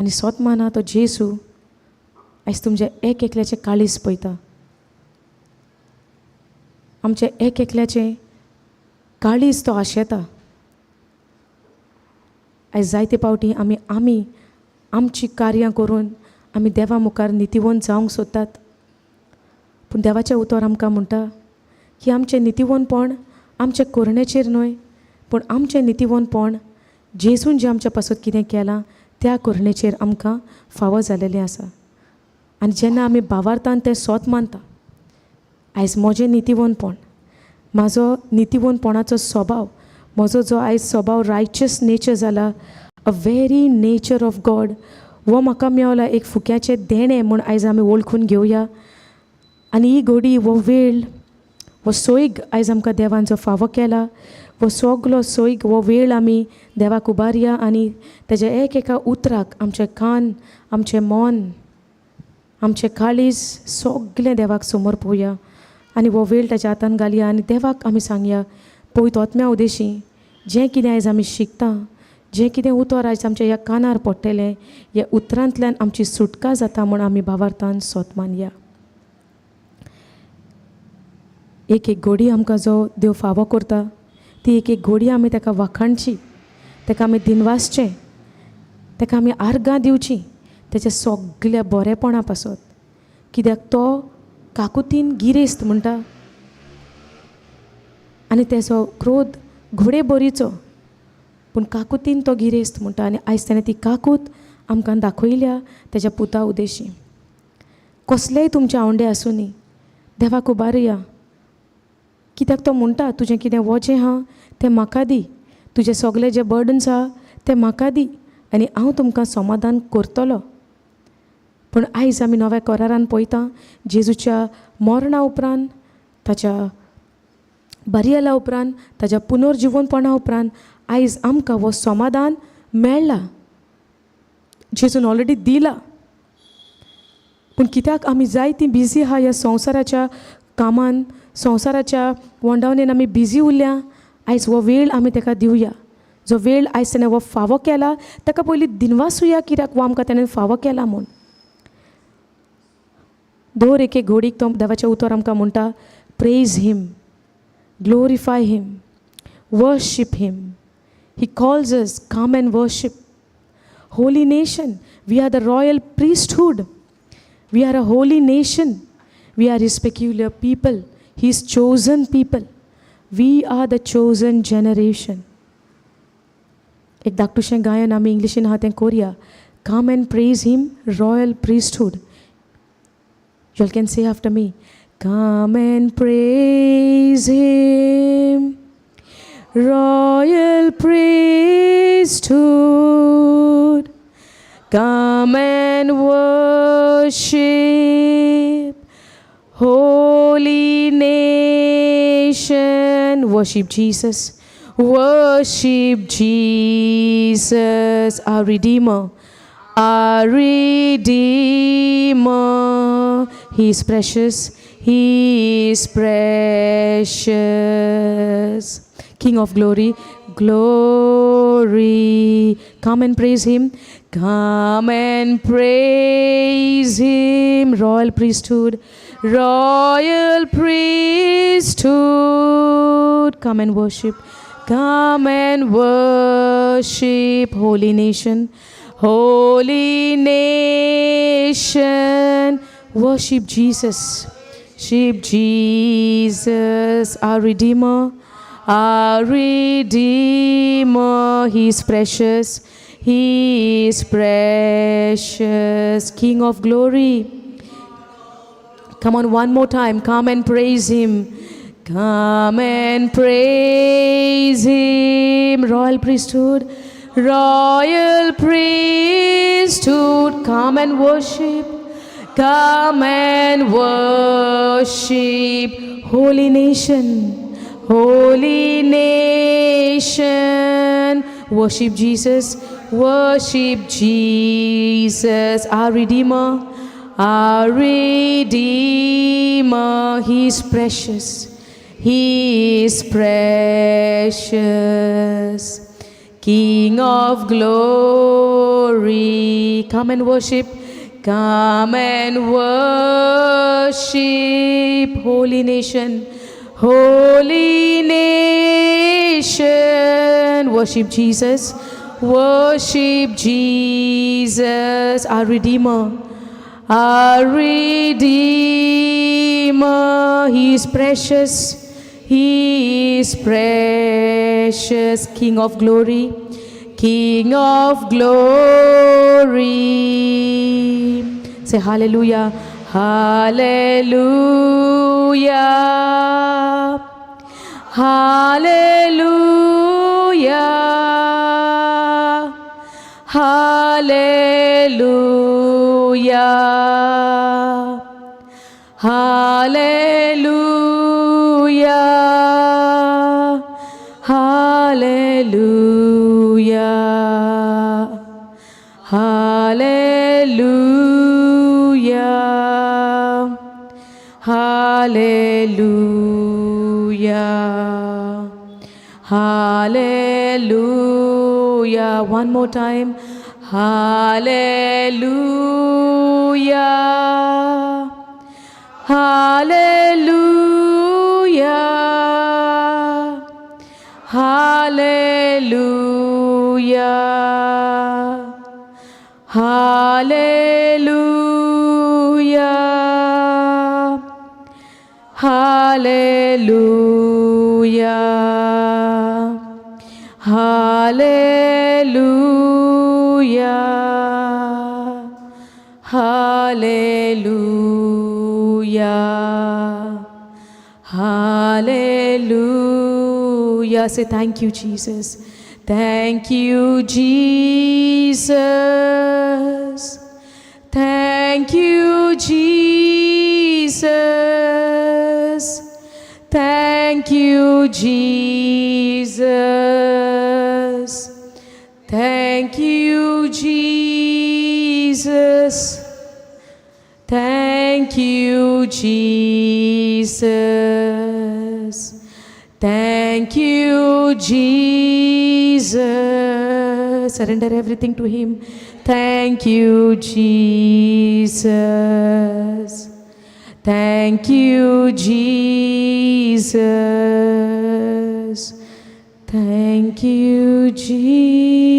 आनी सोत माना तो जेजू आयज तुमचें एक एकल्याचें काळीज पळयता, आमचें एक एकल्याचें काळीज तो आशेता. आयज जायते पावटी आमी आमी आमचीं कार्यां करून आमी देवा मुखार नितीवंत जावंक सोदतात, पूण देवाचें उतर आमकां म्हणटा की आमचें नितीवंतपण आमचे कोरणेचेर न्हय, पूण आमचें नितीवंतपण जेजून जें आमच्या पासत कितें केलां त्या कोरणेचेर आमकां फावो जालेलें आसा. आनी जेन्ना आमी भावार्थान तें सोत मानता, आयज म्हजें नितीवंतपण, म्हाजो नितीवंतपणाचो स्वभाव, म्हजो जो आयज स्वभाव रायचस नेचर जाला, a very nature of God, हो म्हाका मेवला एक फुक्याचें देणें म्हूण आयज आमी वळखून घेवया. आनी ही घोडी, हो वेळ, हो सोयग आयज आमकां देवान जो फावो केला, हो सगलो सोयग, हो वेळ आमी देवाक उबारया आनी तेज्या एक एका उतराक आमचें कान, आमचें मन, आमचें काळीज सगलें देवाक समोर पळोवया आनी हो वेळ ताच्या हातान घालया आनी देवाक आमी सांगया, पवित्र आत्म्या उदेशी जें कितें आयज आमी शिकता, जें कितें उतर आयज आमच्या ह्या कानार पडटलें, ह्या उतरांतल्यान आमची सुटका जाता म्हूण आमी भावार्थान सोत मानया. एक एक घोडी आमकां जो देव फावो करता ती एक एक घोडी आमी ताका वाखाणची, ताका आमी दिनवासचें, ताका आमी आर्गां दिवचीं तेच्या सगल्या बरेपणा पासत, कित्याक तो काकुतीन गिरेस्त म्हणटा आनी तेजो क्रोध घोडे बोरीचो, पूण काकुतीन तो गिरेस्त म्हणटा. आनी आयज ताणें ती काकूत आमकां दाखयल्या तेज्या पुता उदेशी. कसलेय तुमचे आवंडे आसूं, देवाक उबारया, कित्याक तो म्हणटा तुजें कितें वजें आहा तें म्हाका दी, तुजें सगलें जें बर्डन्स आहा तें म्हाका दी आनी हांव तुमकां समाधान करतलो. पूण आयज आमी नव्या करारान पळयता जेजूच्या मरणा उपरांत, ताच्या बरियला उपरांत, ताच्या पुनर्जिवनपणा उपरांत आयज आमकां हो समाधान मेळ्ळा, जेजून ऑलरेडी दिला. पूण कित्याक आमी जायतीं बिजी आहा ह्या संवसाराच्या कामान, संवसाराच्या वंडावणेन आमी बिजी उरल्या. आयज हो वेळ आमी ताका दिवया, जो वेळ आयज ताणें हो फावो केला ताका पयलीं दिनवासुया, कित्याक हो आमकां ताणें फावो केला म्हूण. दर एके घोडीक तो देवाचें उतर आमकां म्हणटा, praise him, glorify him, worship him. He calls us, come and worship. Holy nation, we are the royal priesthood, we are a holy nation, we are his peculiar people, his chosen people, we are the chosen generation. एक धाकटुशें गायन आमी इंग्लिशीन आहा तें कोरया. Come and praise him, royal priesthood. You all can say after me. Come and praise him, royal priesthood. Come and worship, holy nation. Worship Jesus, worship Jesus, our Redeemer, our Redeemer. He is precious, He is precious. King of glory, glory. Come and praise Him. Come and praise Him. Royal priesthood, royal priesthood. Come and worship. Come and worship, holy nation, holy nation. Worship Jesus, worship Jesus, our Redeemer, our Redeemer. He is precious, He is precious, King of glory. Come on, one more time. Come and praise Him. Come and praise Him. Royal priesthood, royal priesthood. Come and worship. Come and worship. Holy nation, holy nation. Worship Jesus, worship Jesus, our Redeemer, our Redeemer. He is precious, He is precious. King of glory. Come and worship. Come and worship, holy nation, holy nation. Worship Jesus, worship Jesus, our Redeemer, our Redeemer. He is precious, He is precious, King of glory, King of glory. Say hallelujah, hallelujah, hallelujah, hallelujah, hallelujah, hallelujah, hallelujah, hallelujah, hallelujah. One more time. Hallelujah, hallelujah, hallelujah, hallelujah, hallelujah, hallelujah, hallelujah, hallelujah. Say thank you, Jesus. Thank you, Jesus. Thank you, Jesus. Thank you, Jesus. Thank you, Jesus. Thank you, Jesus. Thank you, Jesus. Surrender everything to Him. Thank you, Jesus. Thank you, Jesus. Thank you, Jesus.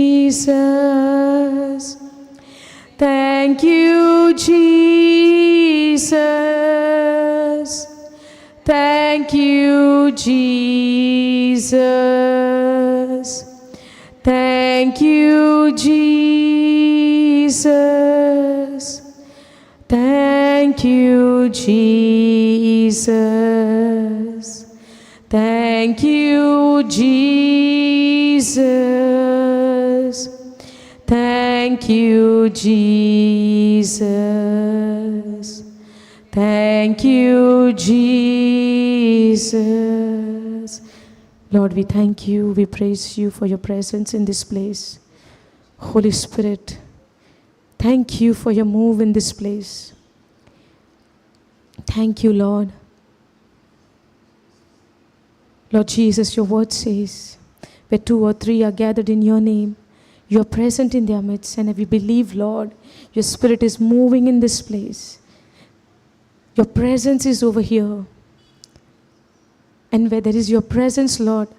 Thank you, Jesus. Thank you, Jesus. Thank you, Jesus. Thank you, Jesus. Thank you, Jesus. Thank you, Jesus. Thank you, Jesus. Lord, we thank you, we praise you for your presence in this place. Holy Spirit, thank you for your move in this place. Thank you, Lord. Lord Jesus, your word says, where two or three are gathered in your name, you are present in their midst. And we believe, Lord, your Spirit is moving in this place. Your presence is over here. And where there is your presence, Lord,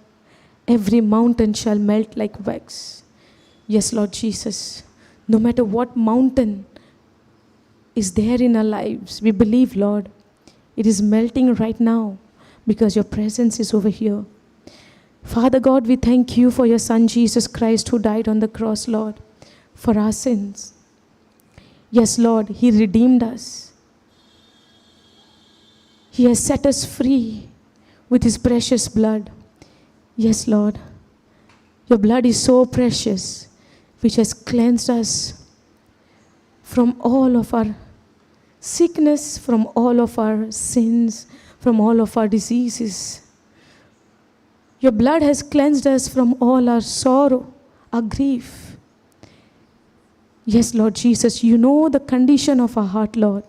every mountain shall melt like wax. Yes, Lord Jesus, no matter what mountain is there in our lives, we believe, Lord, it is melting right now because your presence is over here. Father God, we thank you for your Son, Jesus Christ, who died on the cross, Lord, for our sins. Yes, Lord, he redeemed us. He has set us free with his precious blood. Yes, Lord, your blood is so precious, which has cleansed us from all of our sickness, from all of our sins, from all of our diseases. Your blood has cleansed us from all our sorrow, our grief. Yes, Lord Jesus, you know the condition of our heart, Lord.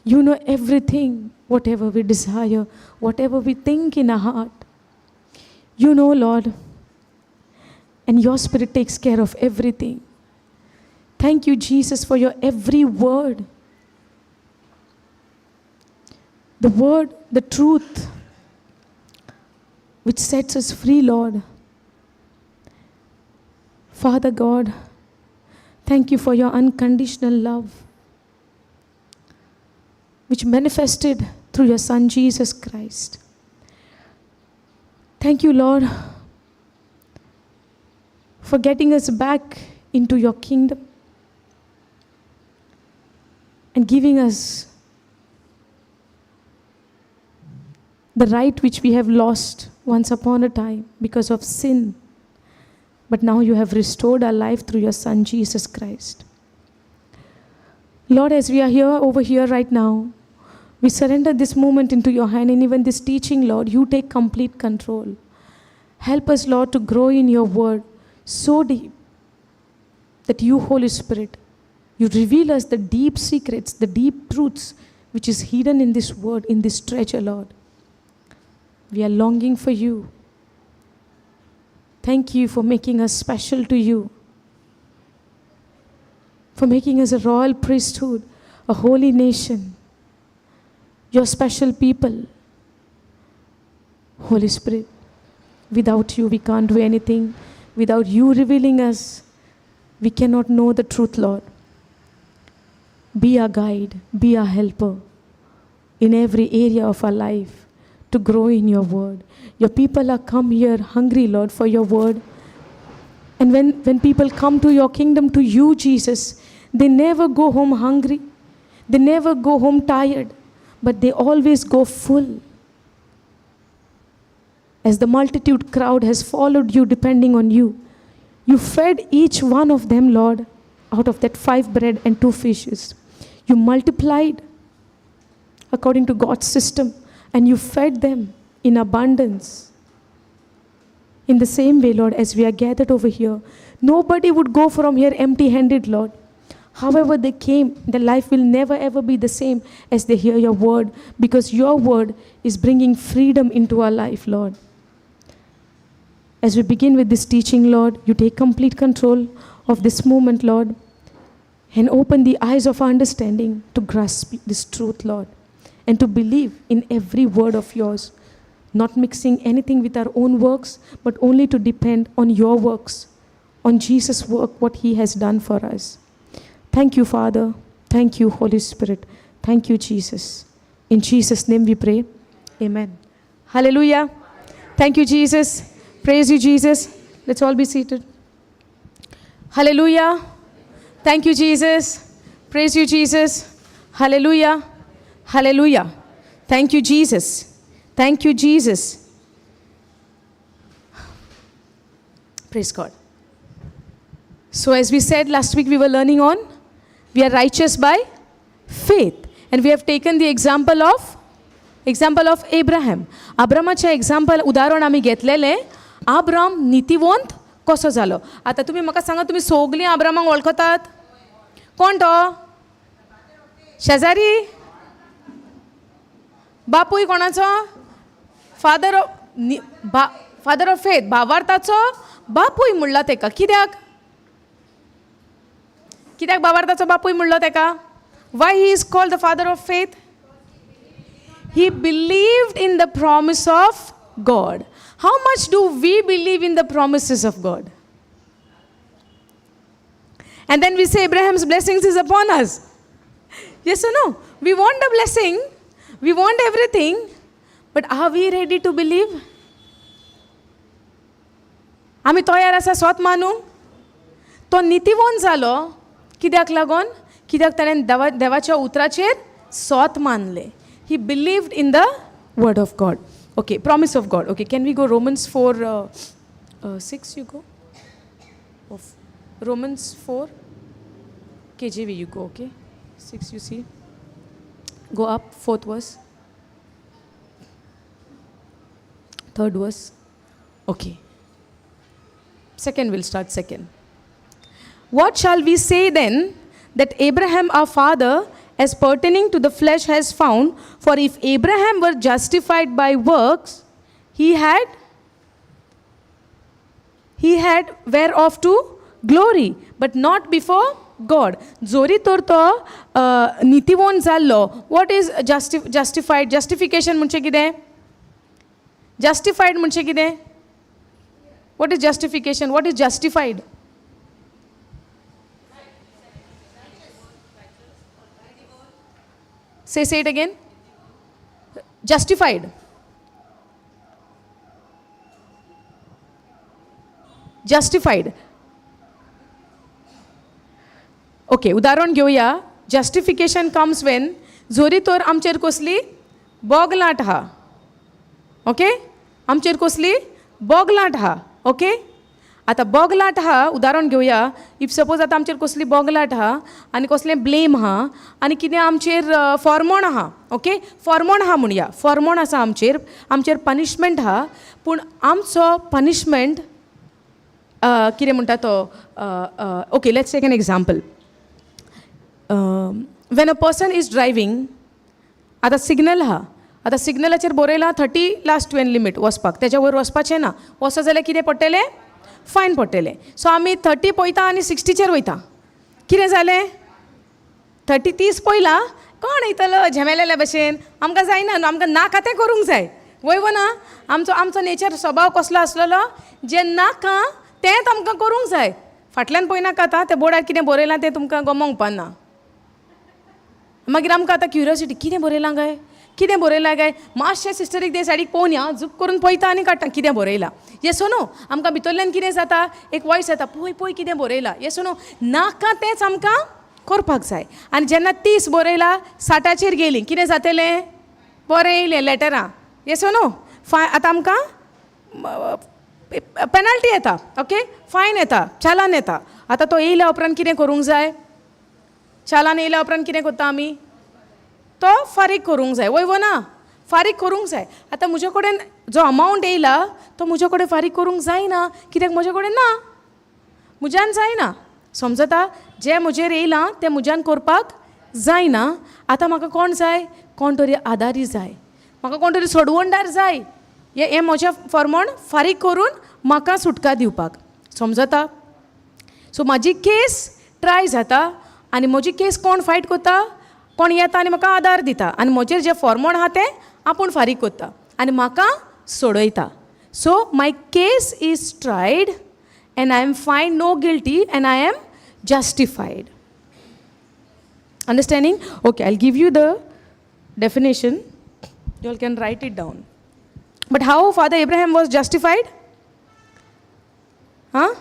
You know everything, whatever we desire, whatever we think in our heart. You know, Lord. And your Spirit takes care of everything. Thank you, Jesus, for your every word. The word, the truth, which sets us free, Lord. Father God, thank you for your unconditional love, which manifested through your Son, Jesus Christ. Thank you, Lord, for getting us back into your kingdom and giving us the right which we have lost once upon a time because of sin. But now you have restored our life through your Son, Jesus Christ. Lord, as we are here, over here right now, we surrender this moment into your hand, and even this teaching, Lord, you take complete control. Help us, Lord, to grow in your word so deep that you, Holy Spirit, you reveal us the deep secrets, the deep truths which is hidden in this word, in this treasure, Lord. We are longing for you. Thank you for making us special to you, for making us a royal priesthood, a holy nation, your special people. Holy Spirit, without you we can't do anything. Without you revealing us, we cannot know the truth, Lord. Be our guide, be our helper in every area of our life to grow in your word. Your people are come here hungry, Lord, for your word. And when people come to your kingdom, to you, Jesus, they never go home hungry. They never go home tired, but they always go full. As the multitude crowd has followed you, depending on you, you fed each one of them, Lord, out of that 5 bread and 2 fishes. You multiplied according to God's system, and you fed them in abundance. In the same way, Lord, as we are gathered over here, nobody would go from here empty-handed, Lord. However they came, their life will never ever be the same as they hear your word, because your word is bringing freedom into our life, Lord. As we begin with this teaching, Lord, you take complete control of this moment, Lord, and open the eyes of our understanding to grasp this truth, Lord, and to believe in every word of yours, not mixing anything with our own works, but only to depend on your works, on Jesus' work, what he has done for us. Thank you, Father. Thank you, Holy Spirit. Thank you, Jesus. In Jesus' name we pray. Amen. Hallelujah. Thank you, Jesus. Praise you, Jesus. Let's all be seated. Hallelujah. Thank you, Jesus. Praise you, Jesus. Hallelujah. Hallelujah. Thank you, Jesus. Thank you, Jesus. Praise God. So as we said last week, we were learning on, we are righteous by faith. And we have taken the example of Abraham. अब्रामाचें example उदाहरण आमी घेतलेलें. Abraham नितीवंत कसो जालो. आतां तुमी म्हाका सांगा, तुमी सगळीं आब्रामाक वळखतात? कोण तो? शेजारी? बापूय कोणाचो? फादर ऑफ फेथ, भावार्थाचो बापूय म्हणला तेका. कित्याक? कित्याक भावार्थाचो बापूय म्हणलो तेका? Why he is called the father of faith? He believed in the promise of God. How much do we believe in the promises of God? And then we say Abraham's blessings is upon us. Yes or no? We want a blessing. We want everything. But are we ready to believe? आमी तयार आसा स्वत मानू? तो नितीवंत जालो कित्याक लागून? कित्याक ताणें देवाच्या उतराचेर स्वत मानलें. He believed in the word of God. Okay, promise of God. Okay, can we go Romans 4:6? You go. Of Romans 4, KJV you go, okay? 6 you see. Go up, 4th verse. 3rd verse. Okay. Second, we'll start second. What shall we say then that Abraham our father, as pertaining to the flesh, has found? For if Abraham were justified by works, he He had whereof to glory, but not before God. जोरी तर तो नितीवंत जाल्लो. What is justified? Justification म्हणजे कितें? जस्टिफायड म्हणजे कितें? What is justification? What is justified? Say it again. Justified. Justified. Okay, उदाहरण घेवया. जस्टिफिकेशन कम्स when जोरी तर आमचेर कसली बोगलाट आहा. ओके, आमचेर कसली बोगलाट आहा. ओके, आतां बोगलाट आहा, उदाहरण घेवया. If suppose आतां आमचेर कसली बोगलाट आहा आनी कसलें ब्लेम आहा आनी कितें आमचेर फॉर्मोण आहा. ओके, फॉर्मोण आहा म्हणया, फॉर्मोण आसा आमचेर, आमचेर पनिशमेंट आहा. पूण आमचो पनिशमेंट कितें म्हणटा तो, okay, let's take an example. When a person is driving, आतां सिग्नल आहा, आतां सिग्नलाचेर बरयलां 30 लास्ट तुवें लिमीट वचपाक, तेज्या वयर वचपाचें ना, वचत जाल्यार कितें पडटलें? फायन पडटलें. सो आमी 30 पळयता आनी 60चेर वयता. कितें जालें? 30 पळयला, कोण येतलो झेमेलेल्या भशेन, आमकां जायना न्हू, आमकां नाका तें करूंक जाय. वय वो ना? आमचो आमचो नेचर स्वभाव कसलो आसलेलो, जें नाका तेंच आमकां करूंक जाय. फाटल्यान पळयनाका आतां त्या बोर्डार कितें बरयलां तें तुमकां गमोंक पाना. मागीर आमकां आतां क्युरियोसिटी, कितें बरयलां काय, कितें बरयलां काय, मातशें सिस्टरीक ते सायडीक पळोवन या, झूप करून पळयता आनी काडटा कितें बरयलां. येस नो? आमकां भितरल्यान कितें जाता, एक वॉयस येता, पळय पळय कितें बरयलां. येस नो? नाका तेंच आमकां करपाक जाय. आनी जेन्ना 30 बरयलां, 60चेर गेलीं, कितें जातलें? बरें येयलें लॅटरां. येस नो? आतां आमकां पेनल्टी येता. ओके, फायन येता, चालान येता. आतां तो येयल्या उपरांत कितें करूंक जाय? चालान येयल्या उपरांत कितें करता आमी? तो फारीक करूंक जाय. वय वो ना? फारीक करूंक जाय. आतां म्हजे कडेन जो अमावंट येयला तो म्हजे कडेन फारीक करूंक जायना, कित्याक म्हजे कडेन ना, म्हज्यान जायना. समजता? जें म्हजेर येयलां तें म्हज्यान करपाक जायना. आतां म्हाका कोण जाय? कोण तरी आदारी जाय, म्हाका कोण तरी सोडवणदार जाय, हें म्हजें फॉर्मण फारीक करून म्हाका सुटका दिवपाक. समजता? सो म्हाजी केस ट्राय जाता आनी म्हजी केस कोण फायट करता? कोण येता आनी म्हाका आदार दिता आनी म्हजेर जें फॉर्मण आहा तें आपूण फारीक करता आनी म्हाका सोडयता. So my case is tried and I am find no guilty and I am justified. Understanding? Okay, I give you the definition, you all can write it down. But how Father Abraham was justified? Huh?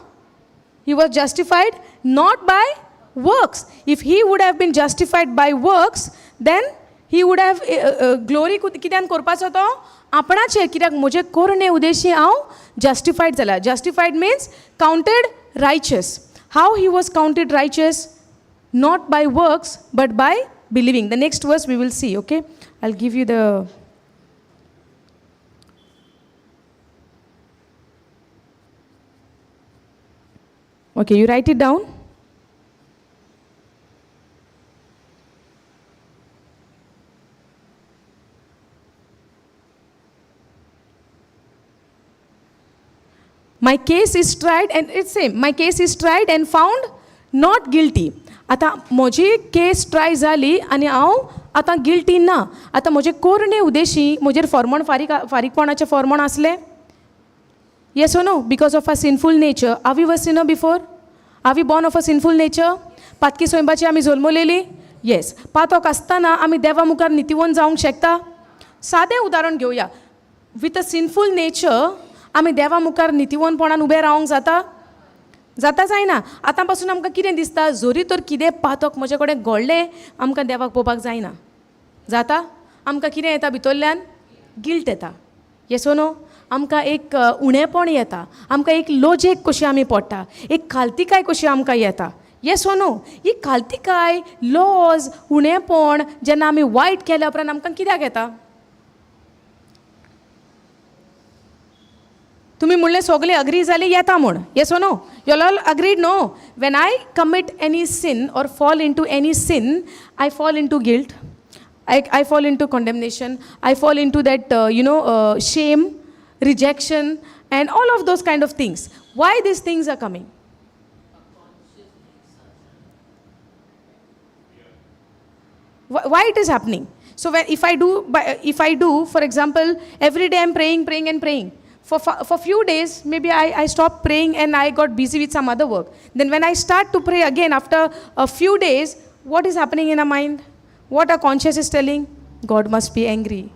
He was justified not by works. If he would have been justified by works, then he would have glory कित्यान करपाचो तो आपणाचेर, कित्याक म्हजे करणे उद्देशी हांव justified जाला. Justified means counted righteous. How he was counted righteous? Not by works but by believing. The next verse we will see. Okay, I'll give you the okay, you write it down. My case is tried and it's same. My case is tried and found not guilty. आतां म्हजी केस try जाली आनी हांव आतां guilty ना. आतां म्हजे कोरणे उद्देशी म्हजेर फॉर्मण फारीकपणाचें फॉर्मण आसलें? Yes or no? Because of our sinful nature. Are we were sinner before? Are we born of a sinful nature? पातकी स्वयंपाची आमी जल्मलेली? येस. पातक आसतना आमी देवा मुखार नितीवंत जावंक शकता? सादें उदाहरण घेवया. विथ अ सिनफूल नेचर आमी देवा मुखार नितीवंतपणान उबें रावंक जाता? जाता जायना? आतां पासून आमकां कितें दिसता, जरी तर कितें पातक म्हजे कडेन घडलें आमकां देवाक पळोवपाक जायना. जाता? आमकां कितें येता भितरल्यान? गिल्ट येता. येस ओ नो? आमकां एक उणेपण येता, आमकां एक लोजेक कशी आमी पडटा, एक खालतिकाय कशी आमकां येता. येस ओ नो? ही खालतिकाय, लॉज, उणेपण जेन्ना आमी वायट केल्या उपरांत आमकां कित्याक येता? तुमी म्हणलें सगळीं अग्री जाली येता म्हूण. Yes or no? You all agreed no? When I commit any sin or fall into any sin, I fall into guilt, I fall into condemnation, I fall into that shame, rejection and all of those kind of things. Why these things are coming? Why it is happening? So when, if I do, if I do, for example, every day I'm praying, praying and praying. For few days, maybe I stopped praying and I got busy with some other work. Then when I start to pray again after a few days, what is happening in our mind? What our conscience is telling? God must be angry.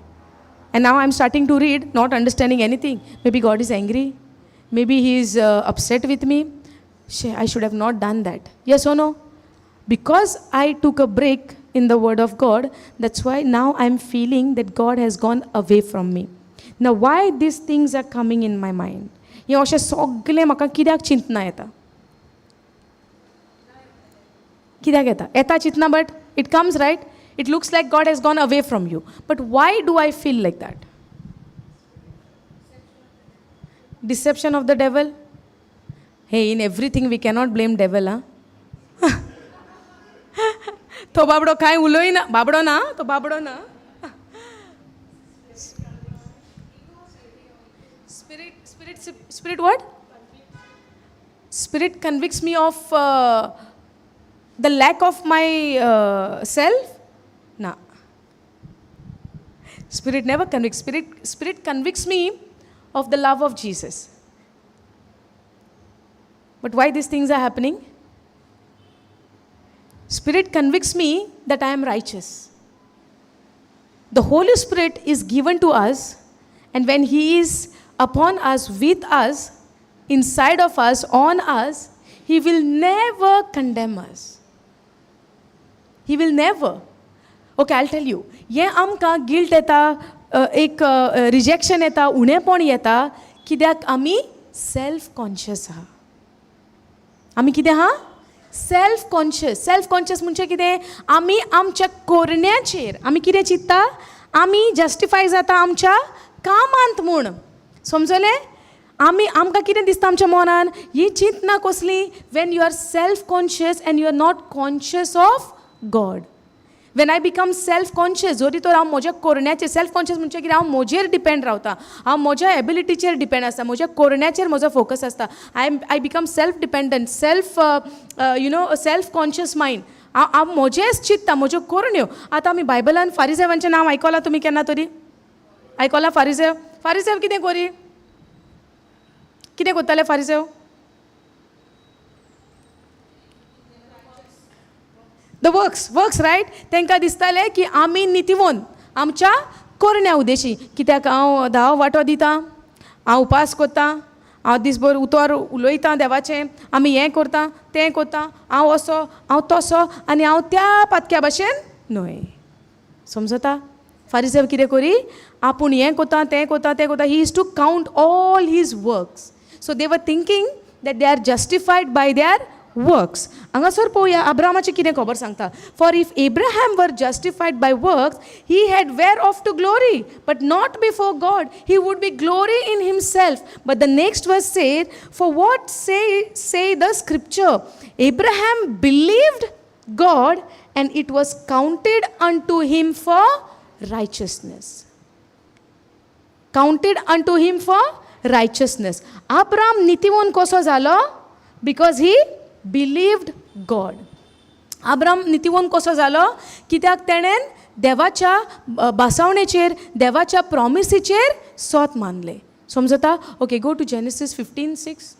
And now I'm starting to read, not understanding anything. Maybe God is angry. Maybe He is upset with me. I should have not done that. Yes or no? Because I took a break in the Word of God, that's why now I'm feeling that God has gone away from me. Now, why these things are coming in my mind? हें अशें सगलें म्हाका कित्याक चिंतना येता? कित्याक येता? येता चिंतना, but it comes, right? It looks like God has gone away from you. But why do I feel like that? Deception of the devil? Hey, in everything we cannot blame devil, huh? तो बाबडो कांय उलयना, बाबडो ना, तो बाबडो ना. Spirit, spirit, spirit what? Spirit convicts me of the lack of my self? ना. Spirit never convicts. Spirit convicts me of the love of Jesus. But why these things are happening? Spirit convicts me that I am righteous. The Holy Spirit is given to us, and when He is upon us, with us, inside of us, on us, He will never condemn us. He will never. Okay, I'll tell you. हें आमकां guilt येता, एक rejection येता, उणेपण येता, कित्याक आमी self conscious आहा. आमी कितें आहा? Self conscious. Self conscious म्हणजे कितें? आमी आमच्या कोरण्याचेर आमी कितें चिंत्ता? आमी जस्टिफाय जाता आमच्या कामांत म्हूण. समजलें? आमी आमकां कितें दिसता आमच्या मनान? ही चिंतना कसली? When you are self conscious and you are not conscious of God. When I become self conscious, जरी तर हांव म्हज्या कोरण्याचेर सेल्फ कॉन्शियस म्हणजे कितें? हांव म्हजेर डिपेंड रावता, हांव म्हज्या एबिलिटीचेर डिपेंड आसता, म्हज्या कोरण्याचेर म्हजो फोकस आसता. I become self dependent, self self conscious mind. हांव हांव म्हजेंच चिंत्ता, म्हज्यो कोरण्यो. आतां आमी बायबलान फारिजेवांचें नांव आयकलां तुमी केन्ना तरी? आयकलां फारिजेव? फारिजेव कितें करी? कितें करताले फारिजेव? The works, works, right? तांकां दिसतालें की आमी नितीवोन आमच्या कोरण्या उदेशी, कित्याक हांव धांव वांटो दितां, हांव उपास करतां, हांव दीसभर उतर उलयतां देवाचें, आमी हें करता तें करता, हांव असो हांव तसो आनी हांव त्या पातक्या भशेन न्हय. समजता? फारिजेव कितें करी? आपूण हें करता तें करता तें करता. He is to count all his works. So they were thinking that they are justified by their works. हांगासर पळोवया अब्रामाची कितें खबर सांगता. For if Abraham were justified by works, he had whereof to glory, but not before God. He would be glory in himself. But the next verse said, for what say the scripture? Abraham believed God and it was counted unto him for righteousness. Counted unto him for righteousness. Abram नितीवंत कसो जालो? Because he believed God. Abram नितीवंत कसो जालो? कित्याक तेणेन देवाच्या भासावणेचेर, देवाच्या प्रॉमिसीचेर सोत मानलें. समजता? Okay, go to Genesis 15:6.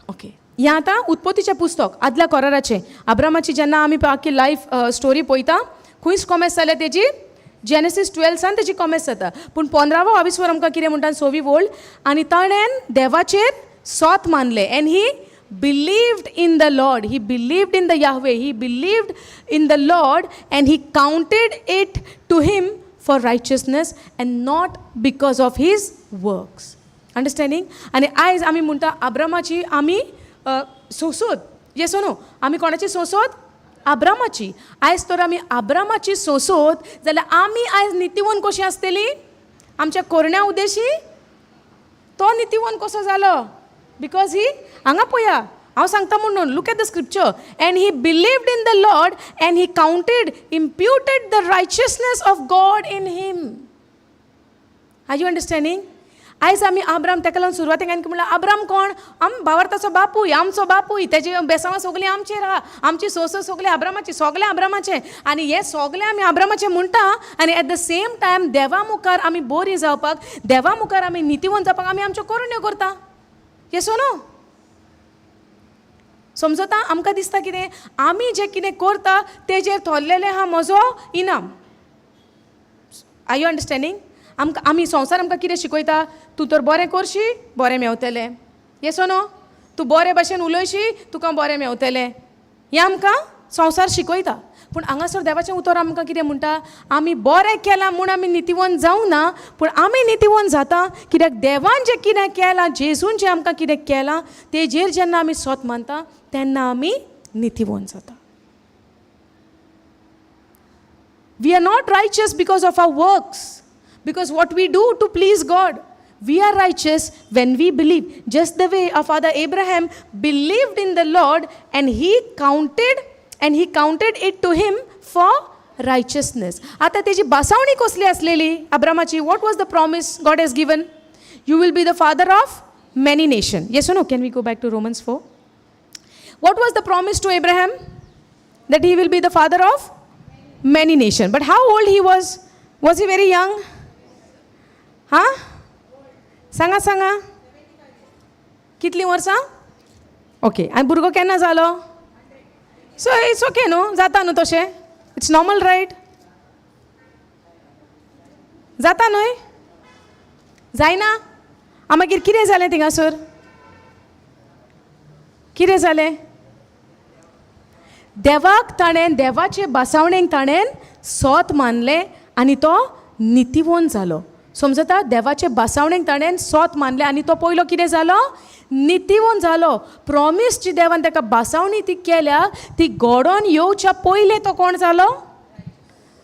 Okay, हें आतां उत्पत्तीचें पुस्तक आदल्या कोराराचें. अब्रामाची जेन्ना आमी आख्खी लायफ स्टोरी पळयता, खंयच कॉमेस जाल्या तेजी? जेनेसीस 12 सान तेजी कॉमेस जाता. पूण 15वो आविस्वर आमकां कितें म्हणटा? 6वी वोल्ड. आनी ताणें देवाचेर सोत मानलें. And he believed in the Lord. He believed in the Yahweh. He believed in the Lord and he counted it to him for righteousness and not because of his works. Understanding? आनी आयज आमी म्हणटा अब्रामाची आमी सोंसोद. Yes or no? आमी कोणाची सोंसोद? अब्रामाची. आयज तर आमी अब्रामाची सोंसोद जाल्यार आमी आयज नितीवंत कशी आसतली? आमच्या कोरण्या उद्देशी तो नितीवंत कसो जालो? Because ही हांगा पळया, हांव सांगता म्हणून, look at the scripture. And he believed in the Lord and he counted, imputed the righteousness of God in him. Are you understanding? आयज आमी आब्राम, ताका लागून सुरवातेक हांवें म्हणल्यार, आब्राम कोण? आम भावार्थाचो बापूय, आमचो बापूय. तेजे बेसांवां सगलीं आमचेर आहा. आमची सोंसो सगलीं आब्रामाची, सगळें आब्रामाचें. आनी हें सगळें आमी आब्रामाचें म्हणटा आनी एट the same time देवा मुखार आमी बरी जावपाक, देवा मुखार आमी नितीवंत जावपाक आमी आमच्यो करण्यो करता. येस नो? समजता? आमकां दिसता कितें, आमी जें कितें करता तेजेर थोरलेलें आहा म्हजो इनाम. Are you understanding? आमकां आमी संवसार आमकां कितें शिकयता? तूं तर बरें करशी, बरें मेवतलें. येस नो? तूं बरे भाशेन उलयशी, तुका बरें मेवतलें. हें आमकां संवसार शिकयता. पूण हांगासर देवाचें उतर आमकां कितें म्हणटा? आमी बरें केलां म्हूण आमी नितीवंत जावंक ना, पूण आमी नितीवंत जाता कित्याक देवान जें कितें केलां, जेजून जें आमकां कितें केलां, तेजेर जेन्ना आमी सोत मानता तेन्ना आमी नितीवंत जाता. We are not righteous because of our works, because what we do to please God. We are righteous when we believe. Just the way our father Abraham believed in the Lord and he counted it to him for righteousness. आता तेजी बासावणी कसली आसलेली अब्रामाची? What was the promise God has given? You will be the father of many nation. Yes, no? Can we go back to Romans 4? What was the promise to Abraham? That he will be the father of many nation. But how old he was? Was he very young? हा, सांगा सांगा, कितलीं वर्सां? Okay, आनी भुरगो केन्ना जालो? So it's okay न्हू? जाता न्हू तशें? It's normal, right? जाता न्हय? जायना? आं, मागीर कितें जालें थिंगासर? कितें जालें? देवाक ताणें, देवाचे बासावणेक ताणें सोत मानलें आनी तो नितीवंत जालो. समजता? देवाचे बासावणेक ताणें सोत मानलें आनी तो पयलो कितें जालो? नितीवंत जालो. प्रॉमीस जी देवान ताका बासावणी ती केल्या, ती घडोवन येवच्या पयलें तो कोण जालो?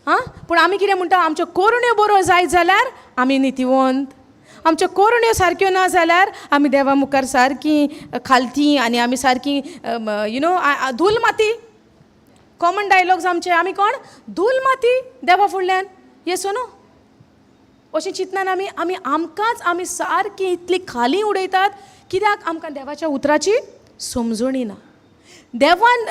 आं, पूण आमी कितें म्हणटा? आमच्यो करण्यो बऱ्यो जायत जाल्यार आमी नितीवंत, आमच्यो करण्यो सारक्यो ना जाल्यार आमी देवा मुखार सारकी खालती आनी आमी सारकी you know धूल माती. कॉमन डायलॉग्स आमचे. आमी कोण? धूल माती देवा फुडल्यान. येस नो? अशें चिंतनान आमी आमी आमकांच आमी सारकी इतली खाली उडयतात, कित्याक आमकां देवाच्या उतराची समजणी ना. देवान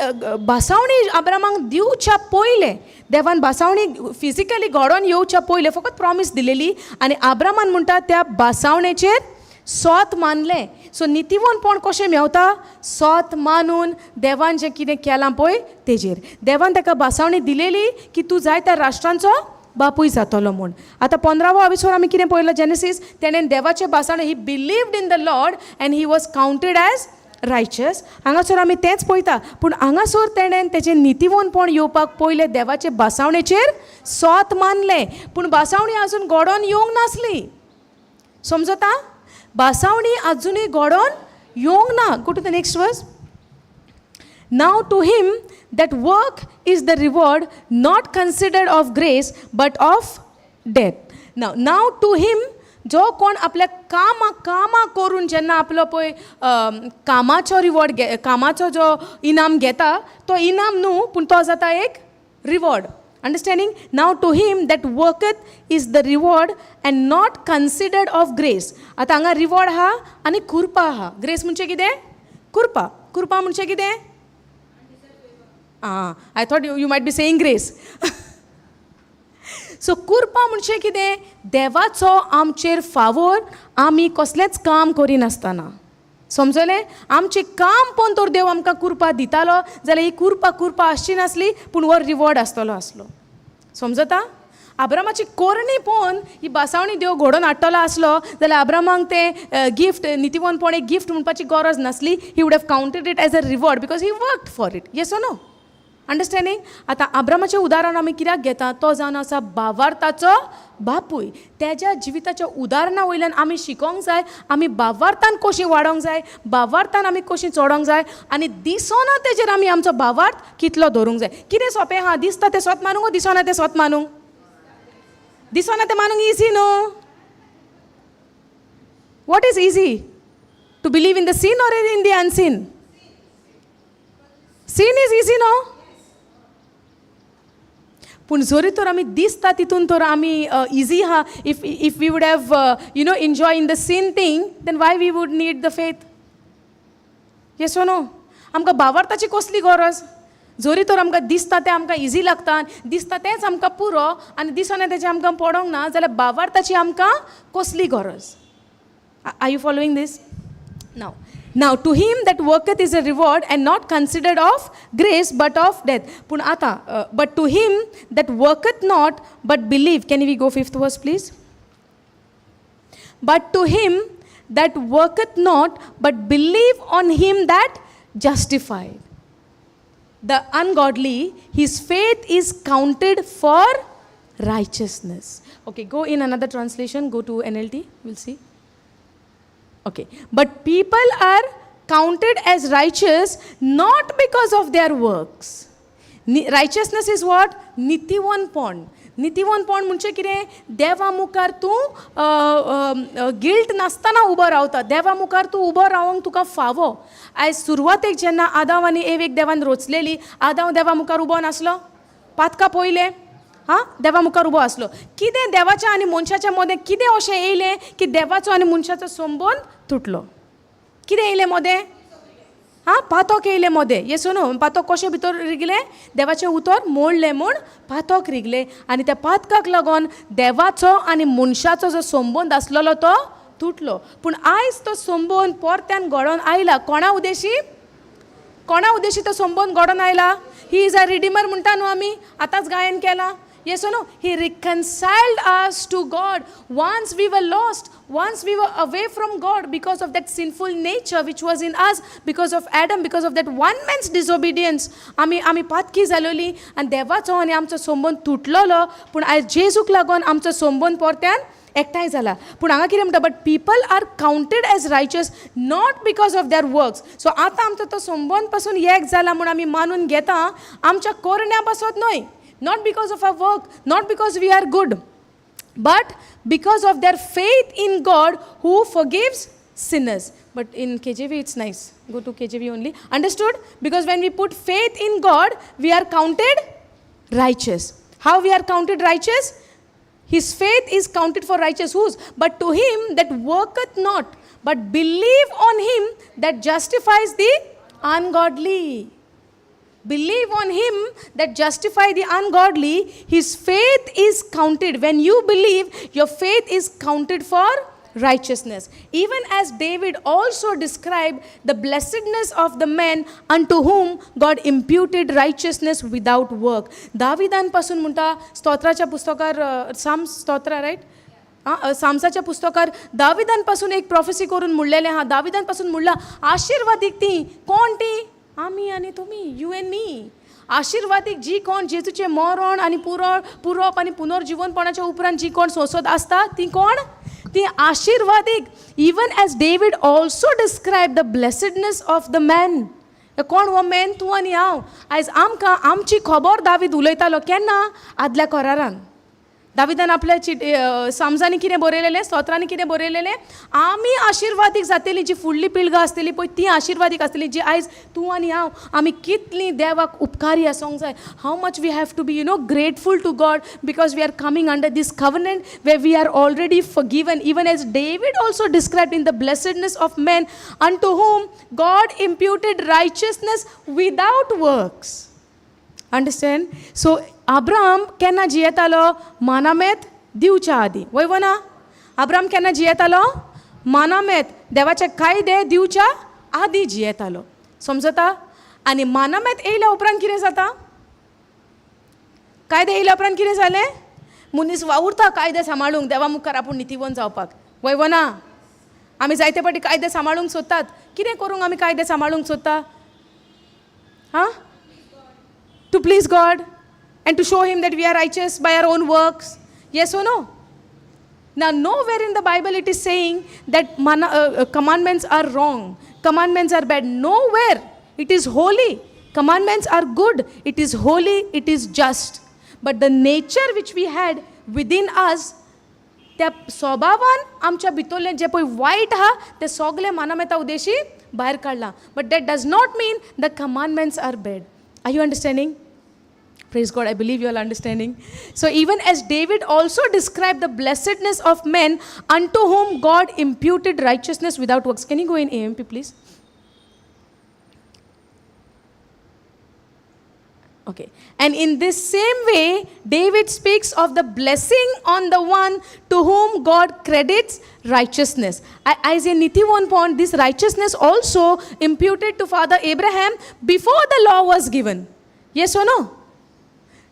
भासावणी आब्रामाक दिवच्या पयलें, देवान भासावणी फिजिकली घडोवन येवच्या पयलें फकत प्रॉमीस दिलेली आनी आब्रामान म्हणटा त्या भासावणेचेर सोत मानलें. सो नितीवंतपण कशें मेवता? सोत मानून, देवान जें कितें केलां पळय तेजेर. देवान ताका भासावणी दिलेली की तूं जायत्या राष्ट्रांचो बापूय जातलो म्हूण. आतां 15वो आविसोर आमी कितें पळयलो? जेनेसीस. तेणें देवाचे भासावणे, he believed in the Lord and he was counted as righteous. हांगासर आमी तेंच पळयता. पूण हांगासर तेणें तेजें नितीवंतपण येवपाक पयलें देवाचे भासावणेचेर सोत मानलें, पूण भासावणी अजून घडोवन येवंक नासली. समजता? भासावणी अजुनूय घडोवन येवंक ना. Go to the next verse. Now to him that work is the reward not considered of grace but of debt. Now to him, जो कोण आपल्या कामां कामां करून जेन्ना आपलो पळय कामाचो रिवॉर्ड घे, कामाचो जो इनाम घेता, तो इनाम न्हू, पूण तो जाता एक reward. Understanding? Now to him that worketh is the reward and not considered of grace. आतां हांगा रिवॉर्ड आहा आनी कुरपा आहा. ग्रेस म्हणजे कितें? कुरपा. कुरपा म्हणजे कितें? आं, I thought you might be saying grace. So कुरपा म्हणजे कितें? देवाचो आमचेर फावोर, आमी कसलेंच काम करिनासतना. समजलें? आमचें काम पळोवन तर देव आमकां कुरपा दितालो जाल्यार ही कुरपा कुरपा आसची नासली, पूण हो रिवॉर्ड आसतलो आसलो. समजता? आब्रामाची करणी पळोवन ही बासावणी देव घडोवन हाडटलो आसलो जाल्यार आब्रामाक तें गिफ्ट, नितीवंतपण एक गिफ्ट म्हणपाची गरज नासली. He would have counted it as a reward because he worked for it. Yes or no? Understanding? आतां आब्रामाचें उदाहरण आमी कित्याक घेता? तो जावन आसा भावार्थाचो बापूय. तेज्या जिविताच्या उदाहरणा वयल्यान आमी शिकोंक जाय, आमी भावार्थान कशी वाडोंक जाय, भावार्थान आमी कशी चडोंक जाय आनी दिसोना तेजेर आमी आमचो भावार्थ कितलो धरूंक जाय. कितें सोंपें आहा, दिसता तें सोत मानूंक, दिसोना तें सोत मानूंक? दिसोना तें मानूंक इजी न्हू? What is easy? To believe in the seen or in the unseen? Sin is easy, no? पूण जरी तर आमी दिसता तितून तर आमी इजी आहा, if we would have enjoy in the sin thing, then why we would need the faith? Yes, no? आमकां भावार्थाची कसली गरज, जरी तर आमकां दिसता तें आमकां इजी लागता, दिसता तेंच आमकां पुरो आनी दिसना तेजें आमकां पडोंक ना जाल्यार भावार्थाची आमकां कसली गरज? Are you following this now? Now to him that worketh is a reward, and not considered of grace but of debt. पूण आतां, but to him that worketh not but believe. Can we go fifth verse, please? But to him that worketh not but believe on him that justified the ungodly, his faith is counted for righteousness. Okay, go in another translation, go to NLT, we'll see. Okay, but people are counted as righteous not because of their works. Righteousness is what? नितीवनपण. नितीवनपण म्हणजे कितें? देवा मुखार तूं guilt नासतना उबो रावता. देवा मुखार तूं उबो रावंक तुका फावो. आयज सुरवातेक जेन्ना आदाव आनी एवेक देवान रोचलेली, आदाव देवा मुखार उबो नासलो? पातका पयलें हां देवा मुखार उबो आसलो. कितें देवाच्या आनी मनशाच्या मदें कितें अशें येयलें की देवाचो आनी मनशाचो संबंद तुटलो? कितें येयलें मदें? हां, पातोक येयलें मदें. येस, नो? पातोक कशें भितर रिगलें? देवाचें उतर मोडलें म्हूण पातोक रिगलें आनी त्या पातकाक लागून देवाचो आनी मनशाचो जो संबंद आसलेलो तो तुटलो. पूण आयज तो संबंद परत्यान घडोवन आयला. कोणा उद्देशी? कोणा उद्देशी तो संबंद घडोवन आयला? He is a Redeemer म्हणटा न्हू आमी, आतांच गायन केलां. Yes or no? He reconciled us to God. Once we were lost, once we were away from God because of that sinful nature which was in us, because of Adam, because of that one man's disobedience. आमी पातकी जालोली आनी देवाचो आनी आमचो संबंद तुटलोलो. पूण आयज जेजूक लागून आमचो संबंद परत्यान एकठांय जाला. पूण हांगा कितें म्हणटा? But people are counted as righteous not because of their works. So आतां आमचो तो संबंद पासून एक जाला म्हूण आमी मानून घेता, आमच्या करण्या पासत न्हय, not because of our work, not because we are good, but because of their faith in God who forgives sinners. But in KJV it's nice. Go to KJV only. Understood? Because when we put faith in God, we are counted righteous. How we are counted righteous? His faith is counted for righteous. Whose? But to him that worketh not, but believe on him that justifies the ungodly. Believe on him that justify the ungodly, his faith is counted. When you believe, your faith is counted for righteousness. Even as David also described the blessedness of the man unto whom God imputed righteousness without work. दाविदान पासून म्हणटा स्तोत्राच्या पुस्तकार, साम स्तोत्रा, right? आं, सामसाच्या पुस्तकार दाविदान पासून एक prophecy करून म्हणलेलें आहा. दाविदान पासून म्हणलां, आशिर्वादीक ती. कोण ती? आमी आनी तुमी, you and मी. आशिर्वादीक जी कोण जेजूचें मरण आनी पुरो पुरोप आनी पुनर्जिवनपणाच्या उपरांत जी कोण सोंसत आसता, ती कोण? ती आशिर्वादीक. Even as David also describe the blessedness of the man. कोण हो मॅन? तूं आनी हांव. आयज आमकां आमची खबर दावीद उलयतालो. केन्ना? आदल्या करारान दाविदान आपल्या चिट सामजांनी कितें बरयलेलें, स्तोत्रांनी कितें बरयलेलें? आमी आशिर्वादीक जातली. जी फुडली पिळगां आसतली पळय, ती आशिर्वादीक आसतली. जी आयज तूं आनी हांव, आमी कितलीं देवाक उपकारी आसूंक जाय. How much we have to be grateful to God because we are coming under this covenant where we are already forgiven, even as David also described in the blessedness of men unto whom God imputed righteousness without works. Understand? So Abraham केन्ना जियेतालो? मानामेत दिवच्या आदी. वय वो ना? अब्राहम केन्ना जियेतालो? मानामेत, देवाचे कायदे दिवच्या आदी जियेतालो. समजता? आनी मानामेत येयल्या उपरांत कितें जाता? कायदे येयल्या उपरांत कितें जालें? मनीस वावुरता कायदे सांबाळूंक, देवा मुखार आपूण नितीवंत जावपाक. वय वो ना? आमी जायते फावटी कायदे सांबाळूंक सोदतात. कितें करूंक आमी कायदे सांबाळूंक सोदता? हां, to please God and to show Him that we are righteous by our own works. Yes or no? Now, nowhere in the Bible it is saying that commandments are wrong, commandments are bad. Nowhere. It is holy. Commandments are good. It is holy. It is just. But the nature which we had within us, त्या स्वभावान आमच्या भितरलें जें पळय वायट आहा, तें सगलें मानामेता उदेशी भायर काडलां. But that does not mean the commandments are bad. Are you understanding? Praise God, I believe you are understanding. So, even as David also described the blessedness of men unto whom God imputed righteousness without works. Can you go in AMP, please? Okay. And in this same way, David speaks of the blessing on the one to whom God credits righteousness. Isaiah 91 this righteousness also imputed to Father Abraham before the law was given. Yes or no?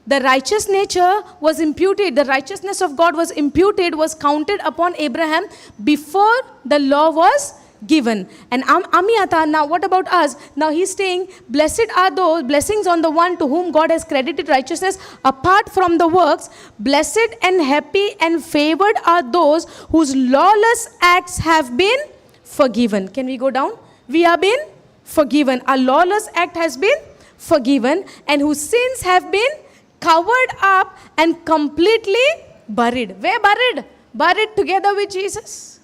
The righteous nature was imputed, the righteousness of God was imputed, was counted upon Abraham before the law was given. And ami ata, now what about us? Now he's saying, blessed are those, blessings on the one to whom God has credited righteousness apart from the works. Blessed and happy and favored are those whose lawless acts have been forgiven. Can we go down? We have been forgiven. Our lawless act has been forgiven, and whose sins have been covered up and completely buried. Where buried? Buried together with Jesus.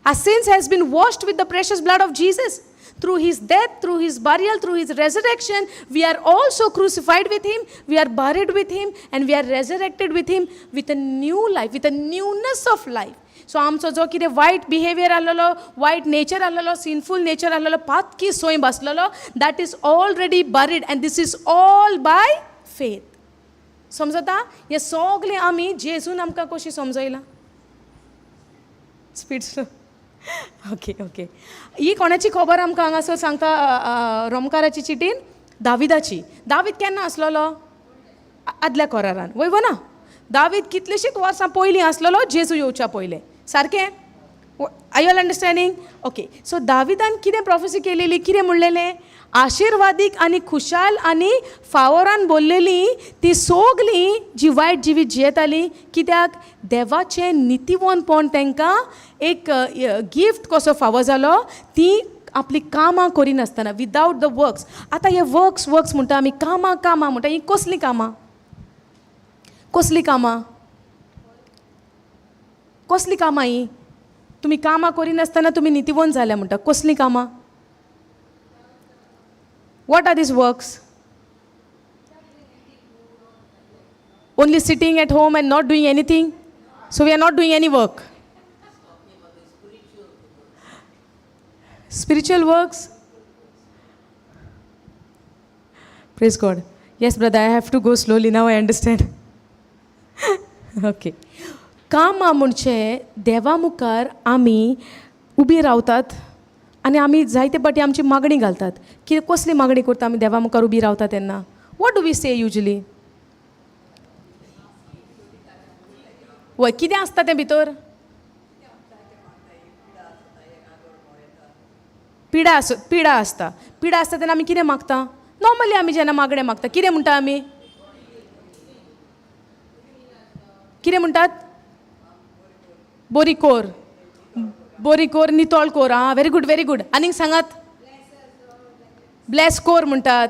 Our sins has been washed with the precious blood of Jesus. Through his death, through his burial, through his resurrection, we are also crucified with him, we are buried with him, and we are resurrected with him with a new life, with a newness of life. So आमचो जो कितें वायट behaviour आहलोलो, वायट nature आहलोलो, सिनफूल nature आहलोलो, पातकी सोय बसलेलो, that is already buried, and this is all by faith. समजता? हें सगलें आमी जेजून आमकां कशी समजयलां? Speed slow. Okay okay. ही कोणाची खबर आमकां हांगासर सांगता रोमकाराची चिटीन? दाविदाची. दावीद केन्ना आसलेलो? आदल्या कोरारान. वय वो ना? दावीद कितलींशींच वर्सां पयलीं आसलेलो जेजू येवच्या पयलें. सारकें? Are you all understanding? Okay. So दाविदान कितें प्रोफेसी केलेली? कितें म्हणलेलें? आशिर्वादीक आनी खुशाल आनी फावोरान बोल्लेली ती सोगली जी वायट जिवीत जियेताली, कित्याक देवाचें नितीवनपण तांकां एक गिफ्ट कसो फावो जालो, ती आपली कामां करिनासतना, विदावट the works. आतां हे वर्क्स वर्क्स म्हणटा आमी, कामां कामां म्हणटा, हीं कसलीं कामां? कसलीं कामां? कसलीं कामां हीं? तुमी कामां करिनासतना तुमी नितीवंत जाल्या म्हणटा, कसलीं कामां? What are these works? Only sitting at home and not doing anything? So we are not doing any work. Spiritual works? Praise God. Yes, brother, I have to go slowly now, I understand. Okay. कामां म्हणजे देवा मुखार आमी उबी रावतात आनी आमी जायते पाटी आमची मागणी घालतात. की कसली मागणी करता आमी देवा मुखार उबी रावता तेन्ना? What do we say usually? वय, कितें आसता तें भितर? पिडा आस, पिडा आसता. पिडा आसता तेन्ना आमी कितें मागता? नॉर्मली आमी जेन्ना मागणें मागता कितें म्हणटा आमी? कितें म्हणटात? बोरी कोर, बोरी कोर, नितळ कोर. आं, व्हेरी गुड, व्हेरी गुड. आनीक सांगात. ब्लॅस कोर म्हणटात,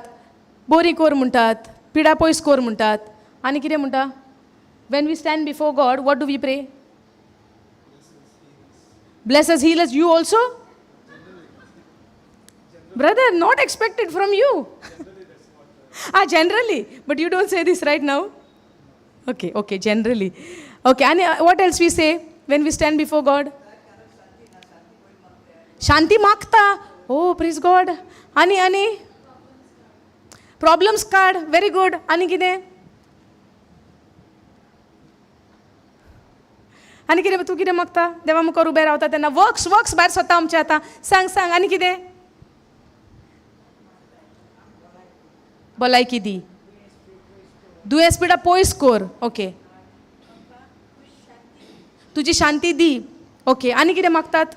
बोरी कोर म्हणटात, पिडा पयस कोर म्हणटात. आनी कितें म्हणटा? When we stand before God, what do we pray? Bless us, heal us. You also? Brother, not expected from you. Ah, generally. But you don't say this right now. Okay, okay, generally. Okay, and what else we say when we stand before God? Shanti मागता. Oh, praise God. आनी आनी problems काड. Very good. आनी कितें? आनी कितें? तूं कितें मागता देवा मुखार उबें रावता तेन्ना? वर्क्स वर्क्स भायर सोदता आमचे आतां. सांग सांग. आनी कितें? भलायकी दी, दुयेंस पिडा पयस कोर. ओके, तुजी शांती दी. ओके, आनी कितें मागतात?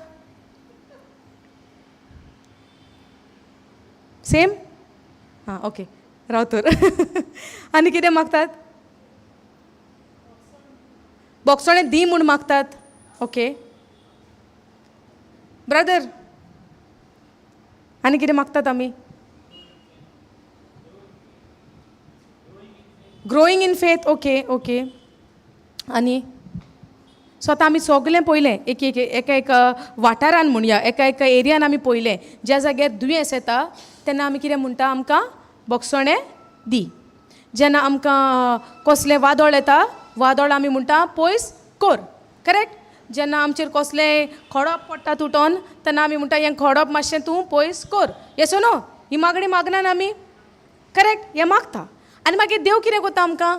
सेम? हां, ओके, राव तर. आनी कितें मागतात? बोगसोणें दी म्हूण मागतात. ओके ब्रदर, आनी कितें मागतात आमी? Growing in faith. Okay okay. आनी सो आतां आमी सगलें पळयलें, एक एक एका एका वाठारान म्हणया, एका एका एरियान आमी पळयलें, ज्या जाग्यार दुयेंस येता तेन्ना आमी कितें म्हणटा? आमकां भोगसोणें दी. जेन्ना आमकां कसलें वादळ येता, वादळ आमी म्हणटा पयस कर, करेक्ट? जेन्ना आमचेर कसलें खडप पडटा तुटोन तेन्ना आमी म्हणटा हें खडप मातशें तूं पयस कर. येस नो? ही मागणी मागनान आमी, करेक्ट? हें मागता. आनी मागीर देव कितें करता आमकां?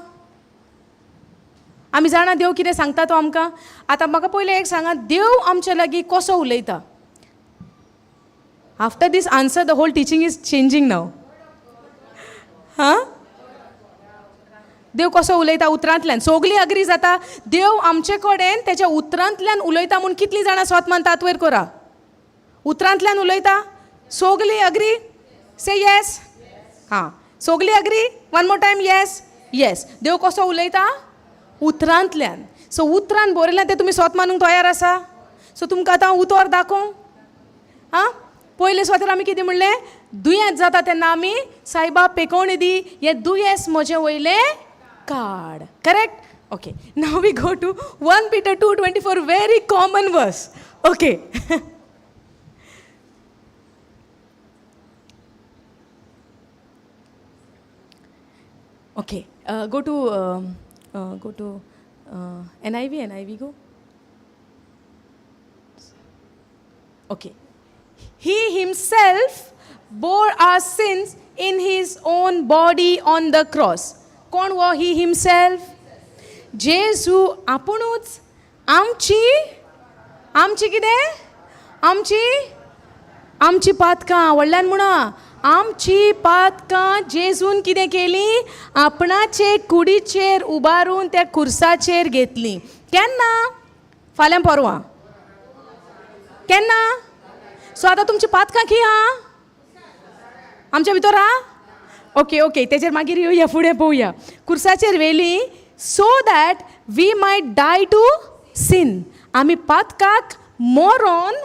आमी जाणा देव कितें सांगता तो आमकां. आतां म्हाका पयलें एक सांगा, देव आमच्या लागीं कसो उलयता? After this answer the whole teaching is changing now. हां, देव कसो उलयता? उतरांतल्यान. सगलीं अग्री जाता देव आमचे कडेन तेज्या उतरांतल्यान उलयता म्हूण. कितलीं जाणां स्वत मानता? हात वयर करा. उतरांतल्यान उलयता सगलीं अग्री? से येस. हां, सगलीं agree? One more time. Yes, yes. देव कसो उलयता? उतरांतल्यान. सो उतरान बरयलां तें तुमी स्वत मानूंक तयार आसा? सो तुमकां आतां उतर दाखोवं? आं, पयले सुवातेर आमी कितें म्हणलें? दुयेंत जाता तेन्ना आमी सायबा पेकोवणी दी, हें दुयेंस म्हजें वयलें काड, correct? Okay, now we go to 1 Peter 2:24, very common verse. Okay. Okay, go to NIV, NIV go. Okay. He himself bore our sins in his own body on the cross. कोण वो he himself? जेजू आपुणूच आमची, आमची कितें? आमची, आमची पातकां, व्हडल्यान म्हणा, आमची पातकां जेजून कितें केली? आपणाचे कुडीचेर उबारून त्या खुर्साचेर घेतली. केन्ना? फाल्यां परवां. केन्ना? सो आतां तुमची पातकां खी आहा आमच्या भितर आहा? ओके ओके, तेजेर मागीर येवया, फुडें पळोवया. खुर्साचेर व्हेली so that we might die to sin. आमी पातकाक मरोन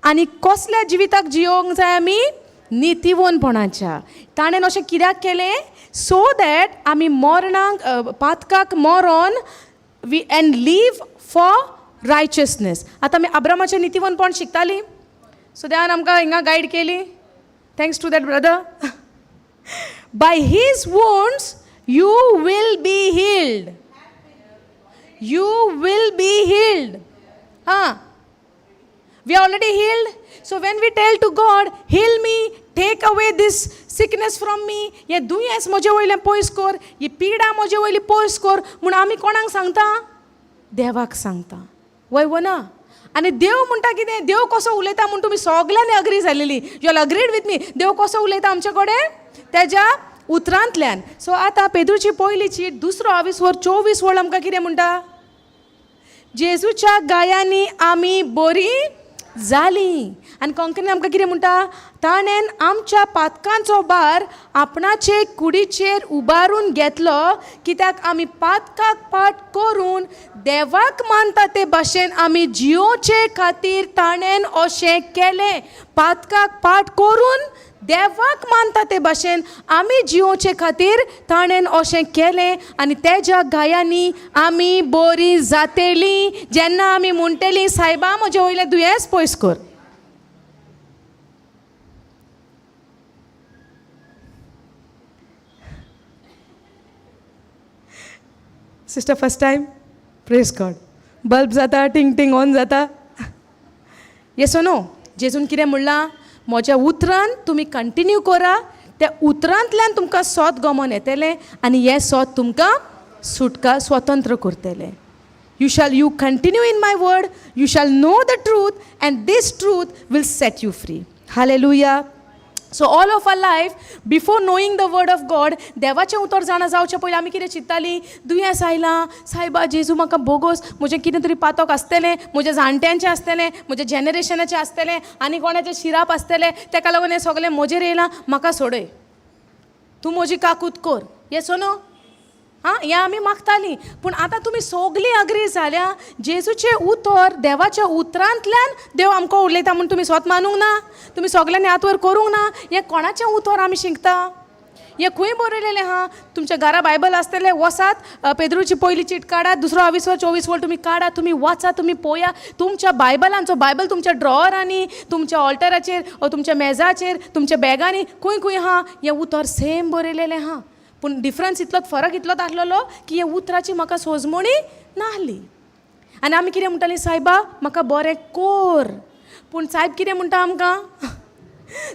आनी कसल्या जिविताक जियोंक जाय आमी? नितीवनपणाच्या. ताणें अशें कित्याक केलें? सो that आमी मरणाक, पातकाक मरोन we and live for righteousness. आतां आमी अब्रामाचें नितीवनपण शिकतालीं. सो देवान आमकां हिंगा गायड केली, thanks to that brother. By his wounds you will be healed. You will be healed. हां, we are already healed. So when we tell to God, heal me, take away this sickness from me, हें दुयेंस म्हजे वयलें पयस कर, ही पिडा म्हजे वयली पयस कर म्हूण आमी कोणाक सांगता? देवाक सांगता. वय वो ना? आनी देव म्हणटा कितें? देव कसो उलयता म्हूण तुमी सगल्यांनी अग्री जालेली. You all agreed with me. देव कसो उलयता आमचे कडेन? तेज्या उतरांतल्यान. सो आतां पेद्रूची पयली चीट 2 आविस 24 वळ आमकां कितें म्हणटा? जेजूच्या गायांनी आमी बरी जाली. आनी कोंकणी आमकां कितें म्हणटा? ताणें आमच्या पातकांचो भार आपणाचे कुडीचेर उबारून घेतलो, कित्याक आमी पातकाक पाठ करून देवाक मानता ते भाशेन आमी जियोचे खातीर ताणें अशें केलें. पातकाक पाठ करून देवाक मानता ते भाशेन आमी जियोचे खातीर ताणें अशें केलें आनी तेज्या गायांनी आमी बरी जातेली. जेन्ना आमी म्हणटली सायबा म्हजें वयलें दुयेंस पयस कर. Sister first time, praise God. Bulb जाता, टिंग टिंग ऑन जाता. येस नो? जेजून कितें म्हणलां? म्हज्या उतरान तुमी कंटिन्यू करा, त्या उतरांतल्यान तुमकां सोत गमोन येतलें आनी हें सोत तुमकां सुटका स्वतंत्र करतलें. You shall you continue in my word, you shall know the truth and this truth will set you free. Hallelujah. So all of our life before knowing the word of God, देवाचें उतर जाणा जावचें पयलीं आमी कितें चिंत्तालीं? दुयेंस आयलां, सायबा जेजू म्हाका बोगोस, म्हजें कितें तरी पातक आसतलें, म्हज्या जाणट्यांचें आसतलें, म्हज्या जनरेशनाचें आसतलें, आनी कोणाचें शिराप आसतलें, तेका लागून हें सगळें म्हजेर येयलां, म्हाका सोडय, तूं म्हजी काकूत कर. येस नो? आं, हें आमी मागतालीं. पूण आतां तुमी सगलीं अग्री जाल्या जेजूचें उतर देवाच्या उतरांतल्यान देव आमकां उलयता म्हूण तुमी स्वत मानूंक ना, तुमी सगल्यांनी हात वयर करूंक ना. हें कोणाचें उतर आमी शिकता? हें खंय बरयलेलें आहा? तुमच्या घरा बायबल आसतलें, वसात, पेद्रूची पयली चीट काडात, दुसरो आविस्वर 24 वळ तुमी काडात, तुमी वाचात, तुमी पोया तुमच्या बायबलांचो. बायबल तुमच्या ड्रॉवरांनी, तुमच्या ऑल्टराचेर ओ तुमच्या मेजाचेर, तुमच्या बॅगांनी खंय खंय आहा. हें उतर सेम बरयलेलें आहा, पूण डिफरन्स इतलोच, फरक इतलोच आसलेलो की हे उतराची म्हाका सोजमणी नासली. आनी आमी कितें म्हणटालीं? सायबा, म्हाका बरें कोर. पूण सायब कितें म्हणटा आमकां?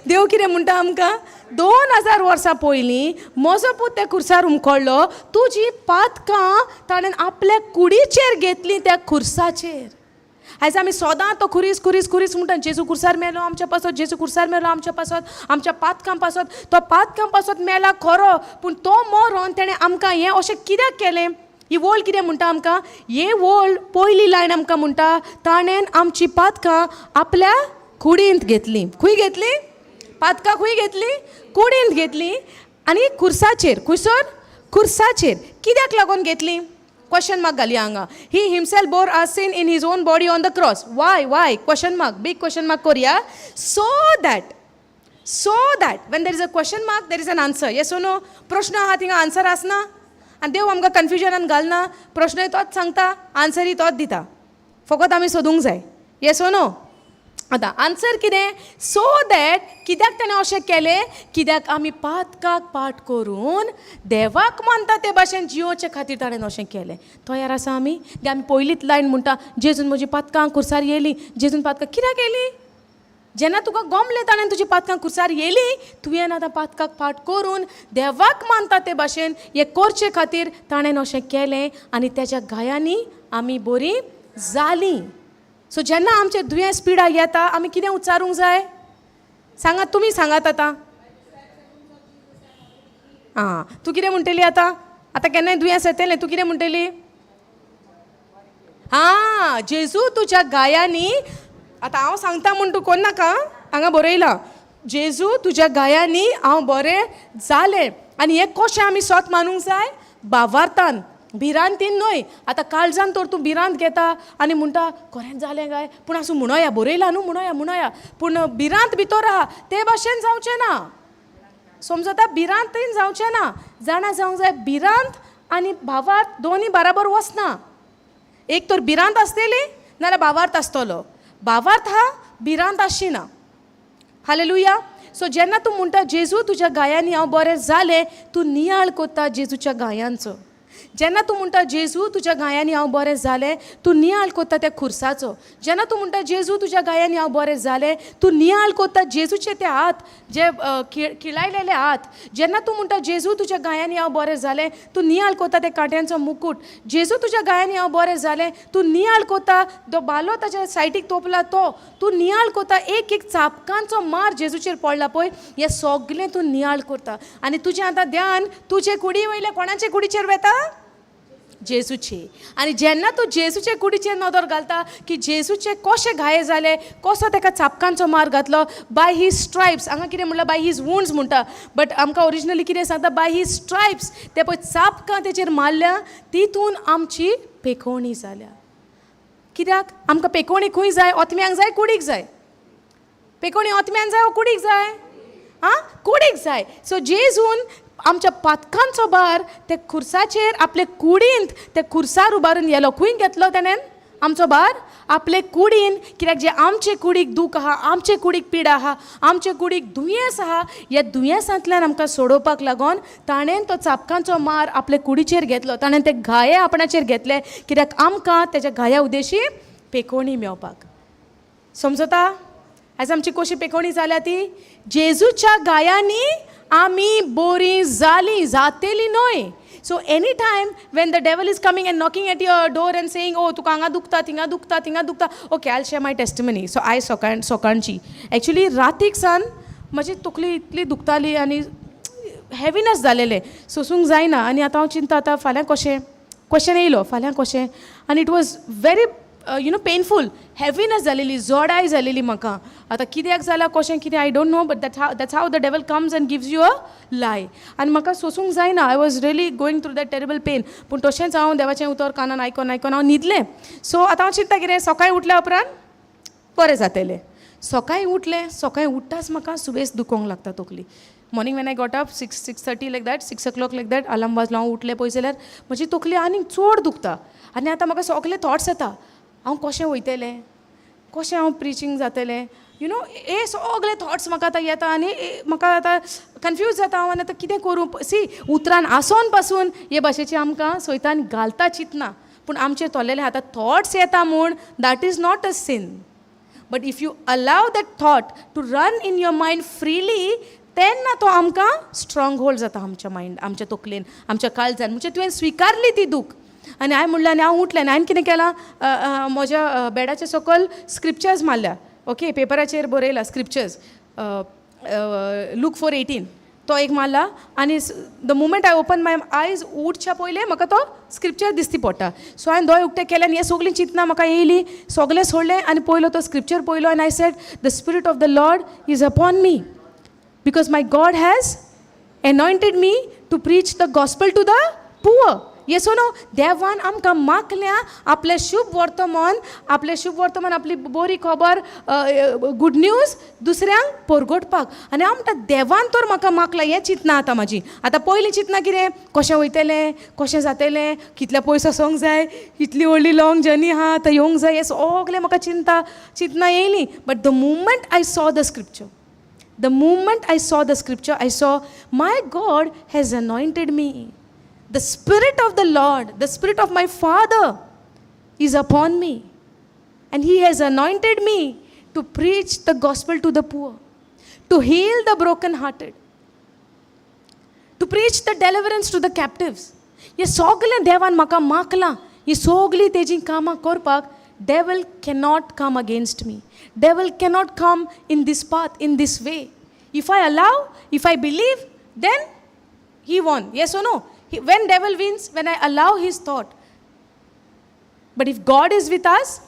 देव कितें म्हणटा आमकां? 2000 वर्सां पयलीं म्हजो पूत त्या खुर्सार हुमकळ्ळो. तुजी पातकां ताणें आपल्या कुडीचेर घेतली त्या खुर्साचेर. आयज आमी सदां तो खुरीस, खुरीस, खुरीस म्हणटा. जेजू खुर्सार मेलो आमच्या पासत, जेजू खुर्सार मेलो आमच्या पासत, आमच्या पातकां पासत. तो पातकां पासत मेला खरो, पूण तो मरोन तेणें आमकां हें अशें कित्याक केलें? ही वोल कितें म्हणटा आमकां? हे वोल पयली लायन आमकां म्हणटा, ताणें आमची पातकां आपल्या कुडींत घेतली. खंय घेतली पातकां? खंय घेतली? कुडींत घेतली. आनी खुर्साचेर. खुंयसर? खुर्साचेर. कित्याक लागून घेतली? क्वेश्चन मार्क घालया हांगा. He himself bore our sin in his own body on the cross. Why? Why? Question mark, big question mark करया. So that when there is a question mark, there is an answer. Yes or no? प्रश्न आहा थिंगा answer आसना? आनी देव आमकां कन्फ्युजनान घालना. प्रश्नय तोच सांगता, आन्सरय तोच दिता, फकत आमी सोदूंक जाय. Yes or no? आतां आन्सर कितें? सो that, कित्याक ताणें अशें केलें? कित्याक आमी पातकाक पाट करून देवाक मानता ते भाशेन जियोचे खातीर ताणें अशें केलें. तयार आसा आमी? ते आमी पयलीच लायन म्हणटा, जेजून म्हजी पातकां खुर्सार येयली. जेजून पातकां कित्याक येयली? जेन्ना तुका गोमलें ताणें तुजी पातकां खुर्सार येयली, तुवें आतां पातकाक पाट करून देवाक मानता ते भाशेन हें करचे खातीर ताणें अशें केलें आनी तेज्या घायांनी आमी बरीं जालीं. सो जेन्ना आमचें दुयेंस, पिडा येता, आमी कितें उच्चारूंक जाय? सांगात, तुमी सांगात आतां. आं, तूं कितें म्हणटली आतां? आतां केन्नाय दुयेंस येतलें, तूं कितें म्हणटली? आं, जेजू तुज्या घायांनी. आतां हांव सांगता म्हूण तूं कोन्नाका. हांगा बरयलां, जेजू तुज्या घायांनी हांव बरें जालें. आनी हें कशें आमी सोत मानूंक जाय? भावार्थान, भिरांतीन न्हय. आतां काळजान तर तूं भिरांत घेता आनी म्हणटा, खरेंच जालें काय? पूण आसूं, म्हणोया, बरयलां न्हू, म्हणोया, म्हणोया. पूण भिरांत भितर आहा, ते भाशेन जावचें ना. समजता? भिरांतीन जावचें ना. जाणा जावंक जाय, भिरांत आनी भावार्थ दोनी बराबर वचना. एक तर भिरांत आसतली, नाल्यार भावार्थ आसतलो. भावार्थ हा, भिरांत आसची ना. हालेलुया. सो जेन्ना तूं म्हणटा, जेजू तुज्या घायांनी हांव बरें जालें, तूं नियाळ कोत्ता जेजूच्या घायांचो. जेन्ना तूं म्हणटा, जेजू तुज्या घायांनी हांव बरें जालें, तूं नियाळ कोत्ता त्या खुर्साचो. जेन्ना तूं म्हणटा, जेजू तुज्या घायांनी हांव बरें जालें, तूं नियाळ कोत्ता जेजूचे ते हात जे खिळायलेले हात. जेन्ना तूं म्हणटा, जेजू तुज्या घायांनी हांव बरें जालें, तूं नियाळ कोत्ता ते कांट्यांचो मुकूट. जेजू तुज्या घायांनी हांव बरें जालें, तूं नियाळ कोत्ता तो भालो ताच्या सायडीक तोपला तो. तूं नियाळ कोत्ता एक एक चापकांचो मार जेजूचेर पडला पळय. हें सगलें तूं नियाळ करता आनी तुजें आतां ध्यान तुजे कुडी वयले कोणाचे कुडीचेर वेता? जेजूचे. आनी जेन्ना तूं जेजूचे कुडीचेर नदर घालता की जेजूचे कशे घाये जाले, कसो ताका चापकांचो मार घातलो, बाय his stripes. हांगा कितें म्हणलां? बाय his वुंड्स म्हणटा, बट आमकां ओरिजिनली कितें सांगता? बाय his stripes. ते पळय चापकां तेचेर मारल्या, तितून आमची पेकोवणी जाल्या. कित्याक आमकां पेकोवणी खंय जाय? ओतम्यांक जाय, कुडीक जाय पेकोवणी? ओतम्यान जाय वो कुडीक जाय? आं, कुडीक जाय. सो जेजून आमच्या पातकांचो भार ते खुर्साचेर आपले कुडींत ते खुर्सार उबारून येलो. खंय घेतलो तेणेन आमचो भार? आपले कुडीन. कित्याक जे आमचे कुडीक दूख आहा, आमचे कुडीक पिडा आहा, आमचे कुडीक दुयेंस आहा, ह्या दुयेंसांतल्यान आमकां सोडोवपाक लागून ताणें तो चापकांचो मार आपले कुडीचेर घेतलो. ताणें ते घाये आपणाचेर घेतले, कित्याक आमकां तेज्या घाया उदेशी पेकोवणी मेवपाक. समजता? आयज आमची कशी पेकोवणी जाल्या ती? जेजूच्या घायांनी आमी बरीं जालीं, जातेली न्हय. So any time when the devil is coming and knocking at your door and saying, "Oh, तुका हांगा दुखता, थिंगा दुखता, थिंगा दुखता." Okay, I share my testimony. So आयज सकाळ सकाळची, एक्चुली रातीक सान म्हजी तकली इतली दुखताली आनी हेविनस जालेलें, सोसूंक जायना. आनी आतां हांव चिंता, आतां फाल्यां कशें? क्वेश्चन येयलो, फाल्यां कशें? आनी it was very painful. Heaviness जालेली, जोडाय जालेली म्हाका. आतां कित्याक जालां, कशें कितें, I don't know, but that's how the devil comes and gives you a lie. आनी म्हाका सोसूंक जायना. I was really going through that terrible pain. पूण तशेंच हांव देवाचें उतर कानान आयकोन आयकोन हांव न्हिदलें. सो आतां हांव चिंत्ता, कितें, सकाळीं उठल्या उपरांत बरें जातलें. सकाळीं उठलें, सकाळीं उठ्ठाच म्हाका सुबेज दुखोंक लागता तकली. Morning when I got up, 6, 6:30 like that, 6 o'clock like that, alarm वाजलो, हांव उठलें पळय जाल्यार म्हजी तकली आनीक चड दुखता. आनी आतां म्हाका सगळे थॉट्स येता, हांव कशें वयतलें, कशें हांव प्रिचींग जातलें, you know हे सगळे थॉट्स म्हाका आतां येता आनी म्हाका आतां कन्फ्यूज जाता हांव. आनी आतां कितें करूं? सी, उतरान आसोन पासून हे भाशेची आमकां सैतान घालता चिंतना, पूण आमचे तोलेले आतां थॉट्स येता म्हूण that is not a sin. But if you allow that thought to run in your mind freely, तेन्ना तो आमकां स्ट्रॉंग होल्ड जाता आमच्या मायंड, आमच्या तकलेन, आमच्या काळजान. म्हणजे तुवें स्विकारली ती दूख. आनी हांवें म्हणलें, आनी हांव उठलें आनी हांवें कितें केलां, म्हज्या बेडाच्या सकयल स्क्रिप्चर्स मारल्या, ओके, पेपराचेर बरयला स्क्रिप्चर्स. लूक 4:18 तो एक मारला आनी the moment I open my eyes, उठच्या पयलें म्हाका तो स्क्रिप्चर दिसती पडटा. सो हांवें दोळे उक्ते केले आनी हे सगळीं चिंतना म्हाका येयली, सगळें सोडलें आनी पयलो तो स्क्रिप्चर पयलो आनी I said, "The Spirit of the Lord is upon me because my God has anointed me to preach the gospel to the poor." Yes or no? देवान आमकां मागल्या आपलें शुभ वर्तमान, आपलें शुभ वर्तमान, आपली बरी खबर, गुड न्यूज दुसऱ्यांक परगटपाक. आनी हांव म्हणटा, देवान तर म्हाका मागला, हें चिंतना आतां म्हाजी. आतां पयलीं चिंतना कितें? कशें वयतलें, कशें जातलें, कितले पयस वचोंक जाय, इतली व्हडली लॉंग जर्नी आहा, आतां येवंक जाय, हें सगलें म्हाका चिंता चिंतना येयली. But the moment I saw the scripture, the moment I saw the scripture, I saw my God has anointed me. The Spirit of the Lord, the Spirit of my Father is upon me. And He has anointed me to preach the gospel to the poor, to heal the brokenhearted, to preach the deliverance to the captives. हे सगलें देवान म्हाका मागलां. ही सगळीं तेजी कामां करपाक devil cannot come against me. Devil cannot come in this path, in this way. If I allow, if I believe, then he won. Yes or no? When devil wins? When I allow his thought. But if God is with us,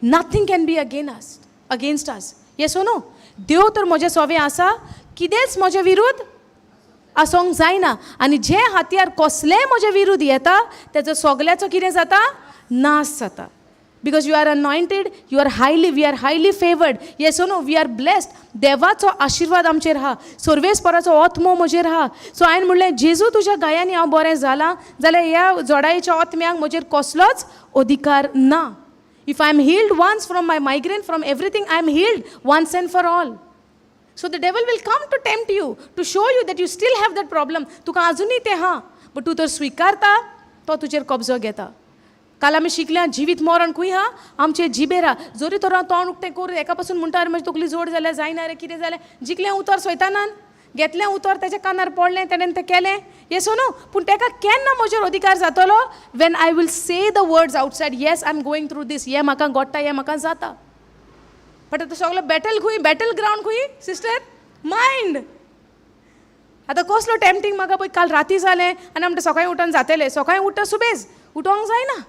nothing can be against us. Yes or no? देव तर म्हज्या सोवे आसा, कितेंच म्हज्या विरुद्ध आसोंक जायना. आनी जे हातयार कसलेय म्हज्या विरुद्ध येता, तेजो सगल्याचो कितें जाता? नाश जाता, because you are anointed, you are highly we are highly favoured. Yes or no? We are blessed. देवाचो आशिर्वाद आमचेर आहा, सर्वेस्पराचो आत्मो म्हजेर आहा. सो हांवें म्हणलें, जेजू, तुज्या घायांनी हांव बरें जालां जाल्यार ह्या जोडायेच्या आत्म्यांक म्हजेर कसलोच अधिकार ना. If I am healed once from my migraine, from everything, I am healed once and for all. So the devil will come to tempt you, to show you that you still have that problem. तुका अजुनूय तें आहा, but तूं तर स्विकारता, तो तुजेर कब्जो घेता. काल आमी शिकल्या, जिवीत मरण खंय आहा? आमचे जिबेर आहा. जरी तर हांव तोंड उक्तें करून एका पासून म्हणटा, "अरे, म्हजी तकली जोड जाल्यार जायना रे, कितें जालें?" जिखलें उतर सैतानान, घेतलें उतर, तेच्या कानार पडलें, तेणेन तें केलें. येस नो? पूण तेका केन्ना म्हजेर अधिकार जातलो? When I will say the words outside, "Yes, I am going through this, हें म्हाका घडटा, हें म्हाका जाता." बट आतां सगळो बॅटल खंय, बॅटल ग्रावंड खंय, सिस्टर? मायंड. आतां कसलो टेम्पटींग म्हाका पळय काल राती जालें आनी आमकां सकाळीं उठोन जातलें. सकाळीं उठटा सुबेज उठोंक जायना.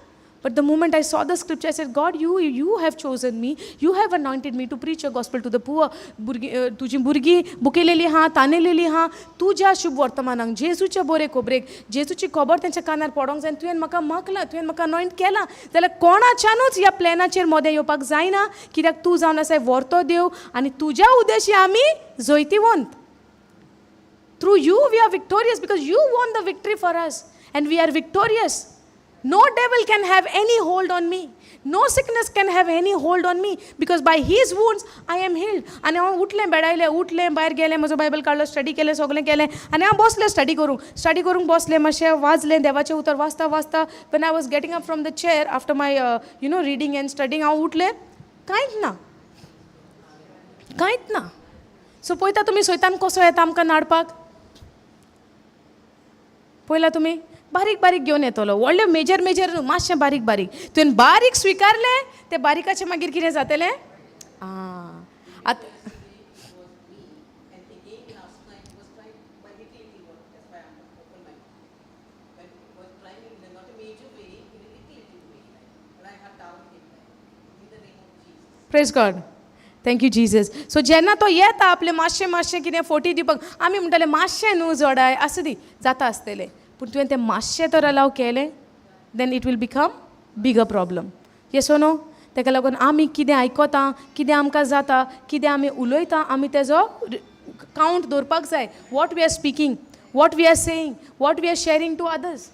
But the moment I saw the scripture, I said, "God, you have chosen me. You have anointed me to preach your gospel to the poor." भुरगीं, तुजी भुरगीं बुकेलेली आहा, तानेलेली आहा, तुज्या शुभ वर्तमानाक, जेजूच्या बरे खबरेक, जेजूची खबर तेंच्या कानार पडोंक जाय. तुवें म्हाका मागलां, तुवें म्हाका अनॉयंट केलां जाल्यार कोणाच्यानूच ह्या प्लॅनाचेर मोदें येवपाक जायना, कित्याक तूं जावन आसा व्हरतो देव आनी तुज्या उद्देशी आमी जैतिवंत. Through you we are victorious because you won the victory for us and we are victorious. No devil can have any hold on me. No sickness can have any hold on me because by his wounds I am healed. आनी हांव उठलें, बेडायलें, उठलें, भायर गेलें, म्हजो Bible काडलो, study केलें, सगळें केलें आनी हांव बसलें स्टडी करूंक. स्टडी करूंक बसलें, मातशें वाचलें देवाचें उतर. वाचता वाचता, when I was getting up from the chair after my reading and studying, हांव उठलें, कांयच ना, कांयच ना. सो पळयता तुमी सैतान कसो येता आमकां नाडपाक? पळयला तुमी? बारीक बारीक घेवन येतलो. व्हडले मेजर मेजर न्हू, मातशें बारीक बारीक. तुवें बारीक स्विकारलें, तें बारीकाचें मागीर कितें जातलें? आं, आतां And again last night was trying by little little word, that's why I'm open my mouth. But it was trying in a not a major way, in a little little way. Like, and I had down him like, in the name of Jesus. Praise God, thank you, Jesus. So जेन्ना तो येता आपलें मातशें मातशें कितें forty दिवपाक, आमी म्हणटाले, मातशें न्हू जोडाय, आसूं दी, जाता आसतलें. पूण तुवें तें मातशें तर अलाव केलें, then it will become bigger problem. Yes or no? ताका लागून आमी कितें आयकता, कितें आमकां जाता, कितें आमी उलयता, आमी तेजो कावंट दवरपाक जाय. What we are speaking, what we are saying, what we are sharing to others.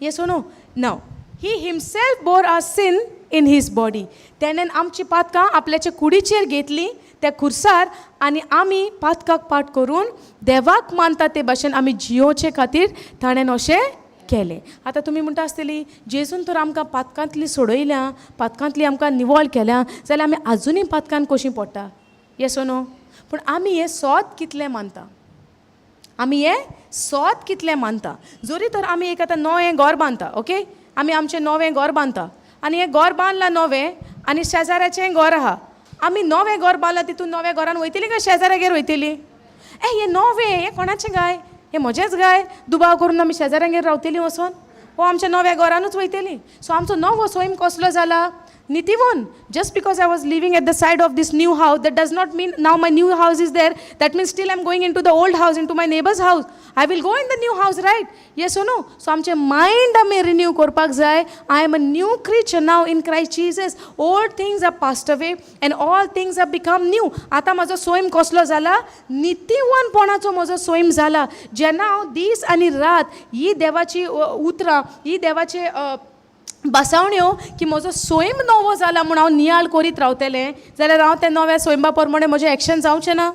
Yes or no? Now he himself bore our sin in his body. तेणेन आमची पातकां आपल्याच्या कुडीचेर घेतली त्या खुर्सार आनी आमी पातकाक पाठ करून देवाक मानता ते भाशेन आमी जियोचे खातीर ताणें अशें केलें. आतां तुमी म्हणटा आसतली, जेजून तर आमकां पातकांतली सोडयल्या, पातकांतली आमकां निवळ केल्या, जाल्यार आमी आजुनूय पातकान कशीं पडटा? Yes no? पूण आमी हें सोत कितलें मानता? आमी हें सोत कितलें मानता? जरी तर आमी एक आतां नवें घर बांदता, ओके, आमी आमचें नवें घर बांदता आनी हें घर बांदलां नवें आनी शेजाऱ्याचें घर आहा. आमी नवें घर बांदलां, तितून नव्या घरान वयतलीं काय शेजाऱ्यागेर वयतलीं? ए, हें नवें, हें कोणाचें गाय? हें म्हजेंच गाय? दुबाव करून आमी शेजाऱ्यांगेर रावतलीं वचोन? वो आमच्या नव्या घरानूच वयतलीं? सो आमचो नवो सैम कसलो जाला? नितीवन. Just because I was living at the side of this new house, that does not mean now my new house is there, that means still I am going into the old house, into my neighbour's house. I will go in the new house, right? Yes or no? So आमचें mind आमी renew करपाक जाय. I am a new creature now in Christ Jesus. Old things are passed away and all things are become new. आतां म्हजो सैम कसलो जाला? नितीवनपणाचो म्हजो सैम जाला. जेन्ना हांव दीस आनी रात ही देवाची उतरां, ही देवाचे बसावण्यो की म्हजो सैम नवो जाला म्हूण हांव नियाळ करीत रावतलें जाल्यार हांव त्या नव्या सैमा प्रमाणे म्हजें एक्शन जावचें ना?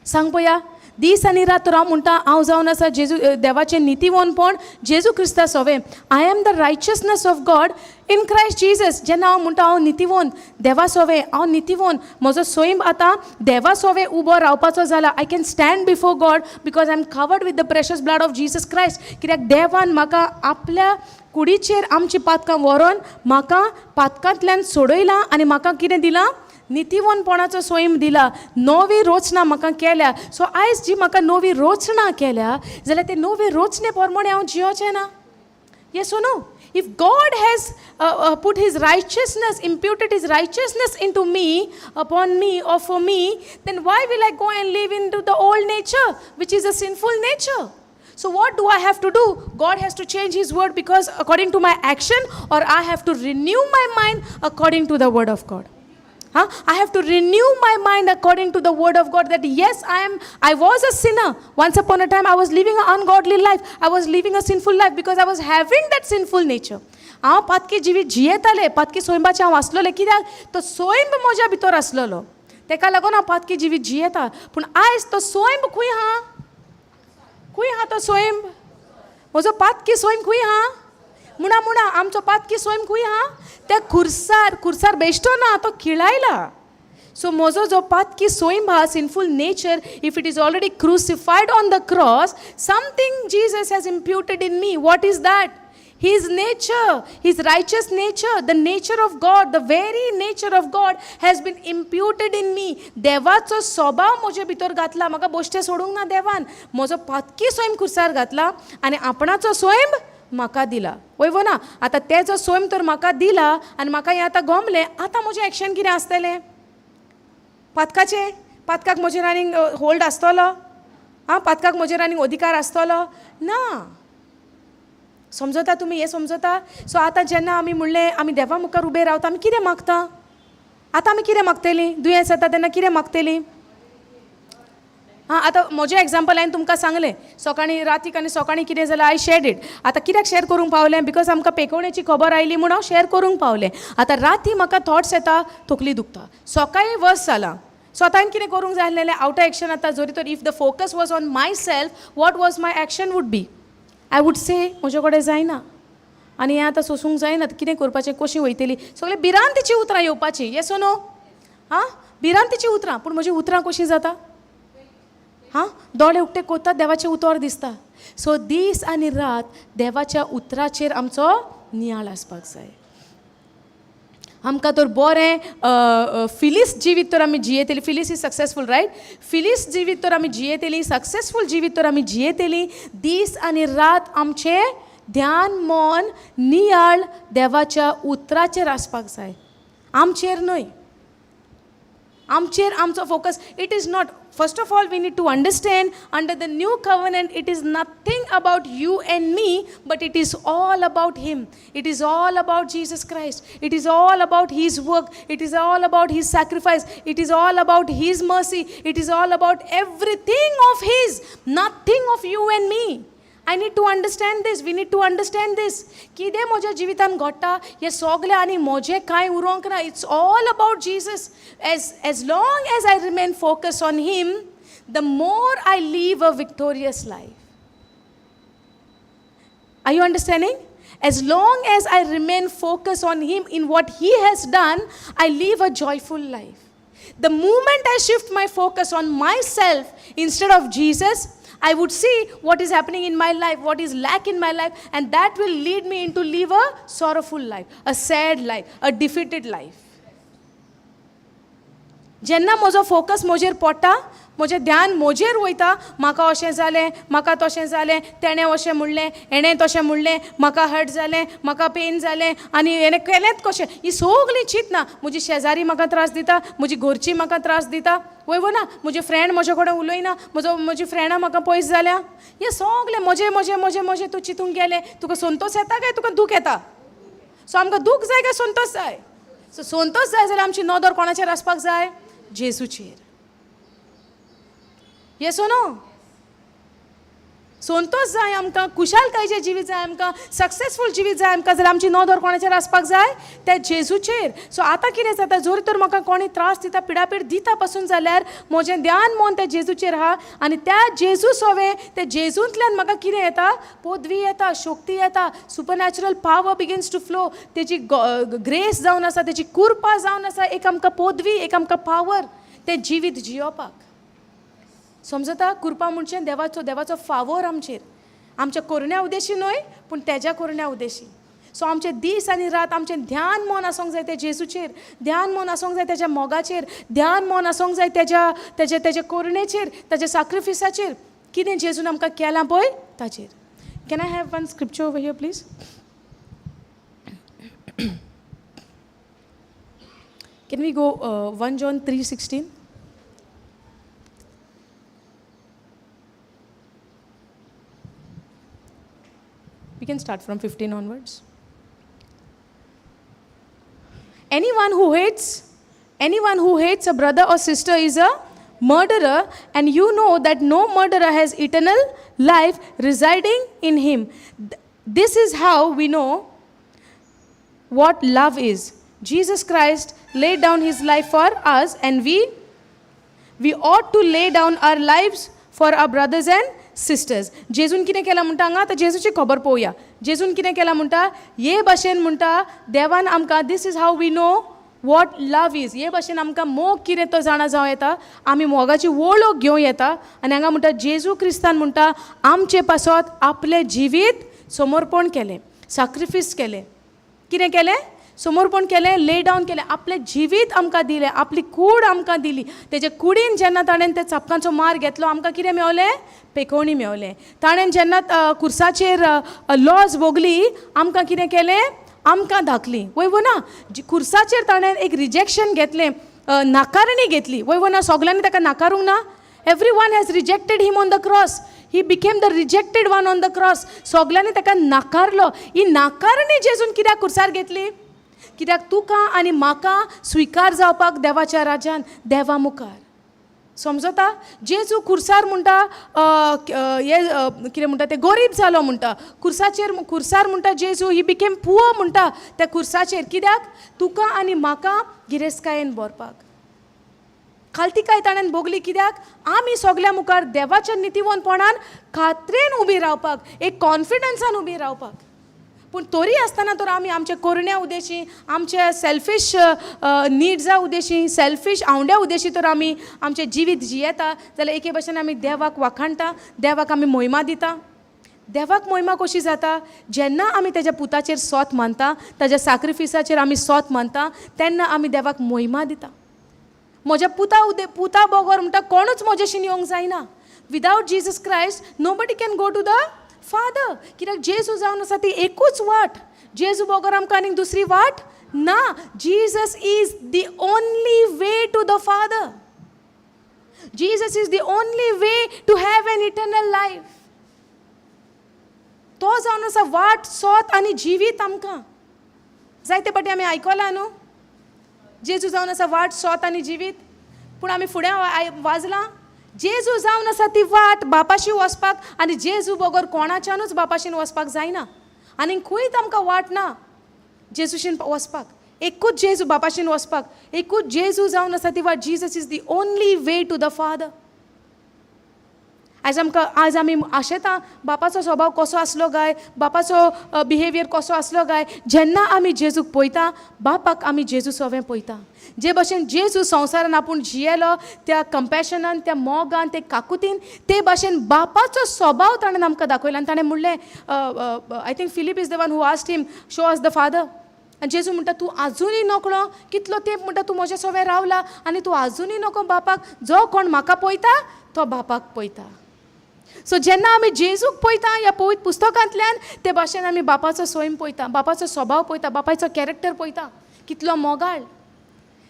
सांग पळया. दीस आनी रात तर हांव म्हणटा, हांव जावन आसा जेजू देवाचें नितीवनपण जेजू क्रिस्ता सोवें. I am the righteousness of God in Christ Jesus. जेन्ना हांव म्हणटा हांव नितीवंत देवा सोवें, हांव नितीवंत, म्हजो सैम आतां देवा सोवें उबो रावपाचो जाला. I can stand before God because I am covered with the precious blood of Jesus Christ. कित्याक देवान म्हाका आपल्या कुडीचेर आमची पातकां व्हरोन म्हाका पातकांतल्यान सोडयलां आनी म्हाका कितें दिलां? नितीवनपणाचो सैम दिला, नवी रचना म्हाका केल्या. सो आयज जी म्हाका नवी रचना केल्या जाल्यार ते नवी रचने प्रमाणे हांव जियोचें ना? Yes or no? If God has put His righteousness, imputed His righteousness into me, upon me, or for me, then why will I go and live into the old nature, which is a sinful nature? So, what do I have to do? God has to change His word because according to my action, or I have to renew my mind according to the word of God? Huh? I have to renew my mind according to the word of God that yes, I was a sinner. Once upon a time I was living an ungodly life. I was living a sinful life because I was having that sinful nature. हांव पातकी जिवीत जियेतालें, पातकी सैमाचें हांव आसलोलें. कित्याक? तो सैम म्हज्या भितर आसलेलो, तेका लागून हांव पातकी जिवीत जियेता. पूण आयज तो सैम खंय आहा? खंय आहा तो सैम? म्हजो पातकी सैम खंय आहा? म्हणा म्हणा, आमचो पातकी सैम खंय आहा? त्या खुर्सार. खुर्सार बेश्टो ना, तो खिळायला. सो म्हजो जो पातकी सैम आहा, sinful nature, if it is already crucified on the cross, something Jesus has imputed in me. What is that? His nature, His righteous nature, the nature of God, the very nature of God has been imputed in me. देवाचो स्वभाव म्हजे भितर घातला. म्हाका बोश्टें सोडूंक ना देवान. म्हजो पातकी सैम खुर्सार घातला आनी आपणाचो सैम म्हाका दिला. वय वो ना? आतां तेजो सैम तर म्हाका दिला आनी म्हाका हें आतां गमलें, आतां म्हजें एक्शन कितें आसतलें? पातकाचें? पातकाक म्हजेर आनीक होल्ड आसतलो? आं, पातकाक म्हजेर आनीक अधिकार आसतलो ना? समजता तुमी हें? समजता? सो आतां जेन्ना आमी म्हणलें, आमी देवा मुखार उबे रावता, आमी कितें मागता? आतां आमी कितें मागतलीं? दुयेंस जाता तेन्ना कितें मागतलीं? आं, आतां म्हजें एग्जाम्पल हांवें तुमकां सांगलें सकाळीं, रातीक आनी सकाळीं कितें जालें, I shared it. आतां कित्याक शेअर करूंक पावलें? Because आमकां पेकोवणेची खबर आयली म्हूण हांव शेअर करूंक पावलें. आतां राती म्हाका थॉट्स येता, तकली दुखता, सकाळीं वर्स जालां. सो आतां हांवें कितें करूंक जाय आसलेलें? Out action. आतां जरी तर if the focus was on myself, what was my action would be? I would say, म्हजे कडेन जायना आनी हें आतां सोंसूंक जायना, कितें करपाचें, कशीं वयतली, सगळें भिरांतीचीं उतरां येवपाचीं. Yes no? आं, भिरांतीचीं उतरां. पूण म्हजीं उतरां कशीं जाता? हां, दोळे उक्ते कोत्ता, देवाचें उतर दिसता. सो दीस आनी रात देवाच्या उतराचेर आमचो नियाळ आसपाक जाय. आमकां तर बरें फिलीस जिवीत तर आमी जियेतली, फिलीस is successful, right? फिलीस जिवीत तर आमी जियेतली, सक्सेसफूल जिवीत तर आमी जियेतली, दीस आनी रात आमचें ध्यान, मन, नियाळ देवाच्या उतराचेर आसपाक जाय, आमचेर न्हय. आमचेर आमचो focus. It is not, first of all we need to understand under the new covenant it is nothing about you and me, but it is all about him. It is all about Jesus Christ. It is all about his work. It is all about his sacrifice. It is all about his mercy. It is all about everything of his, nothing of you and me. I need to understand this. We need to understand this. कितें म्हज्या जिवितान घडटा हें सगलें आनी म्हजें कांय उरोंक ना. It's all about Jesus. As long as I remain focus on him, the more I live a victorious life. Are you understanding? As long as I remain focused on Him in what He has done, I live a joyful life. The moment I shift my focus on myself instead of Jesus, I would see what is happening in my life, what is lack in my life, and that will lead me into live a sorrowful life, a sad life, a defeated life. जेन्ना म्हजो focus म्हजेर पडटा, म्हजें ध्यान म्हजेर वयता, म्हाका अशें जालें, म्हाका तशें जालें, तेणें अशें म्हणलें, हेणें तशें म्हणलें, म्हाका हर्ट जालें, म्हाका पेन जालें, आनी हेणें केलेंच कशें, ही सगळीं चिंतना. म्हजी शेजारी म्हाका त्रास दिता, म्हजी घरची म्हाका त्रास दिता, वय वो ना, म्हजे फ्रेंड म्हजे कडेन उलयना, म्हजी फ्रेंडां म्हाका पयस जाल्या, हें सगळें म्हजें म्हजें म्हजें म्हजें तूं चिंतूंक गेलें, तुका संतोश येता काय तुका दूख येता? सो आमकां दूख जाय काय संतोश जाय? सो संतोश जाय जाल्यार आमची नदर कोणाचेर आसपाक जाय? जेजूचेर. येस ओ नो? संतोश जाय आमकां, खुशालकायेचें जिवीत जाय आमकां, सक्सेसफूल जिवीत जाय आमकां, जाल्यार आमची नदर कोणाचेर आसपाक जाय? त्या जेजूचेर. सो आतां कितें जाता, जर तर म्हाका कोणी त्रास दिता, पिडापीड दिता पसून जाल्यार म्हजें ध्यान मन त्या जेजूचेर आहा, आनी त्या जेजू सोवे त्या जेजूंतल्यान म्हाका कितें येता? पदवी येता, शक्ती येता, supernatural power begins to flow. तेजी ग्रेस जावन आसा, तेजी कृपा जावन आसा, एक आमकां पदवी, एक आमकां पावर तें जिवीत जियोवपाक. समजता? कृपा म्हणजे देवाचो देवाचो फावोर आमचेर, आमच्या कोरण्या उद्देशी न्हय पूण तेज्या कोरण्या उद्देशी. सो आमचे दीस आनी रात आमचें ध्यान मन आसूंक जाय तें जेजूचेर, ध्यान मन आसूंक जाय तेज्या मोगाचेर, ध्यान मन आसूंक जाय तेज्या तेज्या तेज्या कोरणेचेर, तेज्या साक्रिफिसाचेर, कितें जेजून आमकां केलां पळय ताचेर. Can I have one scripture over here please? Can we go 1 John 3:16? We can start from 15 onwards. Anyone who hates a brother or sister is a murderer, and you know that no murderer has eternal life residing in him. This is how we know what love is. Jesus Christ laid down his life for us, and we ought to lay down our lives for our brothers and sisters. जेजून कितें केलां म्हणटा हांगा, आतां जेजूची खबर पळोवया. जेजून कितें केलां म्हणटा, हे भाशेन म्हणटा देवान आमकां, this is how we know what love is. हे भाशेन आमकां मोग कितें तो जाणा जावं येता, आमी मोगाची वळख घेवं येता. आनी हांगा म्हणटा जेजू क्रिस्तान म्हणटा आमचे पासत आपलें जिवीत समर्पण केलें, साक्रिफीस केलें. कितें केलें? समर्पण केलें, ले डावन केलें, आपलें जिवीत आमकां दिलें, आपली कूड आमकां दिली. तेजे कुडीन जेन्ना ताणें त्या चापकांचो मार घेतलो, आमकां कितें मेवलें? पेकोवणी मेवलें. ताणें जेन्ना कुर्साचेर लॉज भोगली, आमकां कितें केलें? आमकां धाकली. वय वो ना? कुर्साचेर ताणें एक रिजेक्शन घेतलें, नाकारणी घेतली. वय वो ना? सगल्यांनी ताका नाकारूंक ना. Every one has rejected him on the cross. He became the rejected one on the cross. सगल्यांनी ताका नाकारलो. ही नाकारणी जेजून कित्याक कुर्सार घेतली? कित्याक तुका आनी म्हाका स्विकार जावपाक देवाच्या राज्यान, देवा मुखार. समजता? जेजू कुर्सार म्हणटा, हे कितें म्हणटा ते, गरीब जालो म्हणटा कुर्साचेर. कुर्सार म्हणटा जेजू he became poor म्हणटा त्या कुर्साचेर. कित्याक? तुका आनी म्हाका गिरेस्तकायेन भरपाक. खालतीकाय ताणें भोगली. कित्याक? आमी सगल्या मुखार देवाच्या नितीवंतपणान खात्रेन उबी रावपाक, एक कॉन्फिडन्सान उबी रावपाक. पूण तरी आसतना तर आमी आमच्या कोरण्या उद्देशी, आमच्या सेल्फीश निड्सा उद्देशी, सेल्फीश आवंड्या उद्देशी तर आमी आमचें जिवीत जियेता जाल्यार एके भशेन आमी देवाक वाखाणटा, देवाक आमी मोहिमा दिता. देवाक मोहिमा कशी जाता? जेन्ना आमी तेज्या पुताचेर सोत मानता, ताज्या साक्रिफिसाचेर आमी सोत मानता, तेन्ना आमी देवाक मोहिमा दिता. म्हज्या पुता बगर म्हणटा कोणूच म्हजेशीन येवंक जायना. Without Jesus Christ nobody can go to the father. कित्याक जेजू जावन आसा ती एकूच वाट. जेजू बगर आमकां आनीक दुसरी वाट ना. Jesus is the only way to the Father. Jesus is the only way to have an eternal life. तो जावन आसा वाट, सोत आनी जिवीत आमकां. जायते पाटी आमी आयकलां न्हू, जेजू जावन आसा वाट, सोत आनी जिवीत. पूण आमी फुडें वाजलां, जेजू जावन आसा ती वाट बापाशी वचपाक, आनी जेजू बगर कोणाच्यानूच बापाशीन वचपाक जायना. आनी खंयच आमकां वाट ना जेजूशीन वचपाक. एकूच जेजू बापाशीन वचपाक, एकूच जेजू जावन आसा ती वाट. Jesus is the only way to the Father. आयज आमकां, आज आमी आशेता बापाचो स्वभाव कसो आसलो काय, बापाचो बिहेवियर कसो आसलो काय. जेन्ना आमी जेजूक पळयता, बापाक आमी जेजू सोवें पळयता. जे भशेन जेजू संवसारान आपूण जियेलो त्या कंपॅशनान, त्या मोगान, ते काकुतीन, ते भशेन बापाचो स्वभाव ताणें आमकां दाखयलो. आनी ताणें म्हणलें, I think Philip is the one who asked him, show us the Father. आनी जेजू म्हणटा, तूं आजुनूय नकळो? कितलो तेंप म्हणटा तूं म्हज्या सोवें रावला आनी तूं आजुनूय नको बापाक? जो कोण म्हाका पळयता तो बापाक पळयता. सो जेन्ना आमी जेजूक पळयता ह्या पवित्र पुस्तकांतल्यान, ते भाशेन आमी बापाचो स्वयं पळयता, बापाचो स्वभाव पळयता, बापायचो कॅरेक्टर पळयता, कितलो मोगाळ.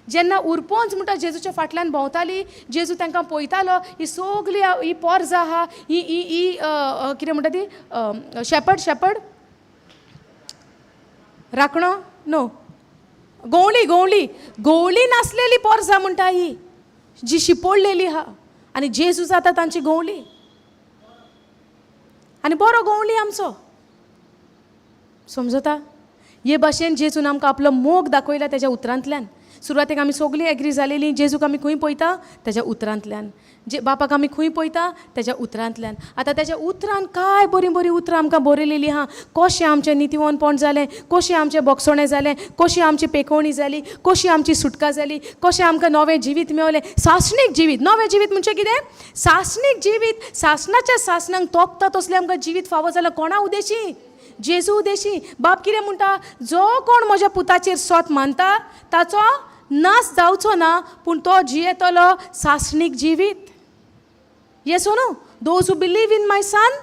जेन्ना उरपोंच म्हणटा जेजूच्या फाटल्यान भोंवताली, जेजू तांकां पळयतालो, ही सगली ही पोरजां आहा, ही ही ही कितें म्हणटा ती, शेपर्ड, शेपर्ड, राखणो न्हू, गवळी, गवळी, गवळी नासलेली पोरजां म्हणटा ही जी शिपोडलेली आहा. आनी जेजू जाता तांची गवळी, आनी बरो गवळी आमचो. समजता? हे भाशेन जेजून आमकां आपलो मोग दाखयला तेज्या उतरांतल्यान. सुरवातेक आमी सगळीं एग्री जालेलीं, जेजूक आमी खंय पळयता? तेज्या उतरांतल्यान. जे बापाक आमी खंय पळयता? तेज्या उतरांतल्यान. आतां तेज्या उतरान काय बरीं बरीं उतरां आमकां बरयलेलीं आहा. कशें आमचें नितीवनपण जालें, कशें आमचें बोगसणें जालें, कशी आमची पेकोवणी जाली, कशी आमची सुटका जाली, कशें आमकां नवें जिवीत मेवलें, सासणीक जिवीत. नवें जिवीत म्हणजे कितें? सासणीक जिवीत. सासणाच्या सासणाक तोपता तसलें आमकां जिवीत फावो जालां. कोणा उदेशी? जेजू उदेशी. बाप कितें म्हणटा? जो कोण म्हज्या पुताचेर सोत मानता ताचो नाश जावचो ना, पूण तो जियेतलो सासणीक जिवीत. Yes or no? Those who believe in my Son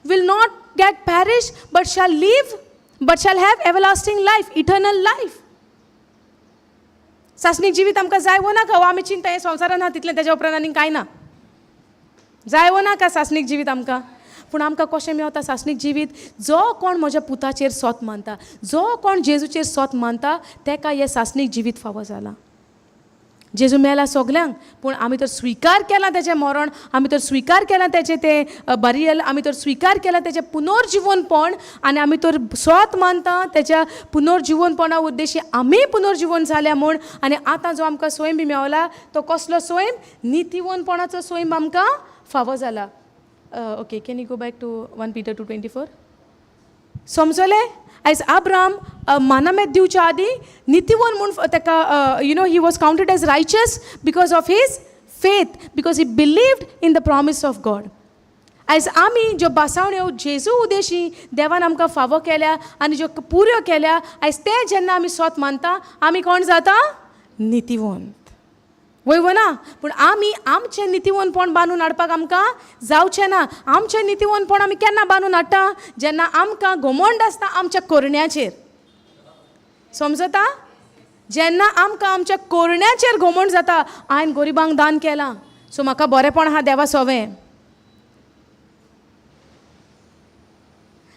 will not get perished, but shall live, but shall have everlasting life, eternal life. सासणीक जिवीत आमकां जाय वो नाका? वो आमी चिंता हें संवसारान आहा तितलें, तेज्या उपरांत आनी कांय ना. जाय वो नाका सासणीक जिवीत आमकां? पूण आमकां कशें मेवता सासणीक जिवीत? जो कोण म्हज्या पुताचेर सोत मानता, जो कोण जेजूचेर सोत मानता, तेका हें सासणीक जिवीत फावो जालां. जेजू मेला सगल्यांक, पूण आमी तर स्विकार केला तेजें मरण, आमी तर स्विकार केलां तेजें तें बरियल, आमी तर स्विकार केलां तेजें पुनर्जिवनपण, आनी आमी तर सोत मानता तेज्या पुनर्जिवनपणा उद्देशी आमी पुनर्जिवन जाल्या म्हूण. आनी आतां जो आमकां स्वयं बी मेवला तो कसलो स्वयं? नितीवनपणाचो स्वयं आमकां फावो जाला. Okay, can you go back to 1 Peter 2:24? समजलें? आयज आब्राम मानामेत दिवच्या आदीं नितीवन म्हूण ताका, he was counted as righteous because of his faith, because he believed in the promise of God. आयज आमी ज्यो बासावण्यो जेजू उदेशी देवान आमकां फावो केल्या आनी ज्यो पुऱ्यो केल्या, आयज तें जेन्ना आमी सोत मानता, आमी कोण जाता? नितीवंत. वय वो ना? पूण आमी आमचें नितीवनपण बांदून हाडपाक आमकां जावचें ना. आमचें नितीवनपण आमी केन्ना बांदून हाडटा? जेन्ना आमकां घमंड आसता आमच्या करण्याचेर. समजता? जेन्ना आमकां आमच्या करण्याचेर घमंड जाता, हांवें गरिबांक दान केलां, सो म्हाका बरेंपण आहा देवा सोवें.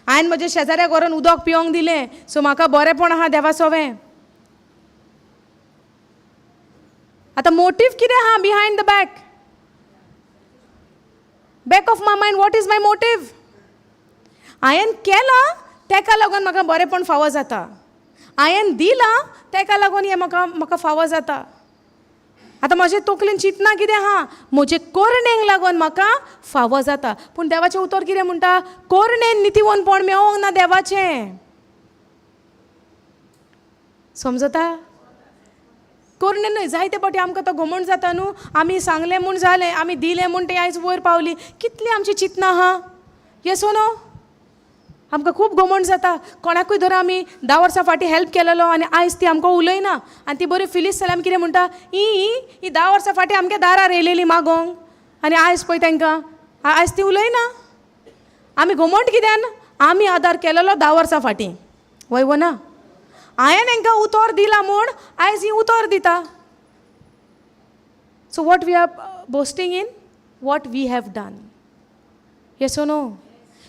हांवें म्हज्या शेजाऱ्याक व्हरोन उदक पिवंक दिलें, सो म्हाका बरेंपण आहा देवा सोवें. आतां मोटीव कितें आहा behind the back, back of my mind, what is my motive? हांवें केलां तेका लागून म्हाका बरेंपण फावो जाता, हांवें दिलां तेका लागून हें म्हाका म्हाका फावो जाता. आतां म्हजे तकलेन चिंतना कितें आहा? म्हजे कोरणेक लागून म्हाका फावो जाता. पूण देवाचें उतर कितें म्हणटा? कोरणेन नितीवनपण मेळोंक ना देवाचें. समजता? कोरणेन न्हय. जायते फावटी आमकां तो घमंड जाता न्हू, आमी सांगलें म्हूण जालें, आमी दिलें म्हूण तें आयज वयर पावली. कितली आमची चिंतना आहा. येस ओ नो? आमकां खूब घमंड जाता. कोणाकूय धर आमी 10 वर्सां फाटीं हेल्प केलेलो आनी आयज ती आमकां उलयना आनी ती बरी फिलीस जाल्यार आमी कितें म्हणटा? ही ही 10 वर्सां फाटीं आमच्या दारार येयलेली मागोंक आनी आयज पळय तांकां, आयज ती उलयना. आमी घमंड कित्यान? आमी आदार केलेलो 10 वर्सां फाटीं. वय वो ना? हांवें हांकां उतर दिलां म्हूण आयज ही उतर दिता. So what we are boasting in? What we have done. Yes or no?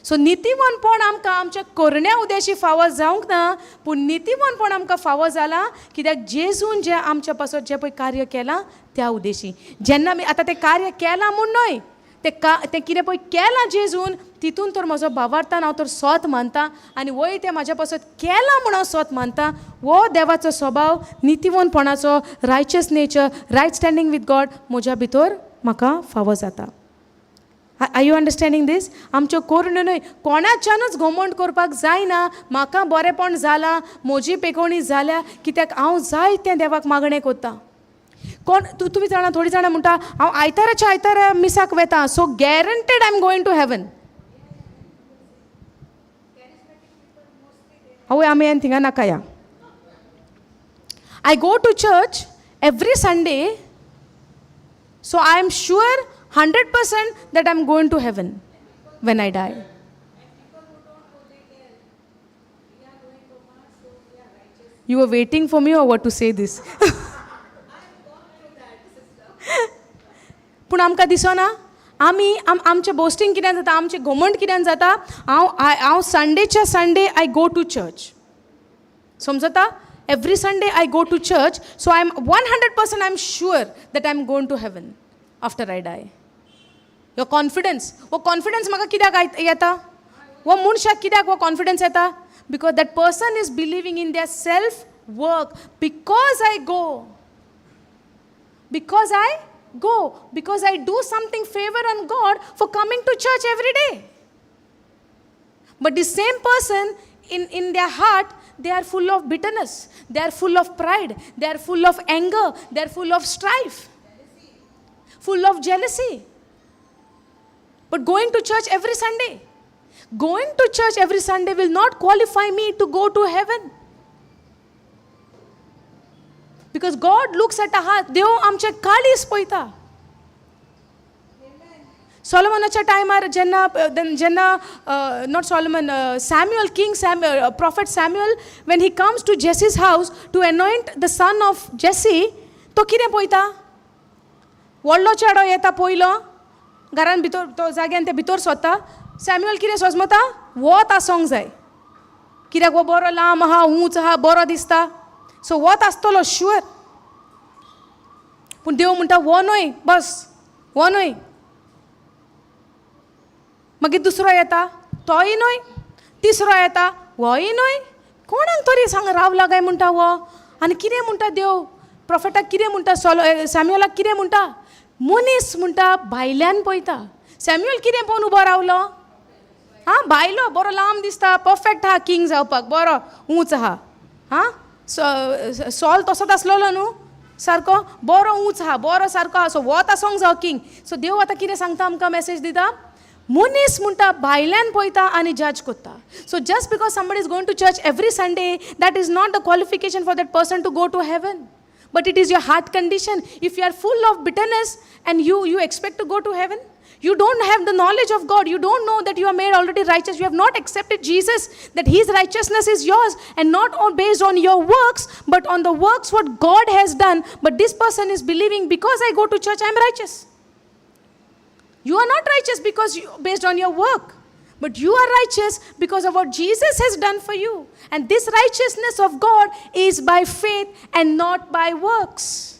So नितीवनपण आमकां आमच्या करण्या उदेशी फावो जावंक ना, पूण नितीवनपण आमकां फावो जालां कित्याक जेजून जें आमच्या पासत जें पळय कार्य केलां त्या उदेशी. जेन्ना आमी आतां तें कार्य केलां म्हूण न्हय, तें कितें पळय केलां जेजून तितून तर म्हजो भावार्थान हांव तर सोत मानता आनी वय तें म्हाज्या पासत केलां म्हूण हांव सोत मानता. हो देवाचो स्वभाव, नितीवनपणाचो, righteous nature, right standing with God म्हज्या भितर म्हाका फावो जाता. Are you understanding this? आमच्यो करण्यो न्हय, कोणाच्यानूच घमंड करपाक जायना. म्हाका बरेंपण जालां, म्हजी पेकोवणी जाल्या कित्याक हांव जाय तें देवाक मागणें करतां. कोण तुमी जाणां, थोडीं जाणां म्हणटा हांव आयताराच्या आयतारा मिसाक वेता, so guaranteed I am going to heaven. आवय आमी थिंगा नाका या. I go to church every Sunday, so I am sure 100% that I am going to heaven when I die. You are waiting for me or what to say this? पूण आमकां दिसना, आमी आमचें बोस्टींग कित्यान जाता, आमचें घमंड कित्यान जाता. हांव हांव संडेच्या Sunday I go to church, समजता? Every Sunday I go to church, so I am 100% I am sure that I am going to heaven after I die. Your confidence, हो कॉन्फिडन्स म्हाका कित्याक येता? हो मनशाक कित्याक हो कॉन्फिडन्स येता? Because that person is believing in their self work. Because I go, because I go, because I do something favour on God for coming to church every day. But the same person in their heart, they are full of bitterness, they are full of pride, they are full of anger, they are full of strife, full of jealousy. But going to church every Sunday, going to church every Sunday will not qualify me to go to heaven. Because God looks at a heart. देव आमचे काळीज पळयता. सोलोमनाच्या टायमार जेन्ना जेन्ना not Solomon, Samuel, king Samuel, prophet Samuel, when he comes to Jesse's house to anoint the son of Jesse, तो कितें पळयता? व्हडलो चेडो येता पयलो घरान भितर, तो जाग्यान ते भितर सोदता. सॅम्युअल कितें सोजमता? वत आसोंक जाय, कित्याक हो बरो लांब आहा, ऊंच आहा, बरो दिसता, सो वत आसतलो शुअर. पूण देव म्हणटा हो न्हय, बस हो न्हय. मागीर दुसरो येता, तोय न्हय. तिसरो येता, होय न्हय. कोणाक तरी सांग रावला काय म्हणटा हो. आनी कितें म्हणटा देव प्रोफेटाक? कितें म्हणटा सॅम्युअलाक? कितें म्हणटा? मनीस म्हणटा भायल्यान पळयता. सॅम्युअल कितें पळोवन उबो रावलो? आं, भायलो बरो लांब दिसता, परफेक्ट आहा किंग जावपाक, बरो ऊंच आहा. आं, सॉल तसोच आसलेलो न्हू, सारको बरो ऊंच आहा, बरो सारको आहा, सो वत आसोंक जावो किंग. सो देव आतां कितें सांगता आमकां, मॅसेज दिता? मनीस म्हणटा भायल्यान पळयता आनी जज करता. So just because somebody is going to church every Sunday, that is not the qualification for that person to go to heaven. But it is your heart condition. If you are full of bitterness and you expect to go to heaven, you don't have the knowledge of God. You don't know that you are made already righteous. You have not accepted Jesus, that His righteousness is yours and not on, based on your works, but on the works what God has done. But this person is believing, because I go to church, I am righteous. You are not righteous because you, based on your work. But you are righteous because of what Jesus has done for you. And this righteousness of God is by faith and not by works.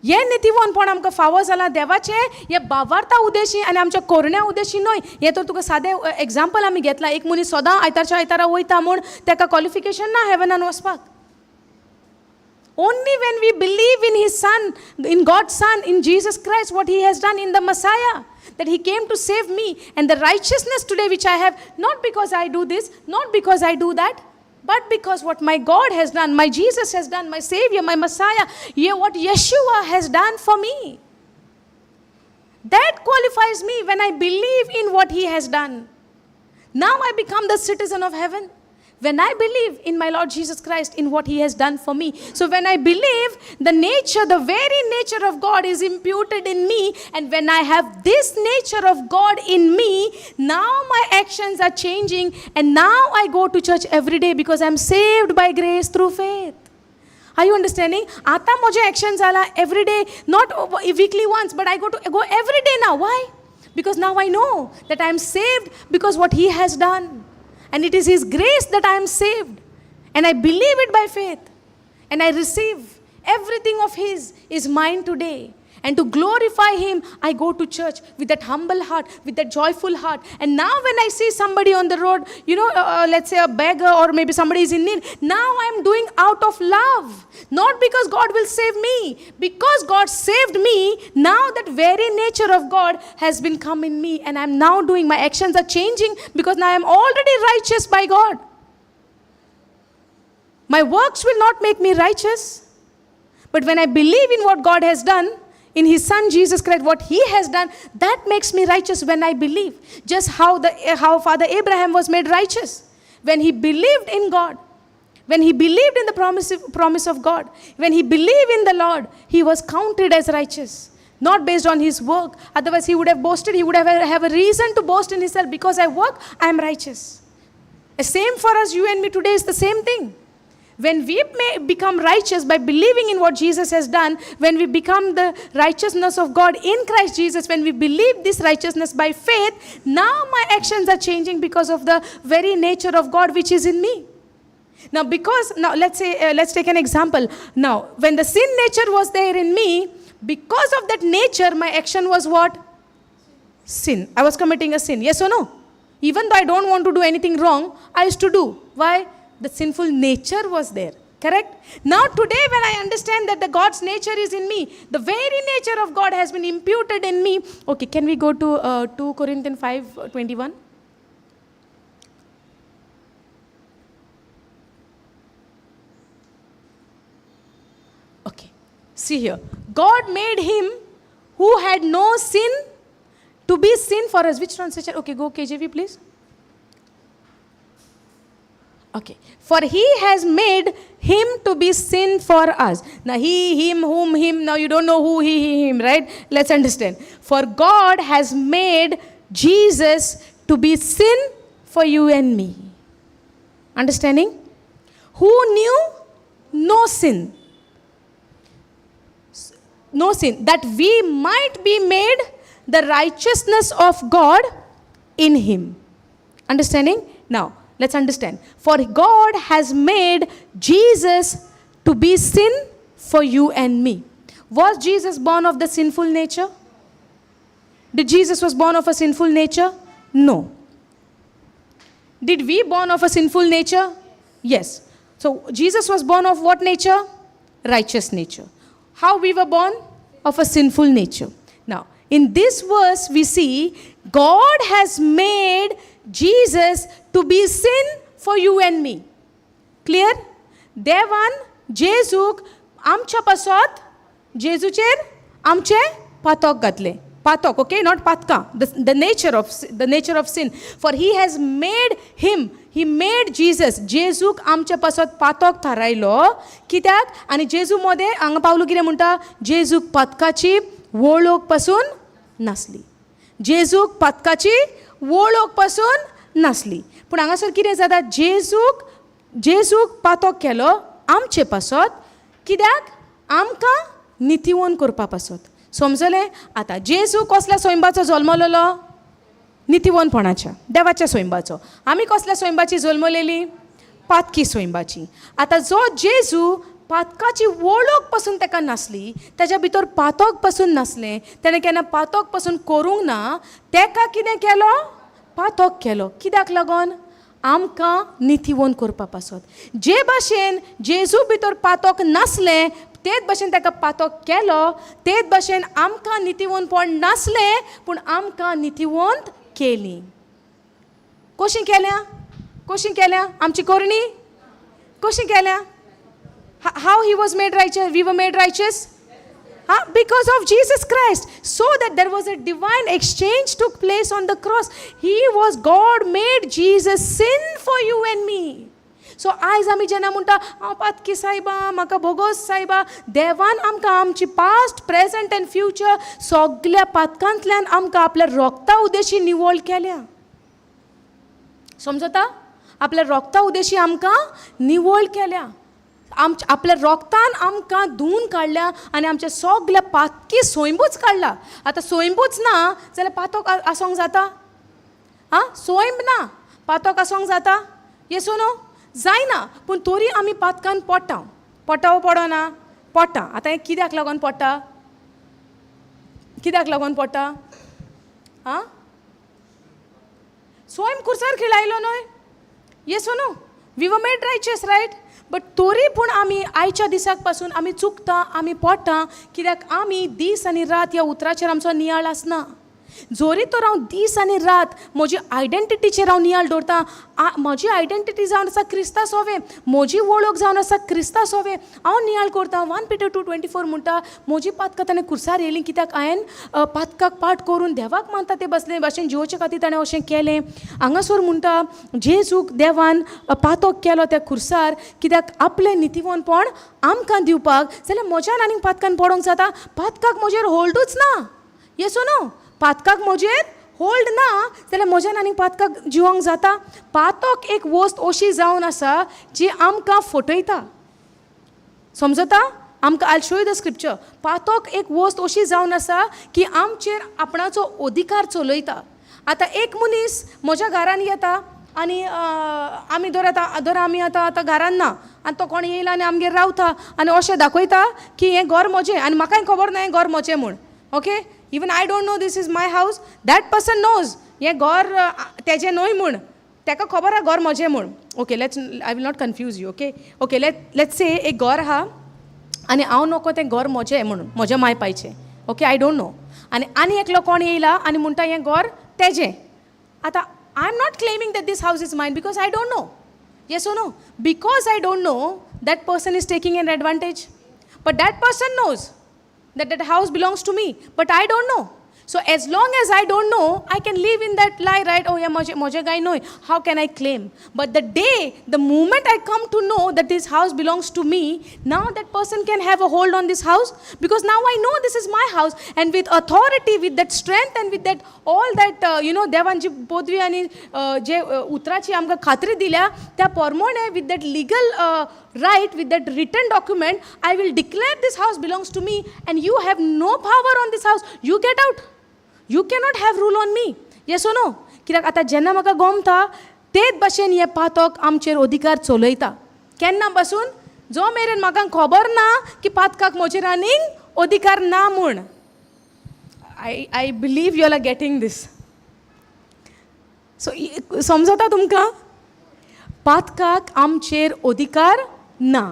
हें नितीवनपण आमकां फावो जालां देवाचें हे बावार्ता उद्देशी आनी आमच्या कोरण्या उद्देशी न्हय. हें तर तुका सादें एग्जाम्पल आमी घेतलां. एक मनीस सदां आयतारच्या आयतारा वयता म्हूण ताका क्वॉलिफिकेशन ना हेवनान वचपाक. Only when we believe in His Son, in God's Son, in Jesus Christ, what He has done in the Messiah, that He came to save me, and the righteousness today which I have, not because I do this, not because I do that, but because what my God has done, my Jesus has done, my Savior, my Messiah, yeah, what Yeshua has done for me. That qualifies me when I believe in what He has done. Now I become the citizen of heaven. When I believe in my Lord Jesus Christ, in what He has done for me. So when I believe, the nature, the very nature of God is imputed in me. And when I have this nature of God in me, now my actions are changing. And now I go to church every day because I am saved by grace through faith. Are you understanding? आतां म्हजें action जाला every day, not weekly once, but I go every day now. Why? Because now I know that I am saved because what He has done. And it is His grace that I am saved. And I believe it by faith. And I receive everything of His is mine today. And to glorify Him, I go to church with that humble heart, with that joyful heart. And now when I see somebody on the road, you know, let's say a beggar or maybe somebody is in need, now I'm doing out of love. Not because God will save me. Because God saved me, now that very nature of God has been come in me. And I'm now doing, my actions are changing because now I'm already righteous by God. My works will not make me righteous. But when I believe in what God has done, in His Son Jesus Christ, what He has done, that makes me righteous when I believe. Just how Father Abraham was made righteous. When he believed in God, when he believed in the promise of God, when he believed in the Lord, he was counted as righteous. Not based on his work. Otherwise he would have boasted, he would have a reason to boast in himself. Because I work, I am righteous. The same for us, you and me today is the same thing. When we may become righteous by believing in what Jesus has done, when we become the righteousness of God in Christ Jesus, when we believe this righteousness by faith, now my actions are changing because of the very nature of God which is in me. Now, let's say, let's take an example. Now, when the sin nature was there in me, because of that nature, my action was what? Sin. I was committing a sin. Yes or no? Even though I don't want to do anything wrong, I used to do. Why? The sinful nature was there. Correct? Now today when I understand that the God's nature is in me, the very nature of God has been imputed in me. Okay, can we go to 2 Corinthians 5:21? Okay, see here. God made him who had no sin to be sin for us. Which translation? Okay, go KJV please. Okay. For he has made him to be sin for us. Now he, him, whom, him. Now you don't know who he, him, right? Let's understand. For God has made Jesus to be sin for you and me. Understanding? Who knew no sin? No sin. That we might be made the righteousness of God in him. Understanding? Now, let's understand. For God has made Jesus to be sin for you and me. Was Jesus born of the sinful nature? Did Jesus was born of a sinful nature? No. Did we born of a sinful nature? Yes. So Jesus was born of what nature? Righteous nature. How we were born? Of a sinful nature. Now, in this verse we see God has made Jesus to be sin for you and me. Clear? देवान जेजूक आमच्या पासत जेजूचेर आमचे पातक घातले. पातक, okay, not पातकां. The nature of sin. For he has made him, he made Jesus. जेजूक आमच्या पासत पातक थारायलो. कित्याक? आनी जेजू मदें हांगा पावलू कितें म्हणटा? जेजूक पातकाची वळख पासून नासली. जेजूक पातकाची वळख पासून नासली. पूण हांगासर कितें जाता? जेजूक पातक केलो आमचे पासत. कित्याक? आमकां नितीवंत करपा पासत. समजलें? आतां जेजू कसल्या स्वयंबाचो जल्मलेलो? नितीवंतपणाच्या, देवाच्या स्वयंबाचो. आमी कसल्या स्वयंबाची जल्मलेली? पातकी स्वयंबाची. आतां जो जेजू पातकाची वळख पासून ताका नासली, ताच्या भितर पातक पासून नासलें, तेणें केन्ना पातक पासून करूंक ना, ताका कितें केलो? पातक केलो. कित्याक लागून? आमकां नितीवंत करपा पासत. जे भाशेन जेजू भितर पातक नासलें तेच भाशेन ताका पातक केलो, तेच भाशेन आमकां नितीवंतपण नासलें पूण आमकां नितीवंत केली. कशी केल्या? कशी केल्या आमची करणी? कशी केल्या? How he was made righteous? We were made righteous? Huh? Because of Jesus Christ. So that there was a divine exchange took place on the cross. He was, God made Jesus sin for you and me. So आयज आमी जेन्ना म्हणटा हांव पातकी सायबा, म्हाका भोगोस सायबा, देवान आमकां आमची पास्ट, प्रेजंट एंड फ्युचर सगल्या पातकांतल्यान आमकां आपल्या रोगता उद्देशी निवळ केल्या. समजता? आपल्या रोगता उद्देशी आमकां निवळ केल्या. आपल्या रोगतान आमकां धुवन काडल्या आनी आमच्या सगल्या पातकी सोयंबूच काडला. आतां सोयंबूच ना जाल्यार पातक आसोंक जाता? आं, सोयंब ना पातक आसोंक जाता? येसो न्हू जायना. पूण तोरी आमी पातकान पडटा. पडटा वो पडना? पडटा. आतां हें कित्याक लागून पडटा? कित्याक लागून पडटा? आं, स्वयं खुर्सार खिळायलो न्हय? येसो न्हू? We were made righteous, right? But तोरी पूण आमी आयच्या दिसाक पासून आमी चुकता, आमी पडटा. कित्याक आमी दीस आनी रात ह्या उतराचेर आमचो नियाळ आसना. जोरी तर हांव दीस आनी रात म्हजी आयडेंटिटीचेर हांव नियाळ दवरता. म्हजी आयडेंटिटी जावन आसा क्रिस्ता सोवे, म्हजी वळख जावन आसा क्रिस्ता सोवे, हांव नियाळ करता. 1 Peter 2:24 म्हणटा म्हजी पातकां ताणें खुर्सार येयली कित्याक हांवें पातकाक पाठ करून देवाक मानता ते बसले भाशेन जिवोचे खातीर ताणें अशें केलें. हांगासर म्हणटा जेजूक देवान पातक केलो त्या खुर्सार कित्याक आपलें नितीवनपण आमकां दिवपाक. जाल्यार म्हज्यान आनीक पातकान पडोंक जाता? पातकाक म्हजेर होल्डूच ना. येसो न्हू? पातकाक म्हजेर होल्ड ना जाल्यार म्हज्यान आनीक पातकाक जिवोंक जाता? पातक एक वस्त अशी जावन आसा जी आमकां फटयता. समजता? आमकां I show you the scripture. पातक एक वस्त अशी जावन आसा की आमचेर आपणाचो अधिकार चलयता. आतां एक मनीस म्हज्या घरान येता आनी आमी धर आतां धर आमी आतां आतां घरान ना आनी तो कोण येयला आनी आमगेर रावता आनी अशें दाखयता की हें घर म्हजें आनी म्हाकाय खबर ना हें घर म्हजें म्हूण. Okay, even I don't know this is my house. That person knows हें घर तेजें न्हय म्हूण, तेका खबर आहा घर म्हजें म्हूण. Okay, let's, I will not confuse you. Okay, okay, let's say एक घर आहा आनी हांव नको तें घर म्हजें म्हणून, म्हज्या माय पायचें. Okay, I don't know. आनी आनी एकलो कोण येयला आनी म्हणटा हें घर तेजें. आतां I am not claiming that this house is mine because I don't know. Yes or no? Because I don't know, that person is taking an advantage. But that person knows that that house belongs to me, but I don't know. So as long as I don't know, I can live in that lie, right? Oh yeah, moje gai noi. How can I claim? But the day, the moment I come to know that this house belongs to me, now that person can have a hold on this house, because now I know this is my house, and with authority, with that strength, and with that all that you know, देवान जी पदवी आनी जे उतराची आमकां खात्री दिल्या त्या प्रमाणे, with that legal right, with that written document, I will declare this house belongs to me, and you have no power on this house. You get out. You cannot have rule on me. Yes or no? कित्याक आतां जेन्ना म्हाका गोमता तेच भाशेन हें पातक आमचेर अधिकार चलयता. केन्ना पासून? जो मेरेन म्हाका खबर ना की पातकाक म्हजेर आनीक अधिकार ना म्हूण. I believe you are getting this. So समजता तुमकां? पातकाक आमचेर अधिकार ना.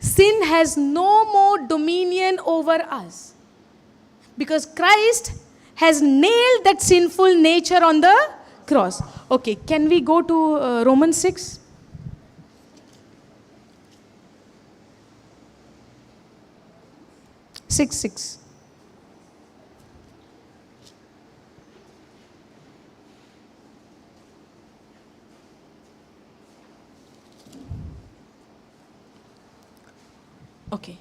Sin has no more dominion over us because Christ has nailed that sinful nature on the cross. Okay, can we go to Romans 6? 6:6. Okay.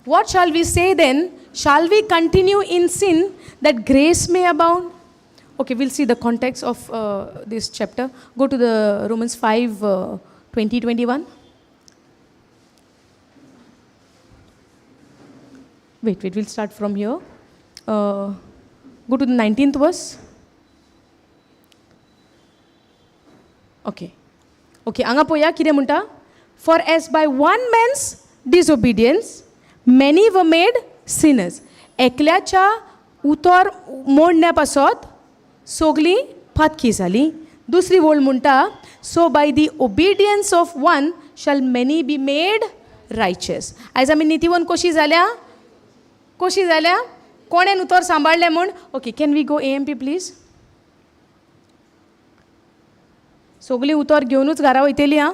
What shall we say then? Shall we continue in sin that grace may abound? Okay, we'll see the context of this chapter. Go to the Romans 5, 20-21. Wait, we'll start from here. Go to the 19th verse. Okay. Okay, anga poya kide munta? For as by one man's disobedience, many were made sinners. एकल्याच्या उतर मोडण्या पासत सगळीं पातकी जाली. दुसरी वळ म्हणटा, so by the obedience of one shall many be made righteous. आयज आमी नितीवन कशी जाल्या? कशी जाल्या? कोणेन उतर सांबाळ्ळें म्हूण? Okay, can we go AMP please? सगळीं उतर घेवनूच घरा वयतली. आं,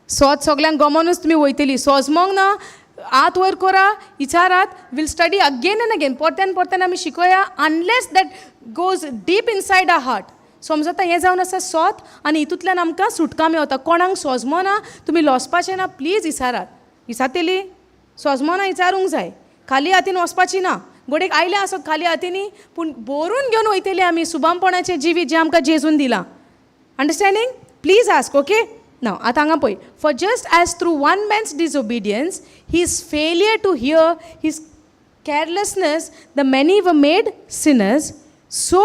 सोज सगल्यांक गमोनूच तुमी वयतली. सोजमोंक ना, हात वयर करा, विचारात. We'll study again and again. परत्यान परत्यान आमी शिकोया, unless that goes deep inside our heart. समजता हें जावन आसा सोत आनी हितूंतल्यान आमकां सुटका मेवता. कोणाक सोजमो ना तुमी लोसपाचें ना, प्लीज इसारात. इसातेली सोजमो ना इचारूंक जाय, खाली हातीन वचपाची ना. गोडेक आयलें आसत खाली हातींनी, पूण भरून घेवन वयतली आमी सुबामपणाचें जिवीत जें आमकां जेजून दिलां. Understanding? Please ask, okay? Now आतां हांगा पळय, for just as through one man's disobedience, his failure to hear, his carelessness, the many were made sinners, so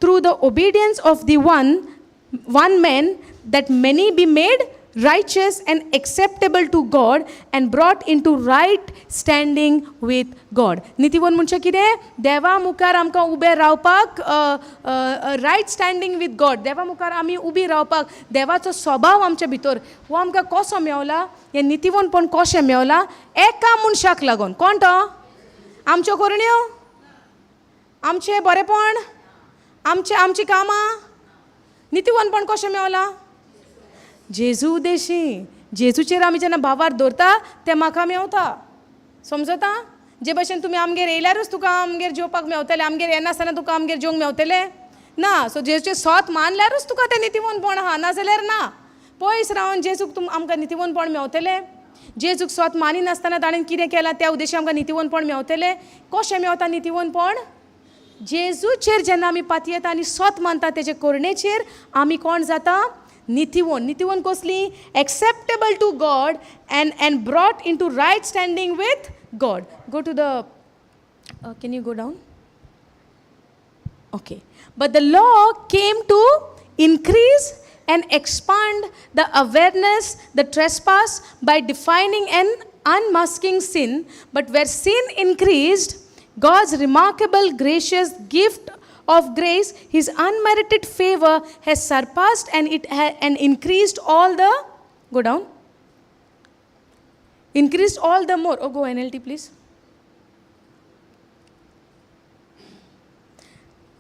through the obedience of the one man, that many be made righteous and acceptable to God and brought into right standing with God. नितीवन म्हणजे कितें? देवा मुखार आमकां उबें रावपाक, right standing with गॉड, देवा मुखार आमी उबी रावपाक, देवाचो स्वभाव आमच्या भितर हो आमकां कसो मेवला? हें नितीवनपण कशें मेवला? एका मनशाक लागून. कोण तो? आमच्यो करण्यो, आमचें बरेंपण, आमचें आमचीं कामां? नितीवनपण कशें मेवलां? जेजू देशी. जेजूचेर आमी जेन्ना भावार दवरता तें म्हाका मेवता. समजता? जे भशेन तुमी आमगेर येयल्यारूच तुका आमगेर जेवपाक मेवतलें, आमगेर येनासतना तुका आमगेर जेवंक मेवतलें ना. सो जेजूचें सोत मानल्यारूच तुका तें नितीवनपण आहा, नाजाल्यार ना. पयस रावन जेजूक तुम आमकां नितीवनपण मेवतलें? जेजूक सोत मानिनासतना ताणें कितें केलां त्या उद्देशान आमकां नितीवनपण मेवतलें? कशें मेवता नितीवनपण? जेजूचेर जेन्ना आमी पातयेता आनी सोत मानता तेजे करणेचेर आमी कोण जाता? नितीवोन. नितीवोन कसली? Acceptable to God and brought into right standing with God. Go to the, can you go down? Okay. But the law came to increase and expand the awareness, the trespass, by defining and unmasking sin. But where sin increased, God's remarkable gracious gift of grace, His unmerited favor has surpassed and it and increased all the, go down, increased all the more. Oh, go NLT, please.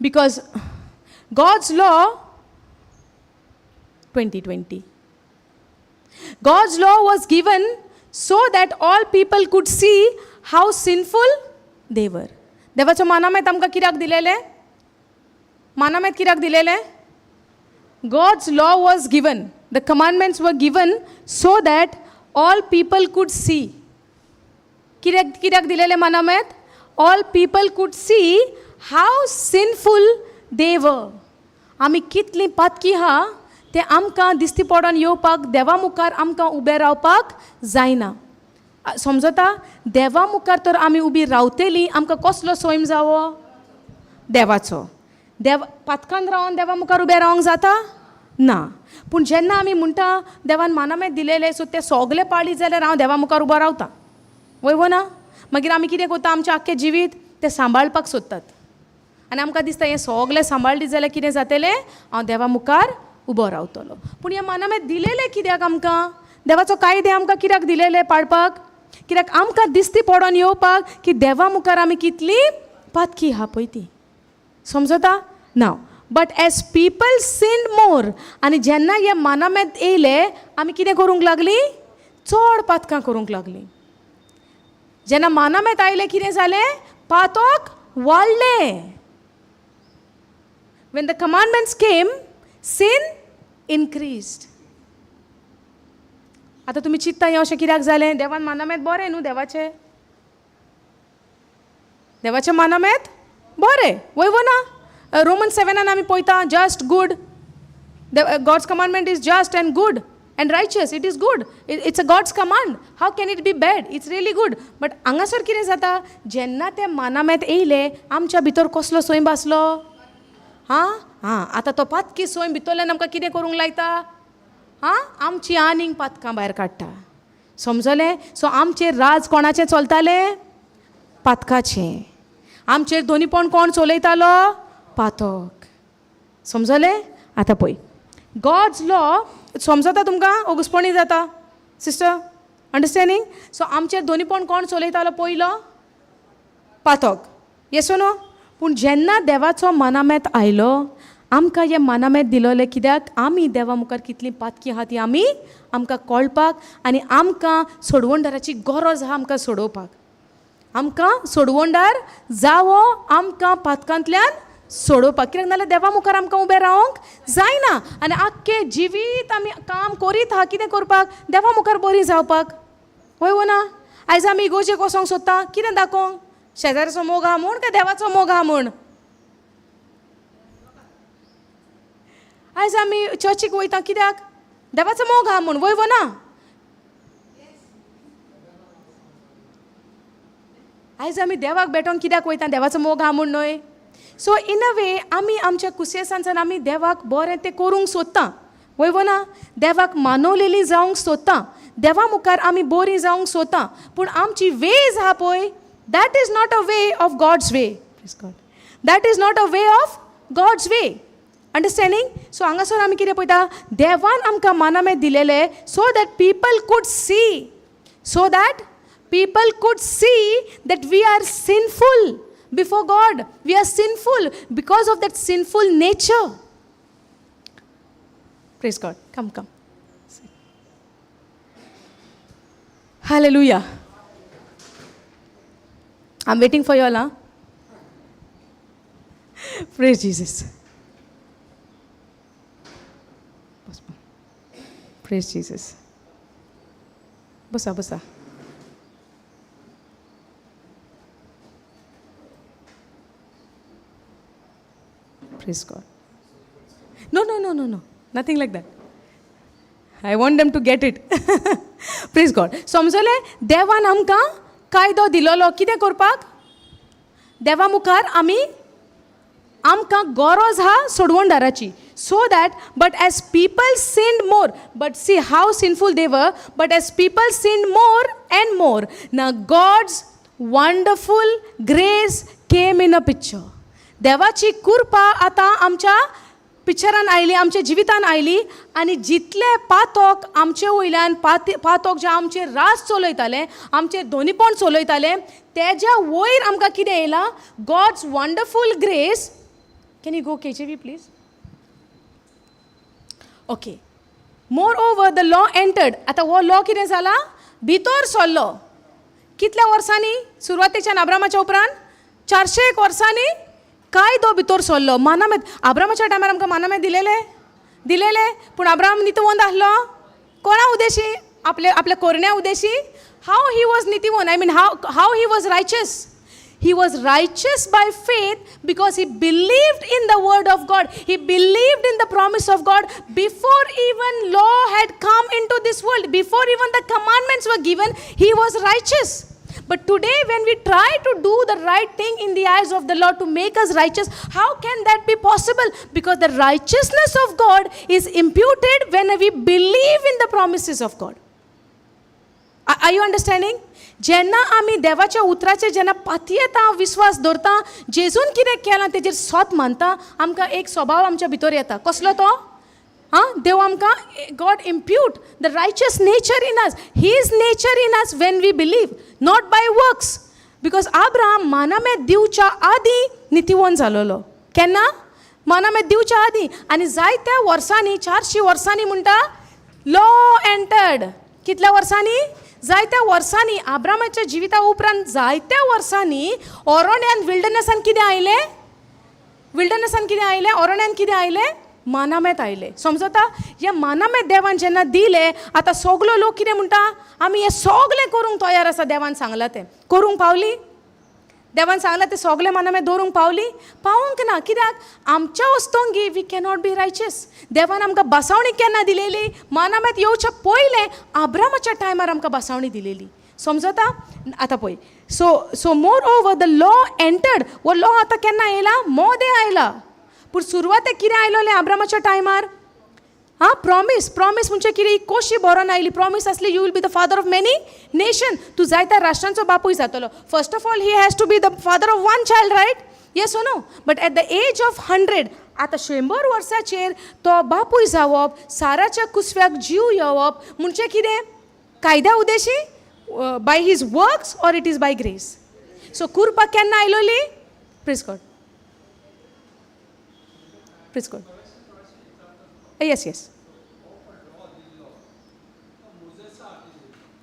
Because God's law, 2020. God's law was given so that all people could see how sinful they were. देवाचो मानामेत आमकां कित्याक दिलेलें? मानामेत कित्याक दिलेलें? God's law was given. The commandments were given so that all people could see. कित्याक दिलेलें मानामेत? All people could see how sinful they were. आमी कितलीं पातकी आहा तें आमकां दिश्टी पडोन येवपाक, देवा मुखार आमकां उबें रावपाक जायना. समजता? देवा मुखार तर आमी उबी रावतलीं, आमकां कसलो सैम जावो? देवाचो. देव पातकान रावन देवा मुखार उबें रावंक जाता ना. पूण जेन्ना आमी म्हणटा देवान मानामेत दिलेलें, सो ते सगळे पाळीत जाल्यार हांव देवा मुखार उबो रावता, वय वो ना? मागीर आमी कितें करता? आमचें आख्खें जिवीत तें सांबाळपाक सोदतात आनी आमकां दिसता हें सगळें सांबाळ्ळें जाल्यार कितें जातलें? हांव देवा मुखार उबो रावतलो. पूण हें मानामेत दिलेलें कित्याक आमकां? देवाचो कायदे आमकां कित्याक दिलेले पाळपाक? कित्याक आमकां दिश्टी पडोन येवपाक की देवा मुखार आमी कितली पातकी आहा पळय ती. समजता? ना. But as people sinned more, आनी जेन्ना हे मानामेत येयले आमी कितें करूंक लागली? चड पातकां करूंक लागली. जेन्ना मानामेत आयले कितें जालें? पातक वाडलें. When the commandments came, sin increased. आतां तुमी चिंत्ता हें अशें कित्याक जालें? देवान मानामेत बरें न्हू, देवाचें देवाचें मानामेत बरें, वय वो ना? रोमन 7 आमी पळयता, just good. God's commandment is just and good and righteous. It is good. It's a God's command. How can it be bad? It's really good. But हांगासर कितें जाता? जेन्ना ते मानामेत येयले आमच्या भितर कसलो सैम आसलो? हां हां, आतां तो पातकी सैम भितरल्यान आमकां कितें करूंक लायता? हां, आमची आनीक पातकां भायर काडटा. समजलें? सो आमचेर राज कोणाचें चलतालें? पातकाचें. आमचेर दोनीपण कोण चलयतालो? पातक. समजलें? आतां पळय, गॉड्स लॉ समजता तुमकां? ओगुसपणी जाता सिस्टर? अंडरस्टँडींग? सो आमचेर दोनीपण कोण चलयतालो पयलो? पातक. येस नो? पूण जेन्ना देवाचो मानामेत आयलो, आमकां हें मानामेत दिलोलें कित्याक? आमी देवा मुखार कितलीं पातकी आहा ती आमी आमकां कळपाक आनी आमकां सोडवणदाराची गरज आहा आमकां सोडोवपाक. आमकां सोडवणदार जावो, आमकां पातकांतल्यान सोडोवपाक. कित्याक नाल्यार देवा मुखार आमकां उबें रावंक जायना. आनी आख्खें जिवीत आमी काम करीत आहा कितें करपाक? देवा मुखार बरी जावपाक. वय वो ना? आयज आमी इगोर्जेक वचोंक सोदता कितें दाखोवंक? शेजाऱ्याचो मोग आहा म्हूण काय देवाचो मोग आहा म्हूण? आयज आमी चर्चीक वयता कित्याक? देवाचो मोग आहा म्हूण. वय वो ना? आयज आमी देवाक भेटोंक कित्याक वयता? देवाचो मोग आहा म्हूण न्हय? सो इन अ वे आमी आमच्या कुसियेसांच्यान आमी देवाक बरें तें करूंक सोदता. वय वो ना? देवाक मानवलेली जावंक सोदता, देवा मुखार आमी बरी जावंक सोदता, पूण आमची वेज आहा पळय, that is not a way of God's way. That is not a way of God's way. Understanding? So हांगासर आमी कितें पळयता, देवान आमकां मानामे दिलेले so that people could see, so that people could see that we are sinful before God. We are sinful because of that sinful nature. Praise God. Come, come. Hallelujah. I'm waiting for you all, huh? Praise Jesus. Praise Jesus. Bosa, bosa. Praise God. No, no, no, no, no. Nothing like that. I want them to get it. Praise God. समजले? देवान आमकां कायदो दिलोलो कितें करपाक? देवा मुखार आमी आमकां गरज आहा सोडवणदाराची. So that, but as people sinned more, but see how sinful they were, but as people sinned more and more, now God's wonderful grace came in a picture. देवाची कृपा आतां आमच्या पिक्चरान आयली, आमच्या जिवितान आयली. आनी जितले पातोक आमचे वयल्यान पातोक जे आमचे राज चलयताले, आमचे दोनीपण चलयताले, तेज्या वयर आमकां कितें येयलां? God's wonderful grace. Can you go KJV please? Okay. Moreover the law entered. आतां हो लॉ कितें जाला? भितर सरलो. कितल्या वर्सांनी? सुरवातेच्यान आब्रामाच्या उपरांत 401 वर्सांनी कायदो भितर सरलो. मानामेत आब्रामाच्या टायमार आमकां मानामेत दिलेले दिलेले, पूण आब्राम नितवंत आसलो कोणा उद्देशी? आपल्या आपल्या कोरण्या उद्देशी. How he was नितिवंत? I mean how he was righteous? He was righteous by faith because he believed in the word of God. He believed in the promise of God before even law had come into this world, before even the commandments were given, he was righteous. But today when we try to do the right thing in the eyes of the Lord to make us righteous, how can that be possible? Because the righteousness of God is imputed when we believe in the promises of God. Are you understanding? जेन्ना आमी देवाच्या उतराचेर जेन्ना पातयेता, विस्वास दवरता, जेजून कितें केलां तेजेर सोत मानता, आमकां एक स्वभाव आमच्या भितर येता. कसलो तो? आं, देव आमकां God impute the righteous nature in us, his nature in us when we believe, not by works. Because Abraham मानामेत दिवच्या आदीं नितिवंत जालोलो. केन्ना? मानामेत दिवच्या आदीं. आनी जायत्या वर्सांनी, 400 वर्सांनी म्हणटा लॉ एंटर्ड. कितल्या वर्सांनी? जायत्या वर्सांनी. आब्रामाच्या जिविता उपरांत जायत्या वर्सांनी ओरोण्यान विल्डरनेसान कितें आयलें? विल्डरनेसान कितें आयलें? ओरोण्यान कितें आयलें? मानामेत आयलें. समजता? ह्या मानामेत देवान जेन्ना दिलें, आतां सगलो लोक कितें म्हणटा? आमी हें सगलें करूंक तयार आसा, देवान सांगलां तें करूंक पावली? देवान सांगलां तें सगलें मानामेत दवरूंक पावली? पावूंक ना. कित्याक? आमच्या वस्तोंगी we cannot be righteous. देवान आमकां बसावणी केन्ना दिलेली? मानामेत येवच्या पयलें आब्रामाच्या टायमार आमकां बसावणी दिलेली. समजता? आतां पळय. So moreover the law entered. हो लॉ आतां केन्ना येयला? मोदें आयला. पूण सुरवातेक कितें आयलोलें आब्रामाच्या टायमार? आं, प्रॉमीस. प्रॉमीस म्हणजे कितें? कशी बरोवन आयली? प्रॉमीस आसली you will be the father of many nation. तूं जायत्या राष्ट्रांचो बापूय जातलो. First of all he has to be the father of one child, right? Yes or no? But at the age of 100, आतां 100 वर्साचेर तो बापूय जावप, साराच्या कुसव्याक जीव येवप म्हणजे कितें? कायद्या उद्देशी? By his works or it is by grace? So कृपा केन्ना आयलोली? Praise God. Praise God. Yes, yes.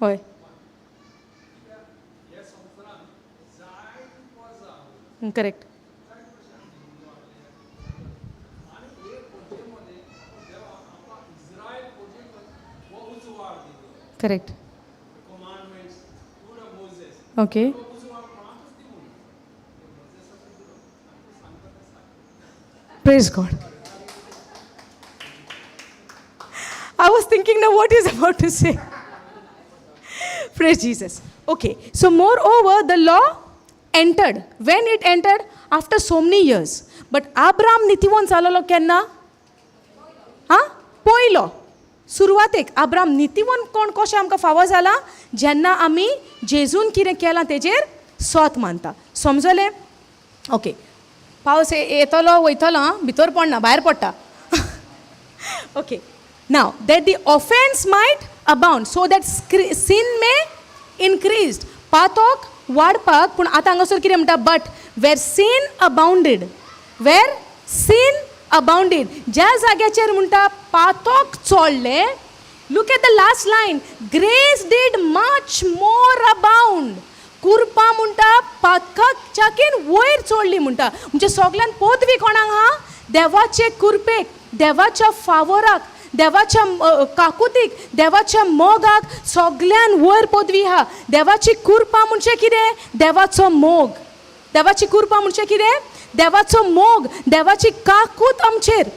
हय. Correct. Correct. The commandments through the Moses. Okay. देवा उजो आमकां कोणाकूच दिवंक ना. ते मोझेसाकूच दिलो आनी तूं सांगता तें सांग. Praise God. I was thinking now what he's about to say. Praise Jesus. Okay, so moreover, the law entered. When it entered? After so many years. But Abraham नितीवंत जालोलो केन्ना? आं, पयलो सुरवातेक आब्राम नितीवंत कोण कशें आमकां फावो जाला? जेन्ना आमी जेजून कितें केलां तेजेर सोत मानता. समजलें? ओके. पावस येतलो वयतलो, आं, भितर पडना, भायर पडटा. Okay. Now, that the offense might abound, so that sin may increased. पातोक वाडपाक. पूण आतां हांगासर कितें म्हणटा? But where sin abounded, where sin abounded, ज्या जाग्याचेर म्हणटा पातोक चोडलें, look at the last line, grace did much more abound. कुरपा म्हणटा पातकाच्याकीन वयर चोडली म्हणटा. म्हणजे सगल्यान पदवी कोणाक आहा? देवाचे कुरपेक, देवाच्या फावोराक, देवाच्या काकुतीक, देवाच्या मोगाक सगल्यान वयर पदवी आहा. देवाची कुरपा म्हणजे कितें? देवाचो मोग. देवाची कुरपा म्हणजे कितें? देवाचो मोग, देवाची काकूत आमचेर.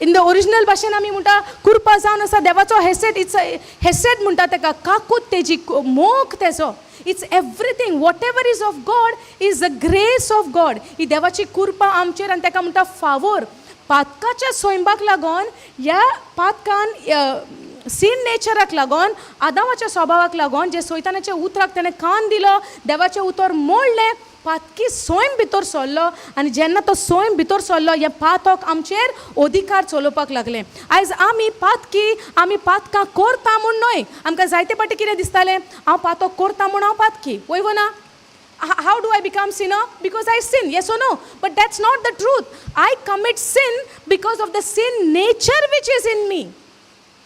इन the original भाशेन आमी म्हणटा कुरपा जावन आसा देवाचो हेसेड. It's हेसेड म्हणटा ताका, काकूत तेजी, मोग तेजो. It's everything. Whatever is of God is the grace of God. ही देवाची कुरपा आमचेर आनी ताका म्हणटा फावोर. पातकाच्या स्वयंपाक लागून, ह्या पातकान, सीन नेचराक लागून, आदामाच्या स्वभावाक लागून, जे सैतानाच्या उतराक तेणें कान दिलो, देवाचें उतर मोडलें, पातकी स्वयं भितर सरलो. आनी जेन्ना तो स्वयं भितर सरलो, हें पातक आमचेर अधिकार चलोवपाक लागलें. आयज आमी पातकी, आमी पातकां करता म्हूण न्हय. आमकां जायते फावटी कितें दिसतालें, हांव पातक करता म्हूण हांव पातकी, वय वो ना? How do I become sinner? Because I sin, yes or no? But that's not the truth. I commit sin because of the sin nature which is in me.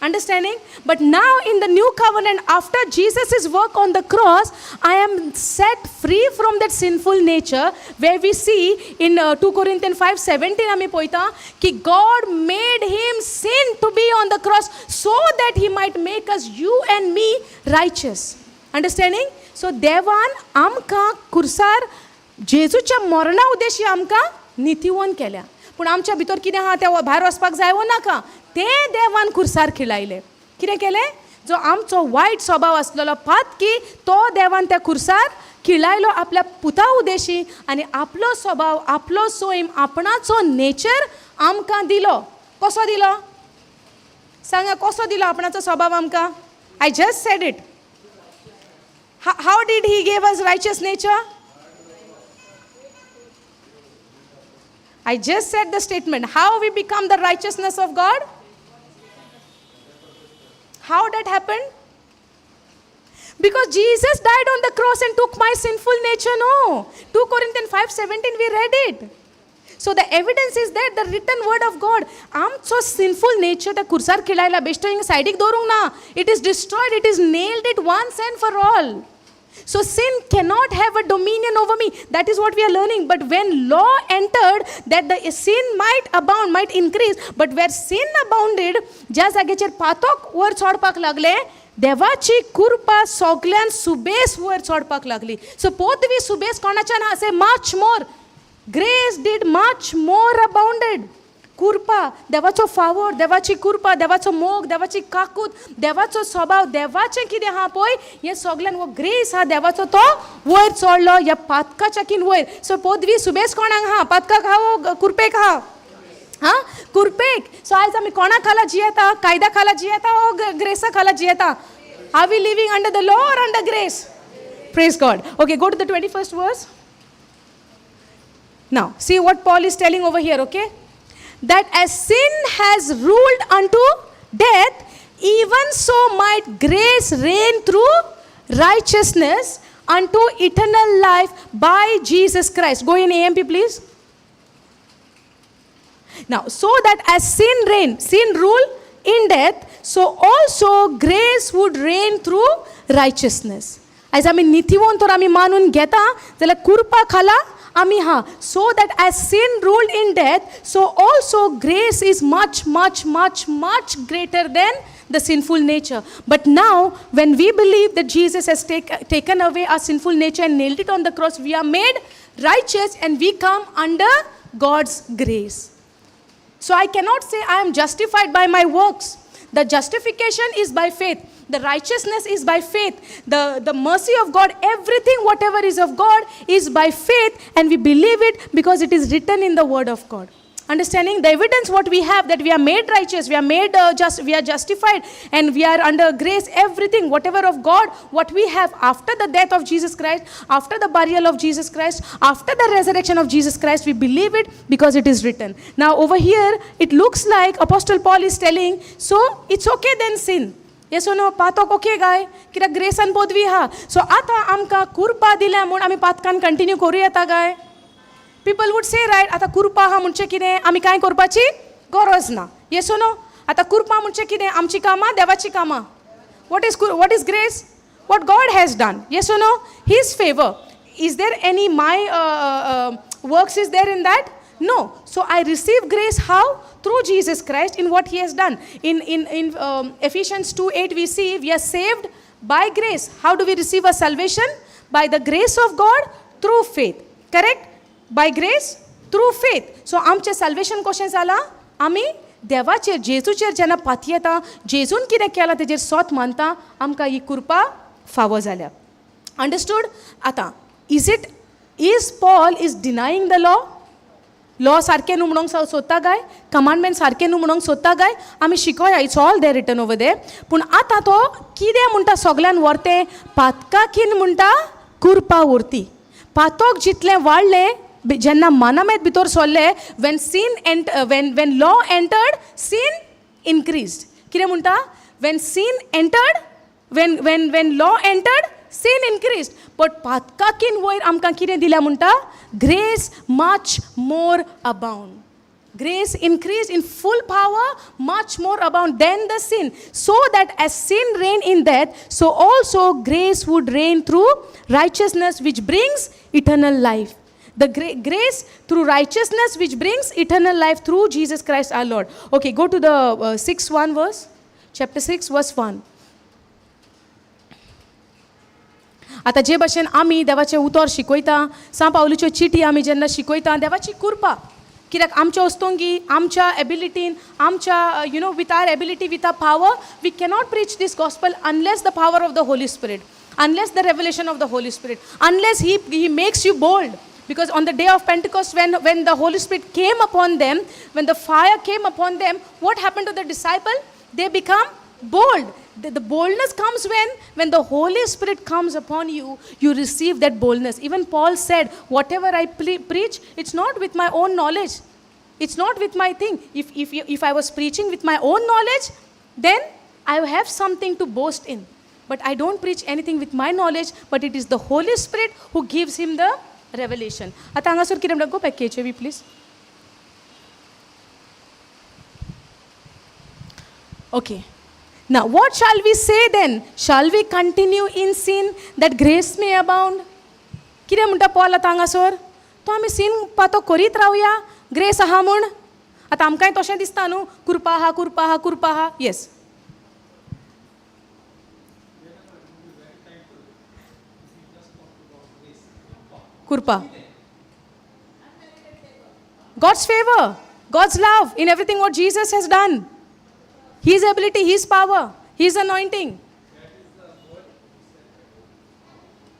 Understanding? But now in the new covenant, after Jesus' work on the cross, I am set free from that sinful nature, where we see in 2 Corinthians 5:17 आमी पळयता की God made him sin to be on the cross so that he might make us, you and me, righteous. Understanding? So देवान आमकां कुर्सार जेजूच्या मरणा उद्देशी आमकां नितीवंत केल्या. पूण आमच्या भितर कितें आहा तें भायर वचपाक जाय वो नाका? तें देवान कुर्सार खिळायलें. कितें केलें? जो आमचो वायट स्वभाव आसलेलो पातकी, तो देवान त्या कुर्सार खिळायलो आपल्या पुता उद्देशी आनी आपलो स्वभाव, आपलो सोयम, आपणाचो नेचर आमकां दिलो. कसो दिलो? सांगा, कसो दिलो आपणाचो स्वभाव आमकां? I just said it. How did he give us righteous nature? I just said the statement. How we become the righteousness of God? How that happened? Because Jesus died on the cross and took my sinful nature. No. 2 Corinthians 5:17, we read it. So the evidence is there, the written word of God. आमचो sinful nature त्या कुर्सार खिळायला, बेश्टो हिंग सायडीक दवरूंक ना. It is destroyed, it is nailed it once and for all. So sin cannot have a dominion over me. That is what we are learning. But when law entered, that the sin might abound, might increase. But where sin abounded, ज्या जाग्याचेर पातक वयर चडपाक लागले, देवाची कृपा सगल्यान सुबेस वयर चडपाक लागली. सो पदवी सुबेस कोणाच्यान आसा? Much more. Grace did much more abounded. कृपा, देवाचो फावोर, देवाची कृपा, देवाचो मोग, देवाची काकूत, देवाचो स्वभाव, देवाचें कितें आहा पळय, हें सगल्यान हो ग्रेस आहा देवाचो, तो वयर चडलो ह्या पातकाच्याकीन वयर. सो पदवी सुबेस कोणाक आहा? पातकाक आहा वो कुरपेक आहा? हां, कुरपेक. सो आयज आमी कोणा खाला जियेता? कायद्या खाला जियेता वो ग्रेसा खाला जियेता? Are we living under the law or under grace? Praise God. Okay, go to the 21st verse. Now, see what Paul is telling over here, okay? That as sin has ruled unto death, even so might grace reign through righteousness unto eternal life by Jesus Christ. Go in AMP, please. Now, so that as sin reign, sin rule in death, so also grace would reign through righteousness. आयज आमी नितीवंत तर आमी मानून घेता जाल्यार कुरपा खाला आमी हा. So that as sin ruled in death, so also grace is much, much, much, much greater than The sinful nature. But now, when we believe that Jesus has taken away our sinful nature and nailed it on the cross, we are made righteous and we come under God's grace. So I cannot say I am justified by my works. The justification is by faith. The righteousness is by faith. The mercy of God, everything, whatever is of God, is by faith, and we believe it because it is written in the Word of God. Understanding the evidence what we have, that we are made righteous, we are made just, we are justified, and we are under grace. Everything, whatever of God, what we have after the death of Jesus Christ, after the burial of Jesus Christ, after the resurrection of Jesus Christ, we believe it because it is written. Now over here, it looks like Apostle Paul is telling, so it's okay then sin. Yes or no? पातक okay काय? कित्याक ग्रेसान पदवी आहा. So आतां आमकां कुरपा दिल्या म्हूण आमी पातकान कंटिन्यू करूं येता काय? पिपल वूड से रायट, आतां कुरपा आहा म्हणचें कितें, आमी कांय करपाची गरज ना. येस नो? आतां कुरपा म्हणचें कितें, आमची कामां देवाची कामां. What is grace? What God has done. Yes no? His favour. Is there any my works is there in that? No. So I receive grace how? Through Jesus Christ in what he has done. In Ephesians 2:8 we see we are saved by grace. How do we receive our salvation? By the grace of God through faith. Correct? By grace through faith. So आमचें salvation कशें जालां? आमी देवाचेर, जेजूचेर जेन्ना पातयेता, जेजून कितें केलां तेजेर सोत मानता, आमकां ही कृपा फावो जाल्या. Understood? आतां is Paul is denying the law? Law सारकें न्हू म्हणोंक सोदता काय? कमांडमेंट सारकें न्हू म्हणोंक सोदता काय? आमी शिकोया, it's all there written over there. पूण आतां तो कितें म्हणटा सगल्यान व्हरतें पातकाकीन म्हणटा कुरपा उरती. पातक जितलें वाडलें, जेन्ना मानामेत भितर सरलें, when sin when law entered, sin increased. कितें म्हणटा? When sin entered, when when when law entered, sin increased. But पातकाकीन वयर आमकां कितें दिल्या म्हणटा? Grace much more abound. Grace increased in full power, much more abound than the sin. So that as sin reigned in death, so also grace would reign through righteousness, which brings eternal life. The grace through righteousness, which brings eternal life through Jesus Christ our Lord. Okay, go to the 6:1 verse, chapter 6 verse 1. आतां जे भाशेन आमी देवाचें उतर शिकयता, सांव पावलूच्यो चिटी आमी जेन्ना शिकयता, देवाची कृपा कित्याक आमच्या वस्तुंगी, आमच्या एबिलिटीन, आमच्या you know with our ability, with our power, we cannot preach this gospel unless the power of the Holy Spirit, unless the revelation of the Holy Spirit, unless he makes you bold. Because on the day of Pentecost, when the Holy Spirit came upon them, when the fire came upon them, what happened to the disciple? They become bold. The boldness comes when the Holy Spirit comes upon you, you receive that boldness. Even Paul said, whatever I preach, it's not with my own knowledge. It's not with my thing. If I was preaching with my own knowledge, then I have something to boast in. But I don't preach anything with my knowledge, but it is the Holy Spirit who gives him the revelation. आतां हांगासर कितें म्हणटा? Go back KJV please. Okay. Now, what shall we say then? Shall we continue in sin that grace may abound? कितें म्हणटा Paul आतां हांगासर? तो आमी सीन पातो करीत रावया, ग्रेस आहा म्हूण. आतां आमकांय तशें दिसता न्हू, कुरपा आहा, कुरपा आहा, कुरपा आहा. येस. Kurpa. God's favor, God's love in everything what Jesus has done. His ability, His power, His anointing. That is the word he said.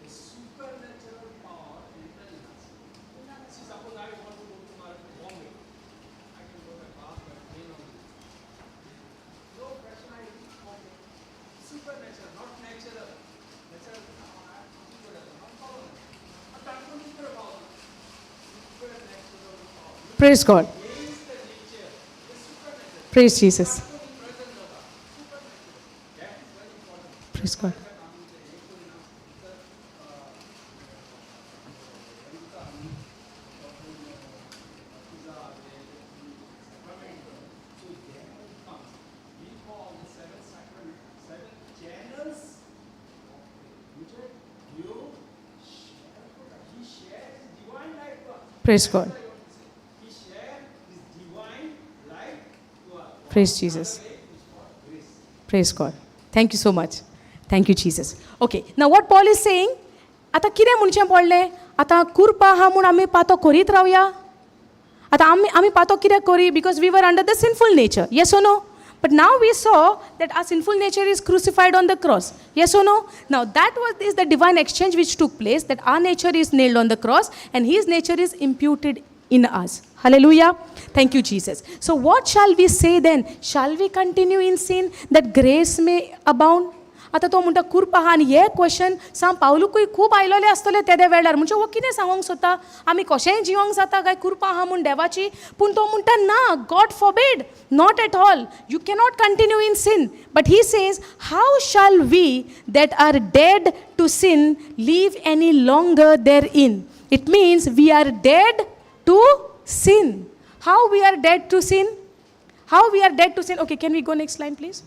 A supernatural power enters in us. See, suppose I want to go to Bombay. I can go by bus, by train only. No pressure, I reach Bombay. Supernatural, not natural. Natural, Praise God. Praise Jesus. Praise God. Praise God. Praise Jesus. Praise God. Thank you so much. Thank you Jesus. Okay, now what Paul is saying, आतां कितें म्हणचें पडलें? आतां कुरपा आहा म्हूण आमी पातो करीत रावया? आतां आमी पातो कित्याक करी? Because we were under the sinful nature. Yes or no? But now we saw that our sinful nature is crucified on the cross. Yes or no? Now that was is the divine exchange which took place, that our nature is nailed on the cross and his nature is imputed in us. Hallelujah. Thank you, Jesus. So what shall we say then? Shall we continue in sin that grace may abound? आतां तो म्हणटा कुरपा आहा. आनी हें question सांव पावलूकूय खूब आयलोलें आसतलें तेद्या वेळार. म्हणजे हो कितें सांगूंक सोदता, आमी कशेंय जिवंक जाता काय कुरपा आहा म्हूण देवाची? पूण तो म्हणटा ना, God forbid, not at all. You cannot continue in sin. But he says, how shall we that are dead to sin live any longer therein? It means we are dead to sin. How we are dead to sin? How we are dead to sin? Okay, can we go next line please?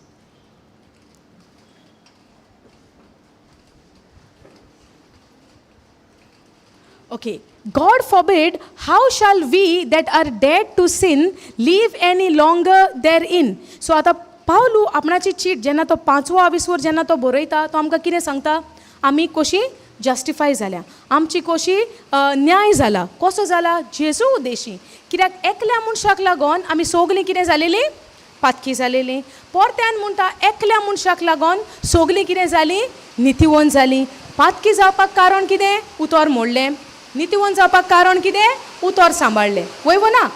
Okay, God forbid, how shall we that are dead to sin live any longer therein? So आतां पावलू आपणाची चीट जेन्ना तो पांचवो आविस्वर जेन्ना तो बरयता, तो आमकां कितें सांगता? आमी कशी जस्टिफाय जाल्या, आमची कशी न्याय जाला. कसो जाला? जेजू उद्देशी. कित्याक एकल्या मनशाक लागून आमी सगलीं कितें जालेलीं? पातकी जालेलीं. परत्यान म्हणटा एकल्या मनशाक लागून सगलीं कितें जालीं? नितीवंत जालीं. पातकी जावपाक कारण कितें? उतर मोडलें. नितीवंत जावपाक कारण कितें? उतर सांबाळ्ळें. वय वो ना?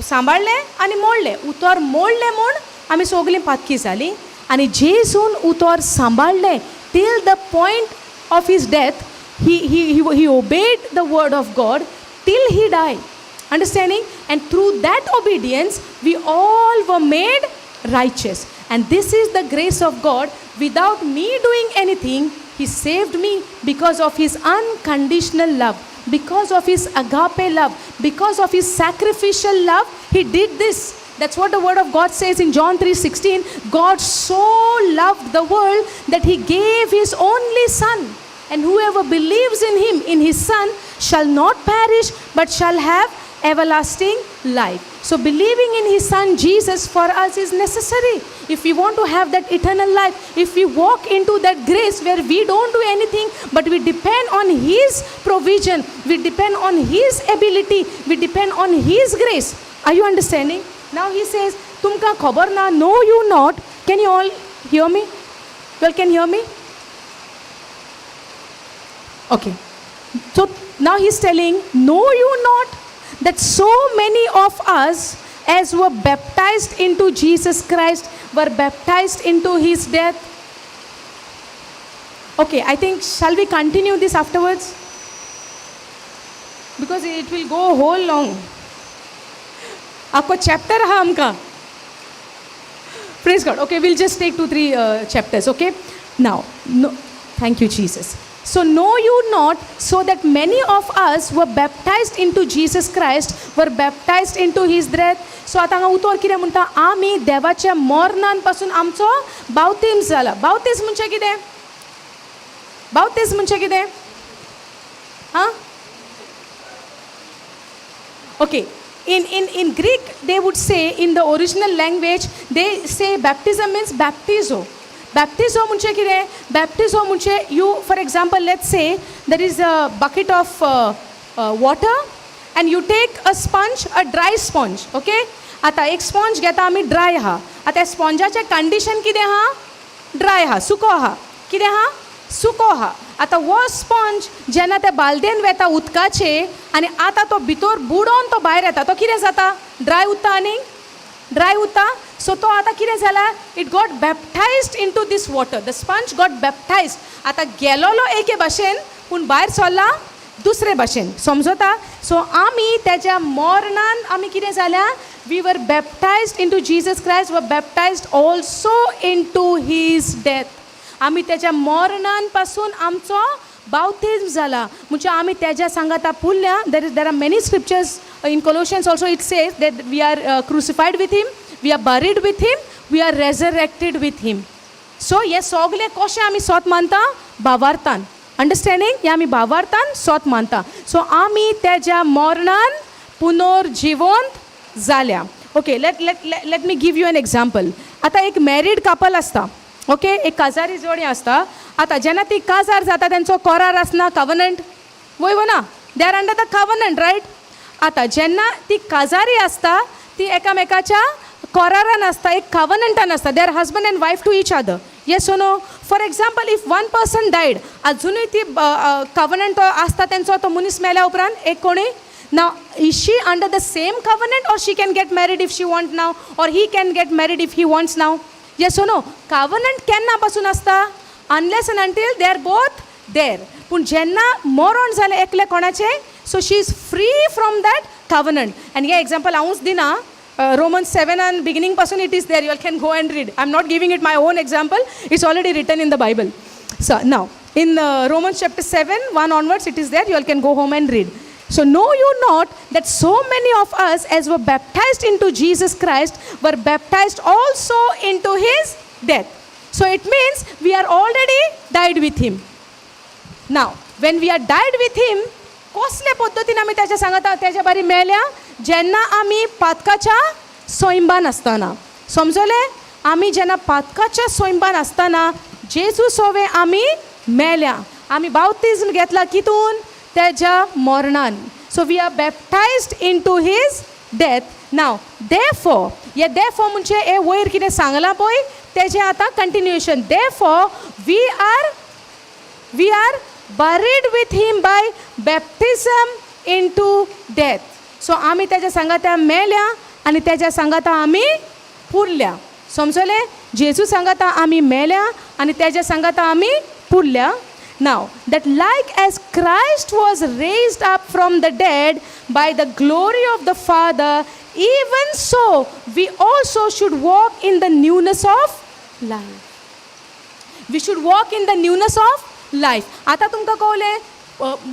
सांबाळ्ळें आनी मोडलें. उतर मोडलें म्हूण आमी सगलीं पातकी जालीं. आनी जेजून उतर सांबाळ्ळें till the point of his death. He obeyed the word of God till he die. Understanding? And through that obedience we all were made righteous. And this is the grace of God. Without me doing anything, he saved me because of his unconditional love, because of his agape love, because of his sacrificial love, he did this. That's what the word of God says in John 3:16. God so loved the world that he gave his only son, and whoever believes in him, in his son, shall not perish but shall have everlasting life. So believing in his son Jesus for us is necessary if we want to have that eternal life. If we walk into that grace where we don't do anything but we depend on his provision, we depend on his ability, we depend on his grace. Are you understanding? Now he says, Tumka khabar na, know you not. Can you all hear me? Well, can you hear me? Okay. So now he's telling, know you not that so many of us as were baptized into Jesus Christ were baptized into his death. Okay, I think, shall we continue this afterwards? Because it will go whole long. Aako chapter ha amka. Praise God. Okay, we'll just take 2-3 chapters, okay? Now, no, thank you, Jesus. So know you not, so that many of us were baptized into Jesus Christ, were baptized into his death. So आतां हांगा उतर कितें म्हणटा, आमी देवाच्या मरणान पासून आमचो बावतीम जाला. बावतीस म्हणजे कितें? बावतीस म्हणजे कितें? हां, okay. In Greek they would say, in the original language they say baptism means baptizo. Baptizo म्हणजे कितें? Baptizo म्हणजे you, for example, let's say there is a bucket of water and you take a sponge, a dry sponge, okay? आतां एक sponge घेता आमी, dry आहा. आतां स्पॉन्जाचें condition कितें आहा? ड्राय आहा, सुको आहा. कितें आहा? सुको आहा. आतां हो स्पॉन्ज जेन्ना त्या बालदेन वेता उदकाचे आनी आतां तो भितर बुडोन तो भायर येता, तो कितें जाता? ड्राय उरता आनी ड्राय उरता. सो तो आतां कितें जाला? It got baptized into this water. The sponge got baptized. आतां गेलोलो एके भाशेन पूण भायर सरला दुसरे भाशेन. समजता? सो आमी तेज्या मरणान आमी कितें जाल्या? We were baptized into Jesus Christ, were baptized also into his death. आमी तेज्या मरणान पासून आमचो बावतीज्म जाला. म्हणजे आमी तेज्या सांगाता पुरल्या. There are many scriptures in Colossians also. It says that we are crucified with him, we are buried with him, we are resurrected with him. So हे सगळे कशें आमी सोत मानता? भावार्थान. अंडरस्टँडींग? हे आमी भावार्थान सोत मानता. सो आमी तेज्या मरणान पुनर्जिवंत जाल्या. Okay, let me give you an example. आतां एक मॅरीड कपल आसता, ओके, एक काजारी जोडी आसता. आतां जेन्ना ती काजार जाता तेंचो कोरार आसना, कवनंट वय वो ना, they are under the covenant, right? आतां जेन्ना ती काजारी आसता ती एकामेकाच्या कोरारान आसता, एक कवनंटान आसता. They are husband and wife to each other, yes or no? For example, if one person died, अजुनूय ती कवनंट आसता तेंचो, तो मनीस मेल्या उपरांत एक कोणी. Now, is she under the same covenant or she can get married if she wants now, or he can get married if he wants now? Yes or no? Covenant केन्ना पासून आसता? Unless and until they are both there. पूण जेन्ना मरण जालें एकले कोणाचें, so she is free from that covenant. आनी हें एग्जाम्पल हांवूच दिना, रोमन सेवनान बिगिनींग पासून it is there, you all can go and read. I am not giving it my own example, it's already written in the Bible. So now in Romans chapter 7, 1 onwards, it is there. You all can go home and read. So, know you not that so many of us as were baptized into Jesus Christ were baptized also into his death? So, it means we are already died with him. Now, when we are died with him, कसले पद्दतीन आमी ताच्या सांगता तेच्या बारी मेल्या? जेन्ना आमी पातकाच्या सोयंबान आसतना, समजले? आमी जेन्ना पातकाच्या सोयंबान आसतना जेजू सोवे आमी मेल्या. आमी बावतिज्म घेतला कितून? तेज्या मरणान. So we are baptized into his death. Now therefore, hey therefore म्हणजे हे वयर कितें सांगलां पळय तेजें आतां continuation. Therefore we are buried with him by baptism into death. So आमी तेज्या सांगाता मेल्या आनी तेज्या सांगाता आमी पुरल्या. समजले? जेजू सांगाता आमी मेल्या आनी तेज्या सांगाता आमी पुरल्या. Now that like as Christ was raised up from the dead by the glory of the Father, even so we also should walk in the newness of life. We should walk in the newness of life. आतां तुमकां कळलें,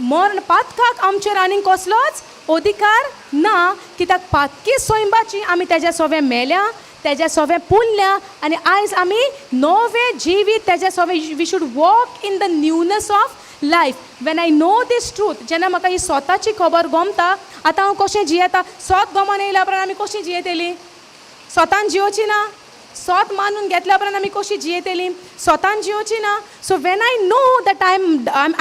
मरण पातकाक आमचेर आनीक कसलोच अधिकार ना, कित्याक पातकी सोयंबाची आमी तेज्या सोवे मेल्या, तेज्या सोवे पुरल्या आनी आयज आमी नवें जिवीत तेज्या सोवे. We should walk in the newness of life. When I know this truth, जेन्ना म्हाका ही स्वताची खबर गोमता, आतां हांव कशें जियेता? सोत गोमान येयल्या उपरांत आमी कशी जियेतली? स्वतान जियोची ना. सोत मानून घेतल्या उपरांत आमी कशी जियेतली? स्वतान जियोची ना. So when I know that I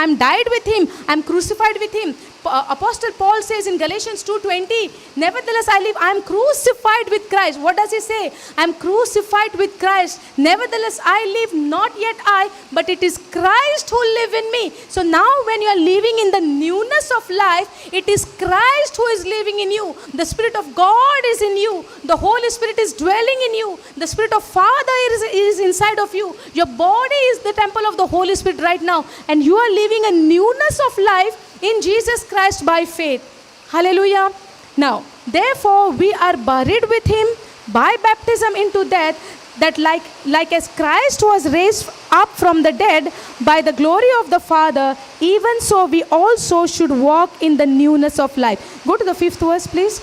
am died with him, I am crucified with him. Apostle Paul says in Galatians 2:20, "Nevertheless I live, I am crucified with Christ." What does he say? "I am crucified with Christ. Nevertheless I live, not yet I, but it is Christ who live in me." So now when you are living in the newness of life, it is Christ who is living in you. The Spirit of God is in you. The Holy Spirit is dwelling in you. The Spirit of Father is inside of you. Your body is the temple of the Holy Spirit right now. And you are living a newness of life in Jesus Christ by faith. Hallelujah. Now, therefore, we are buried with him by baptism into death, that like as Christ was raised up from the dead by the glory of the Father, even so we also should walk in the newness of life. Go to the fifth verse, please.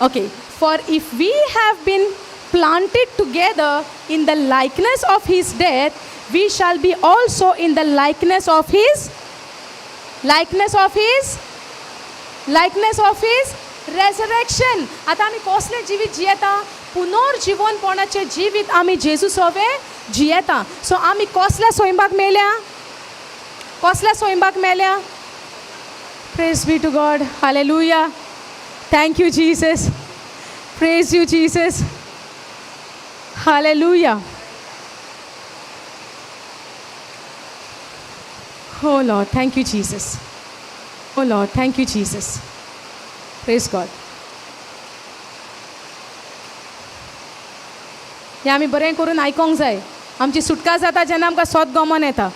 Okay, for if we have been planted together in the likeness of his death, we shall be also in the likeness of his resurrection. आतां आमी कसलें जिवीत जियेता? पुनर्जिवनपणाचें जिवीत आमी जेजू सोवे जियेता. सो आमी कसल्या स्वयंपाक मेल्या? कसल्या स्वयंपाक मेल्या? Praise be to God. Hallelujah. Thank you, Jesus. Praise you, Jesus. Hallelujah. Oh Lord, thank you, Jesus. Oh Lord, thank you, Jesus. Praise God. हें आमी बरें करून आयकोंक जाय. आमची सुटका जाता जेन्ना आमकां सोत गमन येता.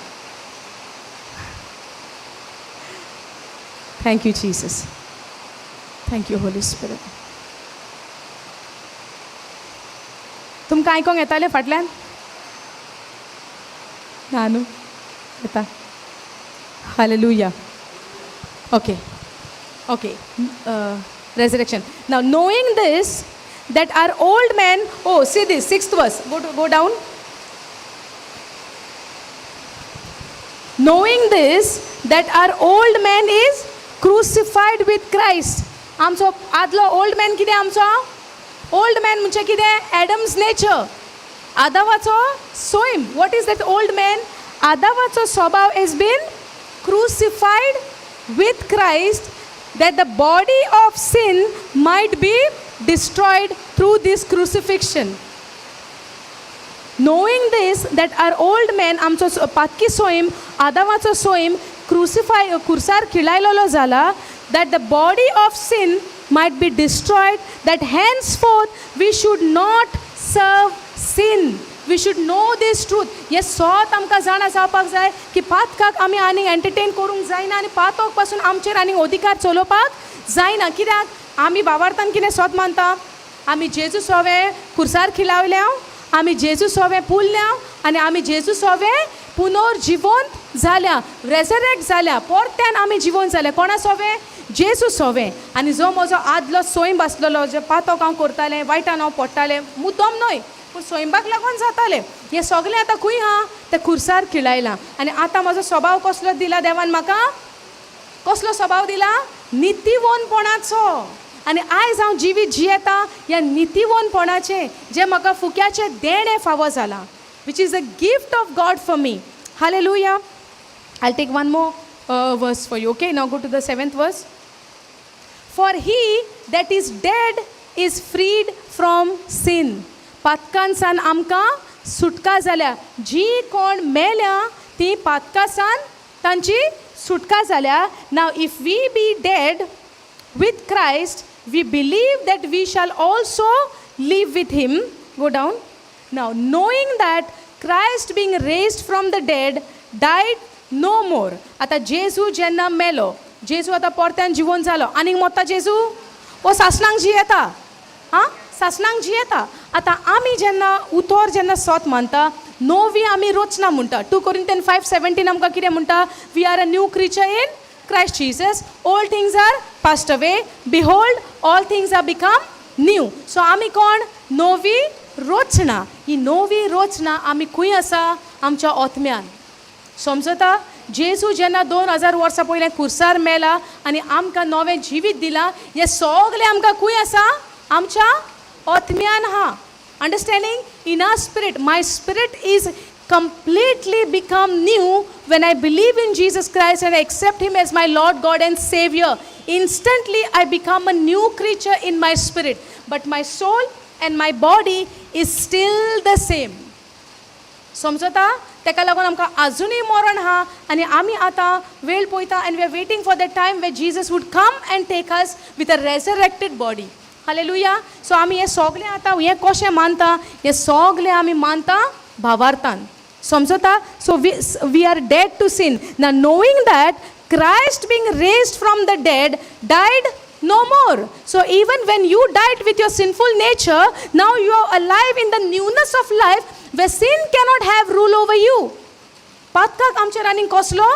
Thank you, Jesus. Thank you, Holy Spirit. तुमकां आयकोंक येतालें फाटल्यान? ना न्हू? येता. Hallelujah. Okay. Resurrection. Now, knowing this, that our old man, oh, see this, sixth verse, go down. Knowing this, that our old man is crucified with Christ. आमचो आदलो old man कितें आमचो? ओल्ड मॅन म्हणजे कितें? Adam's nature, आदावाचो सोयम. What is that old man? आदावाचो स्वभाव is been crucified with Christ, that the body of sin might be destroyed through this crucifixion. Knowing this, that our old man, आमचो पातकी सोयम, आदावाचो सोयम क्रुसिफाय, खुर्सार खिळायलेलो जाला, that the body of sin might be destroyed, that henceforth we should not serve sin. We should know this truth. हें सोत आमकां जाणा जावपाक जाय की पातकाक आमी आनीक एंटरटेन करूंक जायना आनी पातक पासून आमचेर आनीक अधिकार चलोवपाक जायना. कित्याक आमी बाबार्थान कितें सोत मानता? आमी जेजू सोवे खुर्सार खिलावल्या, आमी जेजू सोवे पुरल्या आनी आमी जेजू सोवे पुनर्जिवंत जाल्या, रेजरेक्ट जाल्या, परत्यान आमी जिवंत जाल्या. कोणा सोवे? जेजू सोवे. आनी जो म्हजो आदलो सोयंब आसलेलो, जे पातक हांव करतालें, वायटान हांव पडटालें, मुद्दम न्हय पूण सोयंबाक लागून जातालें, हें सगळें आतां खंय आहा? तें खुर्सार खिळायलां. आनी आतां म्हजो स्वभाव कसलो दिला देवान म्हाका? कसलो स्वभाव दिला? नितीवनपणाचो. आनी आयज हांव जिवीत जियेता ह्या नितीवनपणाचें, जें म्हाका फुक्याचें देणें फावो जालां, which is a gift of God for me. Hallelujah. I take one more verse for you. Okay, now go to the seventh verse. For he that is dead is freed from sin. पातकांसान आमकां सुटका जाल्या. जी कोण मेल्या ती पातकासान तांची सुटका जाल्या. Now if we be dead with Christ, we believe that we shall also live with him. Go down. Now, knowing that Christ, being raised from the dead, died no more. आतां जेजू जेन्ना मेलो, जेजू आतां परत्यान जिवोन जालो. आनीक मोत्ता जेजू? ओ सासणांक जियेता? आं, सासणांक जियेता. आतां आमी जेन्ना उतोर जेन्ना सोत मानता, नवी आमी रचना म्हणटा. 2 Corinthian 5:17 आमकां कितें म्हणटा? We are a new creature in Christ Jesus. Old things are passed away. Behold, all things are become new. So आमी कोण? नवी रचना. ही नवी रचना आमी खंय आसा? आमच्या ओतम्यान. समजता? जेजू जेन्ना 2000 वर्सां पयलें खुर्सार मेला आनी आमकां नवें जिवीत दिलां, हें सगळें आमकां खंय आसा? आमच्या ओतम्यान आहा. Understanding? In our spirit. My spirit is completely become new when I believe in Jesus Christ and I accept Him as my Lord, God, and Savior. Instantly, I become a new creature in my spirit. But my soul and my body is still the same. समजता? ताका लागून आमकां आजुनूय मरण आहा आनी आमी आतां वेळ पळयता and we are waiting for the time where Jesus would come and take us with a resurrected body. Hallelujah. So आमी हें सगळें आतां हें कशें मानता? हें सगळें आमी मानता भावार्थान. समजता? So we are dead to sin. Now, knowing that Christ, being raised from the dead, died no more. So even when you died with your sinful nature, now you are alive in the newness of life where sin cannot have rule over you. पातकाक आमचेर आनीक कसलो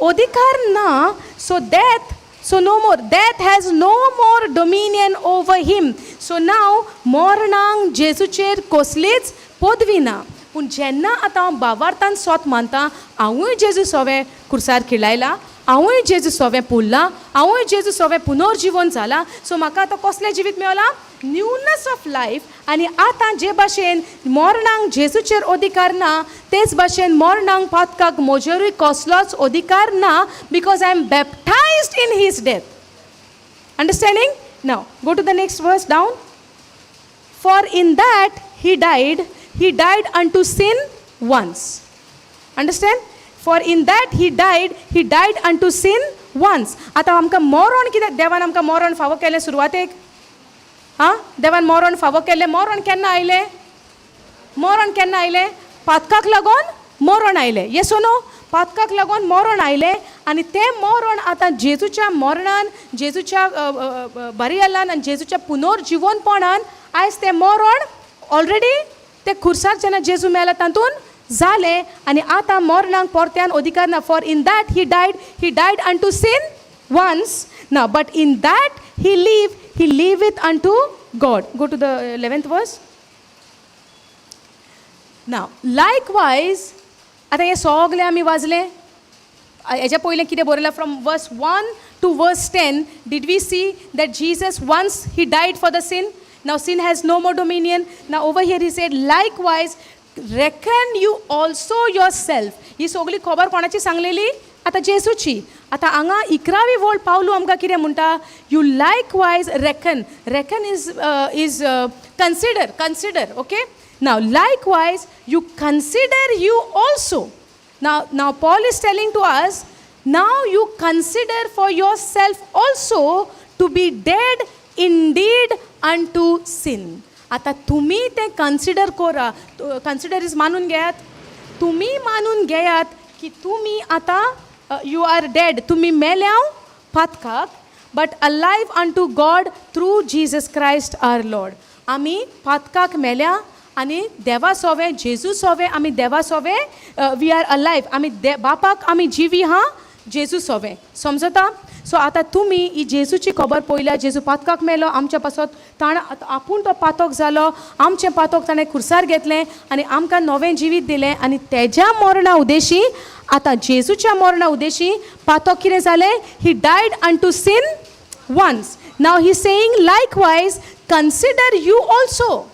अधिकार ना. So death, so no more, death has no more dominion over him. So now मरणांक जेजूचेर कसलीच पदवी ना. पूण जेन्ना आतां हांव बावार्थान सोत मानता, हांवूय जेजू सोवें खुर्सार खिळायला, हांवूय जेजू सोवें पुरला, हांवूय जेजू सोवें पुनर्जिवन जाला, सो म्हाका आतां कसलें जिवीत मेवलां? न्यूनस ऑफ लायफ. आनी आतां जे भाशेन मरणांक जेजूचेर अधिकार ना, तेच भाशेन मरणांक, पातकाक म्हजेरूय कसलोच अधिकार ना, because I am baptized in his death. Understanding? Now go to the next verse down. For in that he died, he died unto sin once. Understand? For in that he died, he died unto sin once. आतां आमकां मरण कित्याक देवान आमकां मरण फावो केलें सुरवातेक? आं, देवान मरण फावो केल्लें. मरण केन्ना आयलें? मरण केन्ना आयलें? पातकाक लागून मरण आयलें. Yes, no? पातकाक लागून मरण आयलें आनी तें मरण आतां जेजूच्या मरणान, जेजूच्या बरियलान आनी जेजूच्या पुनर्जिवनपणान आयज तें मरण ऑलरेडी ते खुर्सार जेन्ना जेजू मेला तातूंत जालें आनी आतां मरणाक परत्यान अधिकार ना. For in that he died, he died unto sin once ना, but in that he live, he liveth unto God. Go to the 11th verse. Now, likewise, आतां हें सगळें आमी वाजलें. हेज्या पयलें कितें बरयलां? From verse 1 to verse 10, did we see that Jesus once he died for the sin? Now sin has no more dominion. Now over here he said, likewise reckon you also yourself. ही सगळी खबर कोणाची सांगलेली? आतां जेजूची. आतां हांगा 11वी वळ पावलू आमकां कितें म्हणटा? You likewise reckon. Reckon is consider, consider, okay. Now likewise you consider you also. Now Paul is telling to us, now you consider for yourself also to be dead indeed unto sin. आतां तुमी तें consider करा. Consider is मानून घेयात. तुमी मानून घेयात की तुमी आतां you are dead, तुमी मेल्या पातकाक, but alive unto God through Jesus Christ our Lord. आमी पातकाक मेल्या आनी देवा सोवे, जेजू सोवे, आमी देवा सोवे we are alive. आमी बापाक आमी जिवी हा जेजू सोवे. समजता? सो आतां तुमी ही जेजूची खबर पळयल्या. जेजू पातकाक मेलो आमच्या पासत, ताणें आपूण तो पातक जालो, आमचें पातक ताणें खुर्सार घेतलें आनी आमकां नवें जिवीत दिलें. आनी तेज्या मरणा उद्देशी, आतां जेजूच्या मरणा उद्देशी पातक कितें जालें? He died unto sin once. Now he saying likewise consider you also,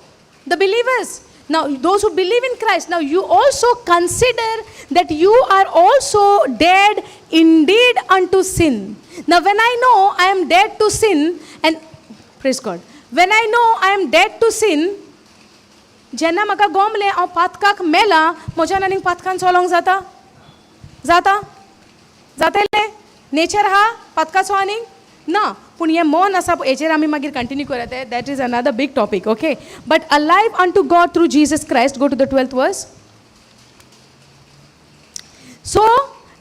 the believers. Now those who believe in Christ, now you also consider that you are also dead indeed unto sin. Now when I know I am dead to sin, and praise God, when I know I am dead to sin, जेन्ना म्हाका गोमलें हांव पातकाक मेला, म्हज्यान आनीक पातकान चलोंक जाता? जाता? जातलें? नेचर आहा पातकाचो आनीक ना, पूण हें मन आसा हेजेर आमी मागीर कंटिन्यू करूया. तें that is another big topic, okay. But alive unto God through Jesus Christ. Go to the 12th verse. So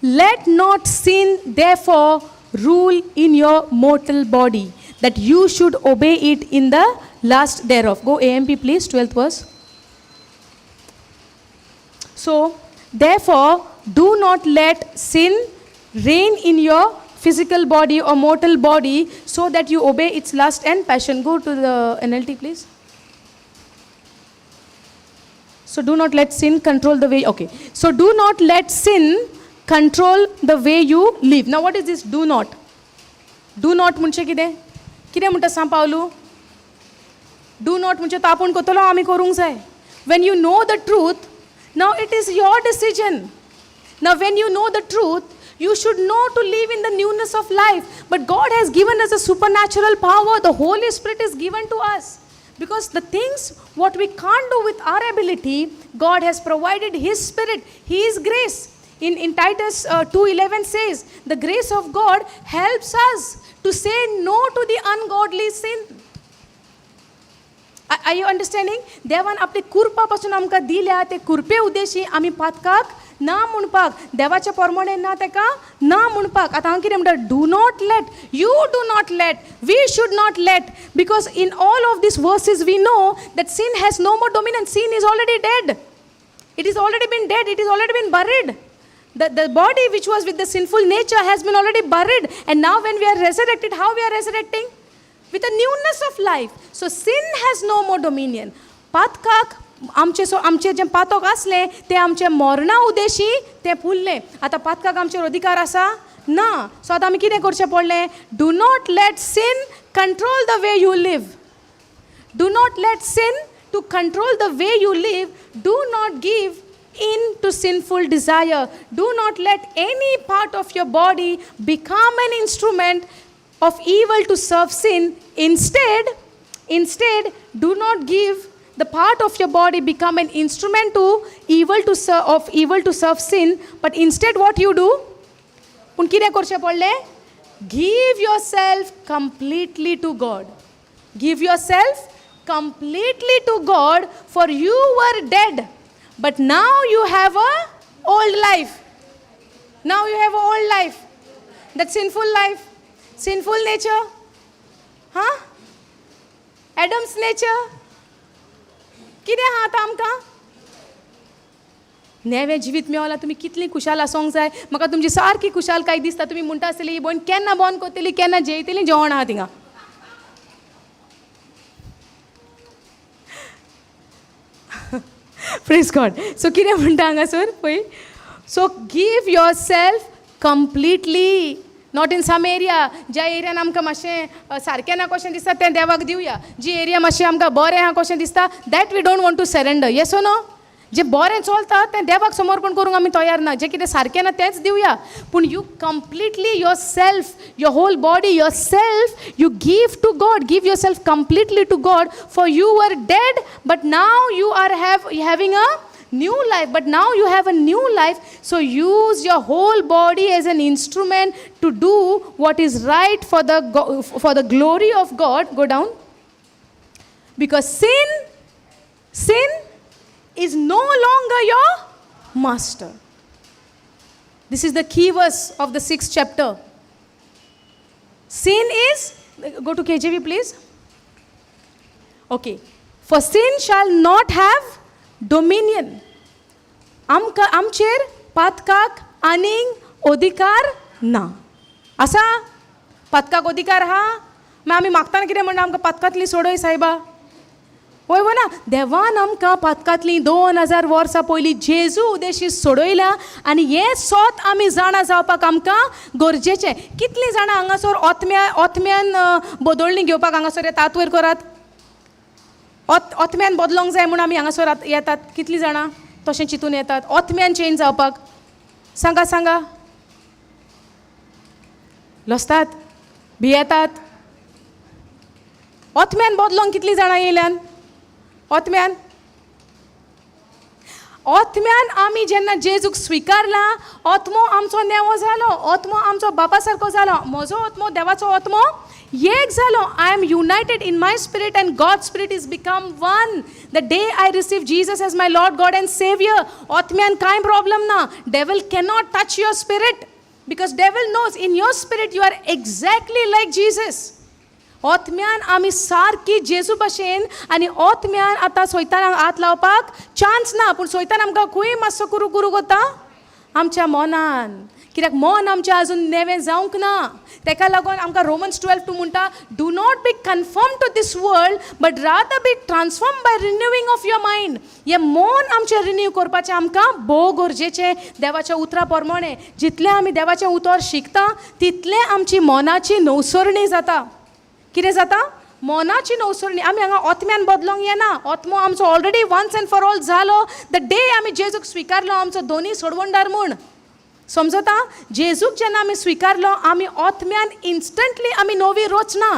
let not sin therefore rule in your mortal body, that you should obey it in the lust thereof. Go AMP please, 12th verse. So therefore do not let sin reign in your physical body or mortal body, so that you obey its lust and passion. Go to the NLT please. So do not let sin control the way, okay. So do not let sin control the way you live. Now what is this do not? Do not म्हणजे कितें? कितें म्हणटा सांग Pavlu? Do not म्हणजे तो आपूण करतलो, आमी करूंक जाय. When you know the truth, now it is your decision. Now when you know the truth, you should know to live in the newness of life. But God has given us a supernatural power. The Holy Spirit is given to us. Because the things what we can't do with our ability, God has provided His Spirit, His grace. In Titus 2:11 says, the grace of God helps us to say no to the ungodly sin. Are you understanding? देवान आपली कुरपा पासून आमकां दिल्या, ते कुरपे उद्देशी आमी पातकाक ना म्हणपाक, देवाच्या प्रमाणे ना तेका ना म्हणपाक. आतां हांव कितें म्हणटा? Do not let, you do not let, we should not let, because in all of these verses we know that sin has no more dominion. Sin is already dead. It is already been dead. It is already been buried. The body which was with the sinful nature has been already buried. And now when we are resurrected, how we are resurrecting? With a newness of life. So sin has no more dominion. पातकाक आमचे so आमचे जें पातक आसलें तें आमचें मरणा उद्देशी तें फुल्लें. आतां पातकाक आमचेर अधिकार आसा ना. सो आतां आमी कितें करचें पडलें? Do not let sin control the way you live. Do not let sin to control the way you live. Do not give in to sinful desire. Do not let any part of your body become an instrument of evil to serve sin. Instead, do not give the part of your body become an instrument to evil to serve, of evil to serve sin. But instead, what you do? पूण कितें करचें पडलें? Give yourself completely to God. Give yourself completely to God, for you were dead, but now you have a old life. Now you have a old life. That sinful life, sinful nature. Huh? Adam's nature. कितें आहा आतां आमकां? नवें जिवीत मेवलां. तुमी कितली खुशाल आसूंक जाय. म्हाका तुमची सारकी खुशालकाय दिसता. तुमी म्हणटा आसतली ही भयण केन्ना बंद करतली, केन्ना जेयतली, जेवण आहा थिंगा. Praise God. सो कितें म्हणटा हांगासर पळय. So give yourself completely Not in some area. ज्या एरियान आमकां मातशें सारकें ना कशें दिसता तें देवाक दिवया, जी एरिया मातशें आमकां बरें आहा कशें दिसता, that we don't want to surrender. Yes or no? जें बरें चलता तें देवाक समर्पण करूंक आमी तयार ना. जें कितें सारकें ना तेंच दिवया. पूण you completely yourself, your whole body, yourself you give to God. Give yourself completely to God. For you are dead, but now you are have having a new life. But now you have a new life, so use your whole body as an instrument to do what is right for the glory of God. Go down. Because sin is no longer your master. This is the key verse of the sixth chapter. Sin is, go to KJV, please. Okay. For sin shall not have dominion. आमकां आमचेर पातकाक आनीक अधिकार ना. आसा पातकाक अधिकार आहा? मागीर आमी मागतना कितें म्हणटा? आमकां पातकांतली सोडय सायबा. वय वो ना? देवान आमकां पातकांतली 2000 वर्सां पयलीं जेजू उदेशी सोडयल्या आनी हें सोत आमी जाणा जावपाक आमकां गरजेचें. कितलीं जाणां हांगासर ओत्म्यान बदलणी घेवपाक हांगासर येतात? हात वयर करात. ओत्म्यान बदलोंक जाय म्हूण आमी हांगासर येतात. कितलीं जाणां तशें चिंतून येतात ओत्म्यान चेंज जावपाक? सांगा, सांगा. लजतात, भियेतात. ओत्म्यान बदलोंक कितलीं जाणां येयल्यान ओत्म्यान? ओत्म्यान आमी जेन्ना जेजूक स्विकारला, ओत्मो आमचो नेवो जालो, ओत्मो आमचो बापा सारको जालो. म्हजो ओत्मो, देवाचो ओत्मो एक जालो. I am united in my spirit and God spirit is become one the day I receive Jesus as my Lord, God and Saviour. ओत्म्यान कांय प्रॉब्लम ना. Devil cannot touch your spirit because devil knows in your spirit you are exactly like Jesus. ओत्म्यान आमी सारकी जेजू भशेन आनी ओत्म्यान आतां सोयतान हात लावपाक चान्स ना. पूण सोयतान आमकां खंय मातसो कुरू कुरू करता? आमच्या मनान. कित्याक मन आमचें अजून नेवें जावंक ना. तेका लागून आमकां रोमन्स 12:2 म्हणटा, "Do not be conform to this world, but rather be transform by renewing of your mind." हें मन आमचें रिन्यू करपाचें आमकां भोव गरजेचें देवाच्या उतरा प्रमाणें. जितलें आमी देवाचें उतर शिकता, तितलें आमची मनाची नवसरणी जाता. कितें जाता? मनाची नवसरणी. आमी हांगा ओत्म्यान बदलोंक येना. ओत्मो आमचो already once and for all जालो the day आमी जेजूक स्विकारलो आमचो दोनी सोडवणदार म्हूण. समजता? जेजूक जेन्ना आमी स्विकारलो, आमी ओत्म्यान इन्स्टंटली आमी नवी रचना.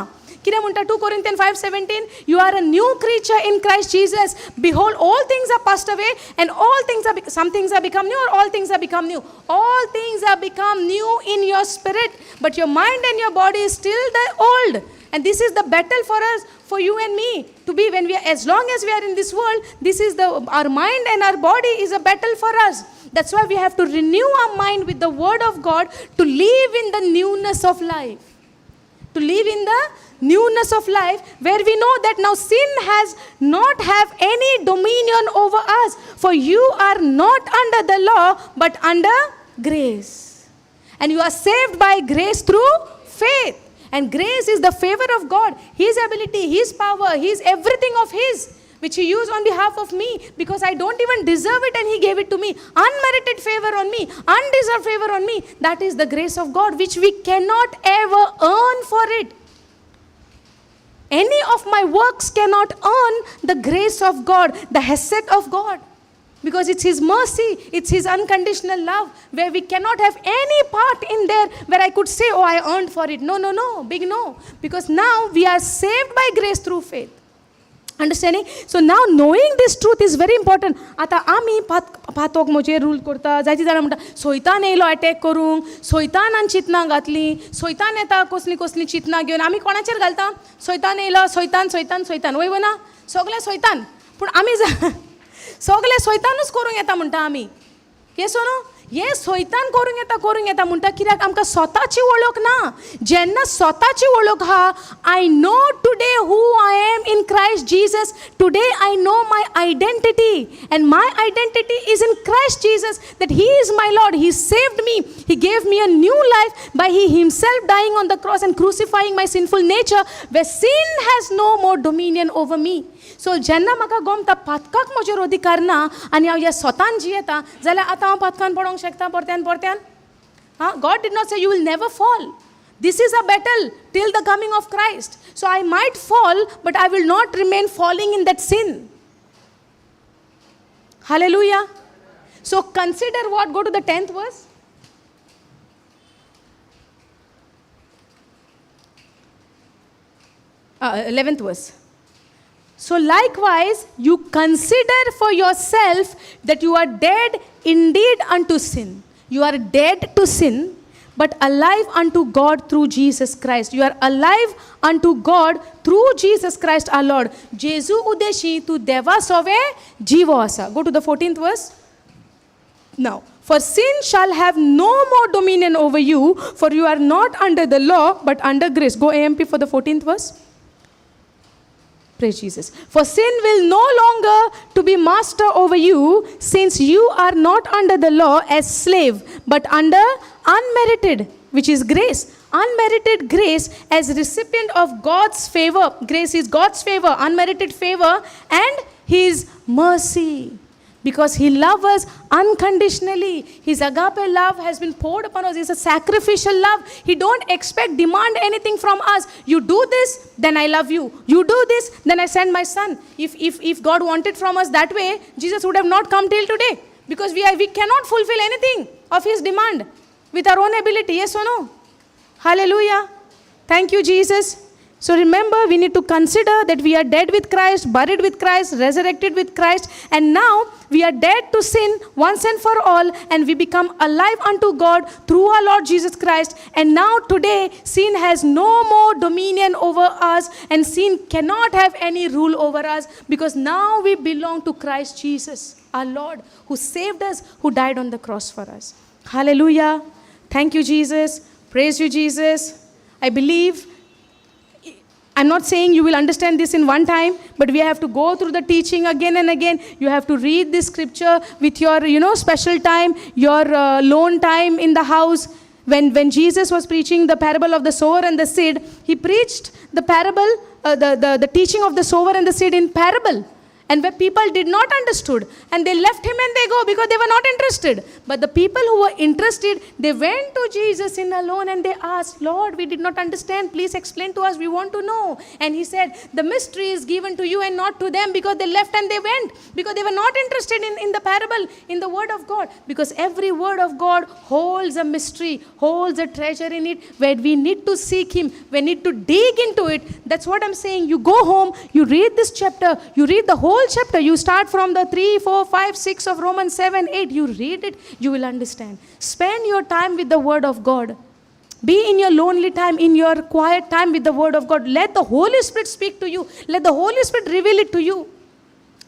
कितें म्हणटा 2 Corinthian 5:17? You are a new creature in Christ Jesus. Behold, all things are passed away and all things are, some things are become new or all things are become new? All things are become new in your spirit, but your mind and your body is still the old. And this is the battle for us, for you and me to be when we are, as long as we are in this world, this is the, our mind and our body is a battle for us. That's why we have to renew our mind with the word of God to live in the newness of life, to live in the newness of life, where we know that now sin has not have any dominion over us, for you are not under the law but under grace, and you are saved by grace through faith. And grace is the favor of God, his ability, his power, his everything of his, which he used on behalf of me, because I don't even deserve it and he gave it to me. Unmerited favor on me, undeserved favor on me. That is the grace of God, which we cannot ever earn for it. Any of my works cannot earn the grace of God, the hesed of God. Because it's His mercy, it's His unconditional love, where we cannot have any part in there where I could say, "Oh, I earned for it." No, no, no, big no. Because now we are saved by grace through faith. Understanding? So now knowing this truth is very important. आतां आमी पातोक म्हजेर rule करता. जायतीं जाणां म्हणटा, सोयतान येयलो attack करूंक, सोयतान चिंतनां घातलीं, सोयतान येता कसलीं कसलीं चिंतनां घेवन. आमी कोणाचेर घालता? सोयतान येयलो, सोयतान, सोयतान, सोयतान. वय ना? सगळें सोयतान. पूण आमी सगळें सोयतानूच करूंक येता म्हणटा आमी. येस न्हू? हें सोयतान करूंक येता, करूंक येता म्हणटा कित्याक आमकां स्वताची वळख ना. जेन्ना स्वताची वळख आहा, I know today who I am in Christ Jesus. Today I know my identity, and my identity is in Christ Jesus, that He is my Lord. He saved me. He gave me a new life by He Himself dying on the cross and crucifying my sinful nature, where sin has no more dominion over me. So जेन्ना म्हाका गोमता पातकाक म्हजेर अधिकार ना आनी हांव ह्या स्वतान जियेता, जाल्यार आतां हांव पातकान पडोंक शकता परत्यान परत्यान? God did not say you will never fall. This is a battle till the coming of Christ. So I might fall, but I will not remain falling in that sin. Hallelujah. So consider what? Go to the 10th verse. 11th verse. So likewise, you consider for yourself that you are dead indeed unto sin. You are dead to sin, but alive unto God through Jesus Christ. You are alive unto God through Jesus Christ our Lord. Jesu udeshi tu deva sove jivo asa. Go to the 14th verse. Now, for sin shall have no more dominion over you, for you are not under the law, but under grace. Go AMP for the 14th verse. Praise Jesus. For sin will no longer to be master over you, since you are not under the law as slave, but under unmerited, which is grace. Unmerited grace as recipient of God's favor. Grace is God's favor, unmerited favor, and His mercy. Because He loves us unconditionally. His agape love has been poured upon us. It's a sacrificial love. He don't expect, demand anything from us. You do this, then I love you. You do this, then I send my son. If God wanted from us that way, Jesus would have not come till today. Because we cannot fulfill anything of His demand with our own ability. Yes or no? Hallelujah. Thank you, Jesus. So remember, we need to consider that we are dead with Christ, buried with Christ, resurrected with Christ, and now we are dead to sin once and for all, and we become alive unto God through our Lord Jesus Christ. And now today, sin has no more dominion over us, and sin cannot have any rule over us, because now we belong to Christ Jesus, our Lord, who saved us, who died on the cross for us. Hallelujah. Thank you, Jesus. Praise you, Jesus. I believe, I'm not saying you will understand this in one time, but we have to go through the teaching again and again. You have to read this scripture with your, special time, your lone time in the house. When Jesus was preaching the parable of the sower and the seed, he preached the parable, the teaching of the sower and the seed in parable. And where people did not understood, and they left him and they go because they were not interested. But the people who were interested, they went to Jesus in alone and they asked, Lord, we did not understand. Please explain to us. We want to know. And he said, the mystery is given to you and not to them, because they left and they went, because they were not interested in the parable, in the word of God. Because every word of God holds a mystery, holds a treasure in it, where we need to seek him. We need to dig into it. That's what I'm saying. You go home, you read this chapter, you read the whole chapter. You start from the 3, 4, 5, 6 of Romans 7, 8. You read it, you will understand. Spend your time with the Word of God. Be in your lonely time, in your quiet time with the Word of God. Let the Holy Spirit speak to you. Let the Holy Spirit reveal it to you.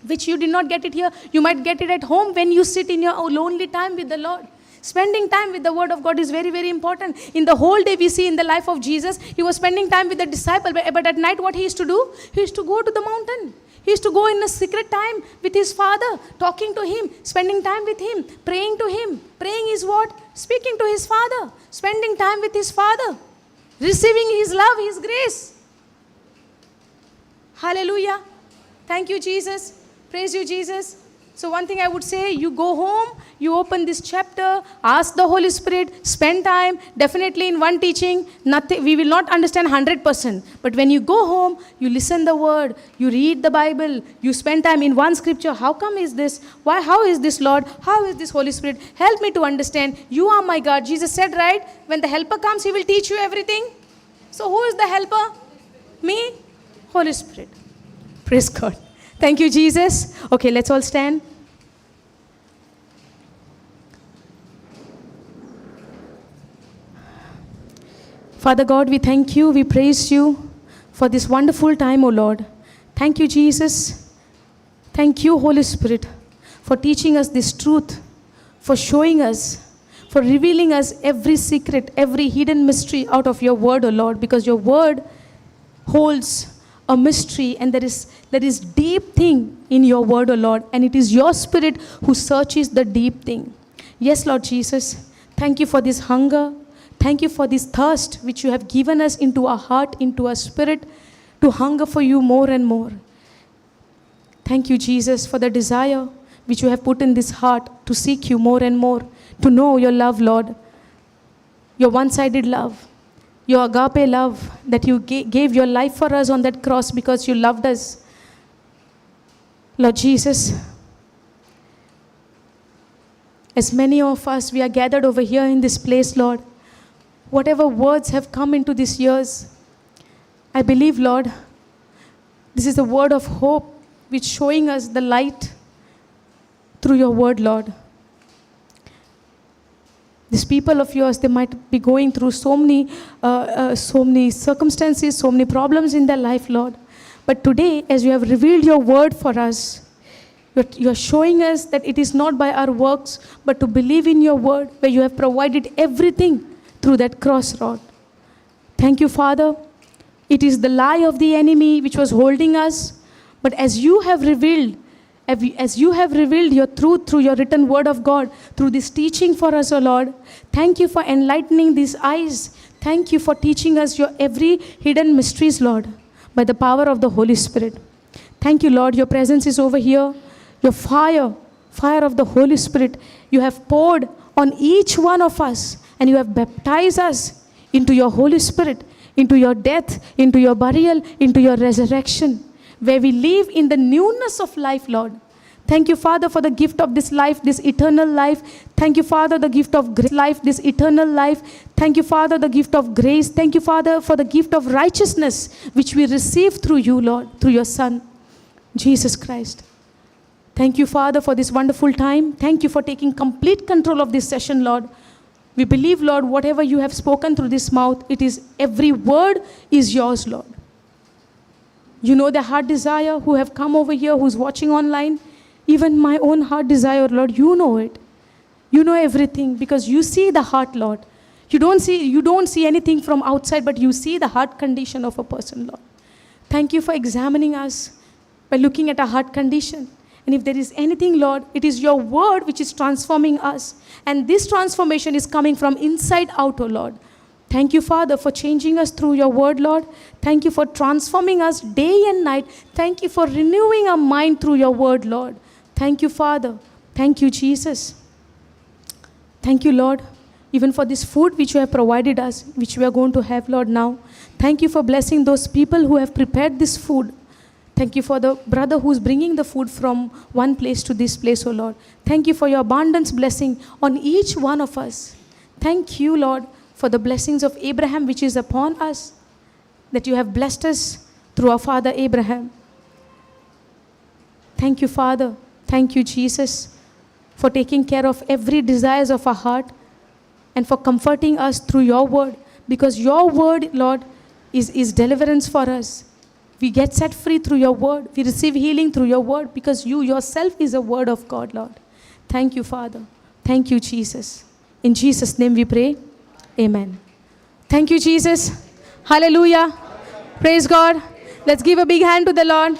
Which you did not get it here. You might get it at home when you sit in your lonely time with the Lord. Spending time with the Word of God is very, very important. In the whole day we see in the life of Jesus, he was spending time with the disciple. But at night what he used to do? He used to go to the mountain. He used to go in a secret time with his father, talking to him, spending time with him, praying to him. Praying is what? Speaking to his father, spending time with his father, receiving his love, his grace. Hallelujah. Thank you, Jesus. Praise you, Jesus. So one thing I would say, you go home, you open this chapter, ask the Holy Spirit, spend time. Definitely in one teaching, nothing, we will not understand 100%. But when you go home, you listen the word, you read the Bible, you spend time in one scripture. How come is this? Why? How is this, Lord? How is this, Holy Spirit? Help me to understand. You are my God. Jesus said, right? When the helper comes, he will teach you everything. So who is the helper? Me? Holy Spirit. Praise God. Thank you, Jesus. Okay, let's all stand. Father God, we thank you, we praise you for this wonderful time, O Lord. Thank you, Jesus. Thank you, Holy Spirit, for teaching us this truth, for showing us, for revealing us every secret, every hidden mystery out of your word, O Lord, because your word holds a mystery, and there is deep thing in your word, O Lord, and it is your Spirit who searches the deep thing. Yes, Lord Jesus, thank you for this hunger. Thank you for this thirst which you have given us into our heart, into our spirit, to hunger for you more and more. Thank you, Jesus, for the desire which you have put in this heart to seek you more and more, to know your love, Lord. Your one-sided love, your agape love that you gave your life for us on that cross because you loved us. Lord Jesus, as many of us, we are gathered over here in this place, Lord, whatever words have come into these ears, I believe, Lord, this is the word of hope which showing us the light through your word, Lord. These people of yours, they might be going through so many circumstances, so many problems in their life, Lord. But today, as you have revealed your word for us, you are showing us that it is not by our works, but to believe in your word, where you have provided everything through that cross, Lord. Thank you, Father. It is the lie of the enemy which was holding us. But as you have revealed, as you have revealed your truth through your written word of God, through this teaching for us, O Lord, thank you for enlightening these eyes. Thank you for teaching us your every hidden mysteries, Lord, by the power of the Holy Spirit. Thank you, Lord. Your presence is over here. Your fire of the Holy Spirit, you have poured on each one of us, and you have baptized us into your Holy Spirit, into your death, into your burial, into your resurrection, where we live in the newness of life, Lord. Thank you, Father, for the gift of this life, this eternal life. Thank you, Father, the gift of life, this eternal life. Thank you, Father, the gift of grace. Thank you, Father, for the gift of righteousness, which we receive through you, Lord, through your Son, Jesus Christ. Thank you, Father, for this wonderful time. Thank you for taking complete control of this session, Lord. We believe, Lord, whatever you have spoken through this mouth, it is every word is yours, Lord. You know the heart desire who have come over here, who's watching online. Even my own heart desire, Lord, you know it. You know everything because you see the heart, Lord. You don't see anything from outside, but you see the heart condition of a person, Lord. Thank you for examining us by looking at our heart condition. And if there is anything, Lord, it is your word which is transforming us. And this transformation is coming from inside out, O Lord. Thank you, Father, for changing us through your word, Lord. Thank you for transforming us day and night. Thank you for renewing our mind through your word, Lord. Thank you, Father. Thank you, Jesus. Thank you, Lord, even for this food which you have provided us, which we are going to have, Lord, now. Thank you for blessing those people who have prepared this food. Thank you for the brother who's bringing the food from one place to this place, O Lord. Thank you for your abundance blessing on each one of us. Thank you, Lord, for the blessings of Abraham which is upon us, that you have blessed us through our father Abraham. Thank you, Father. Thank you, Jesus, for taking care of every desires of our heart and for comforting us through your word, because your word, Lord, is deliverance for us. We get set free through your word. We receive healing through your word, because you yourself is a word of God, Lord. Thank you, Father. Thank you, Jesus. In Jesus' name we pray. Amen. Thank you, Jesus. Hallelujah. Praise God. Let's give a big hand to the Lord.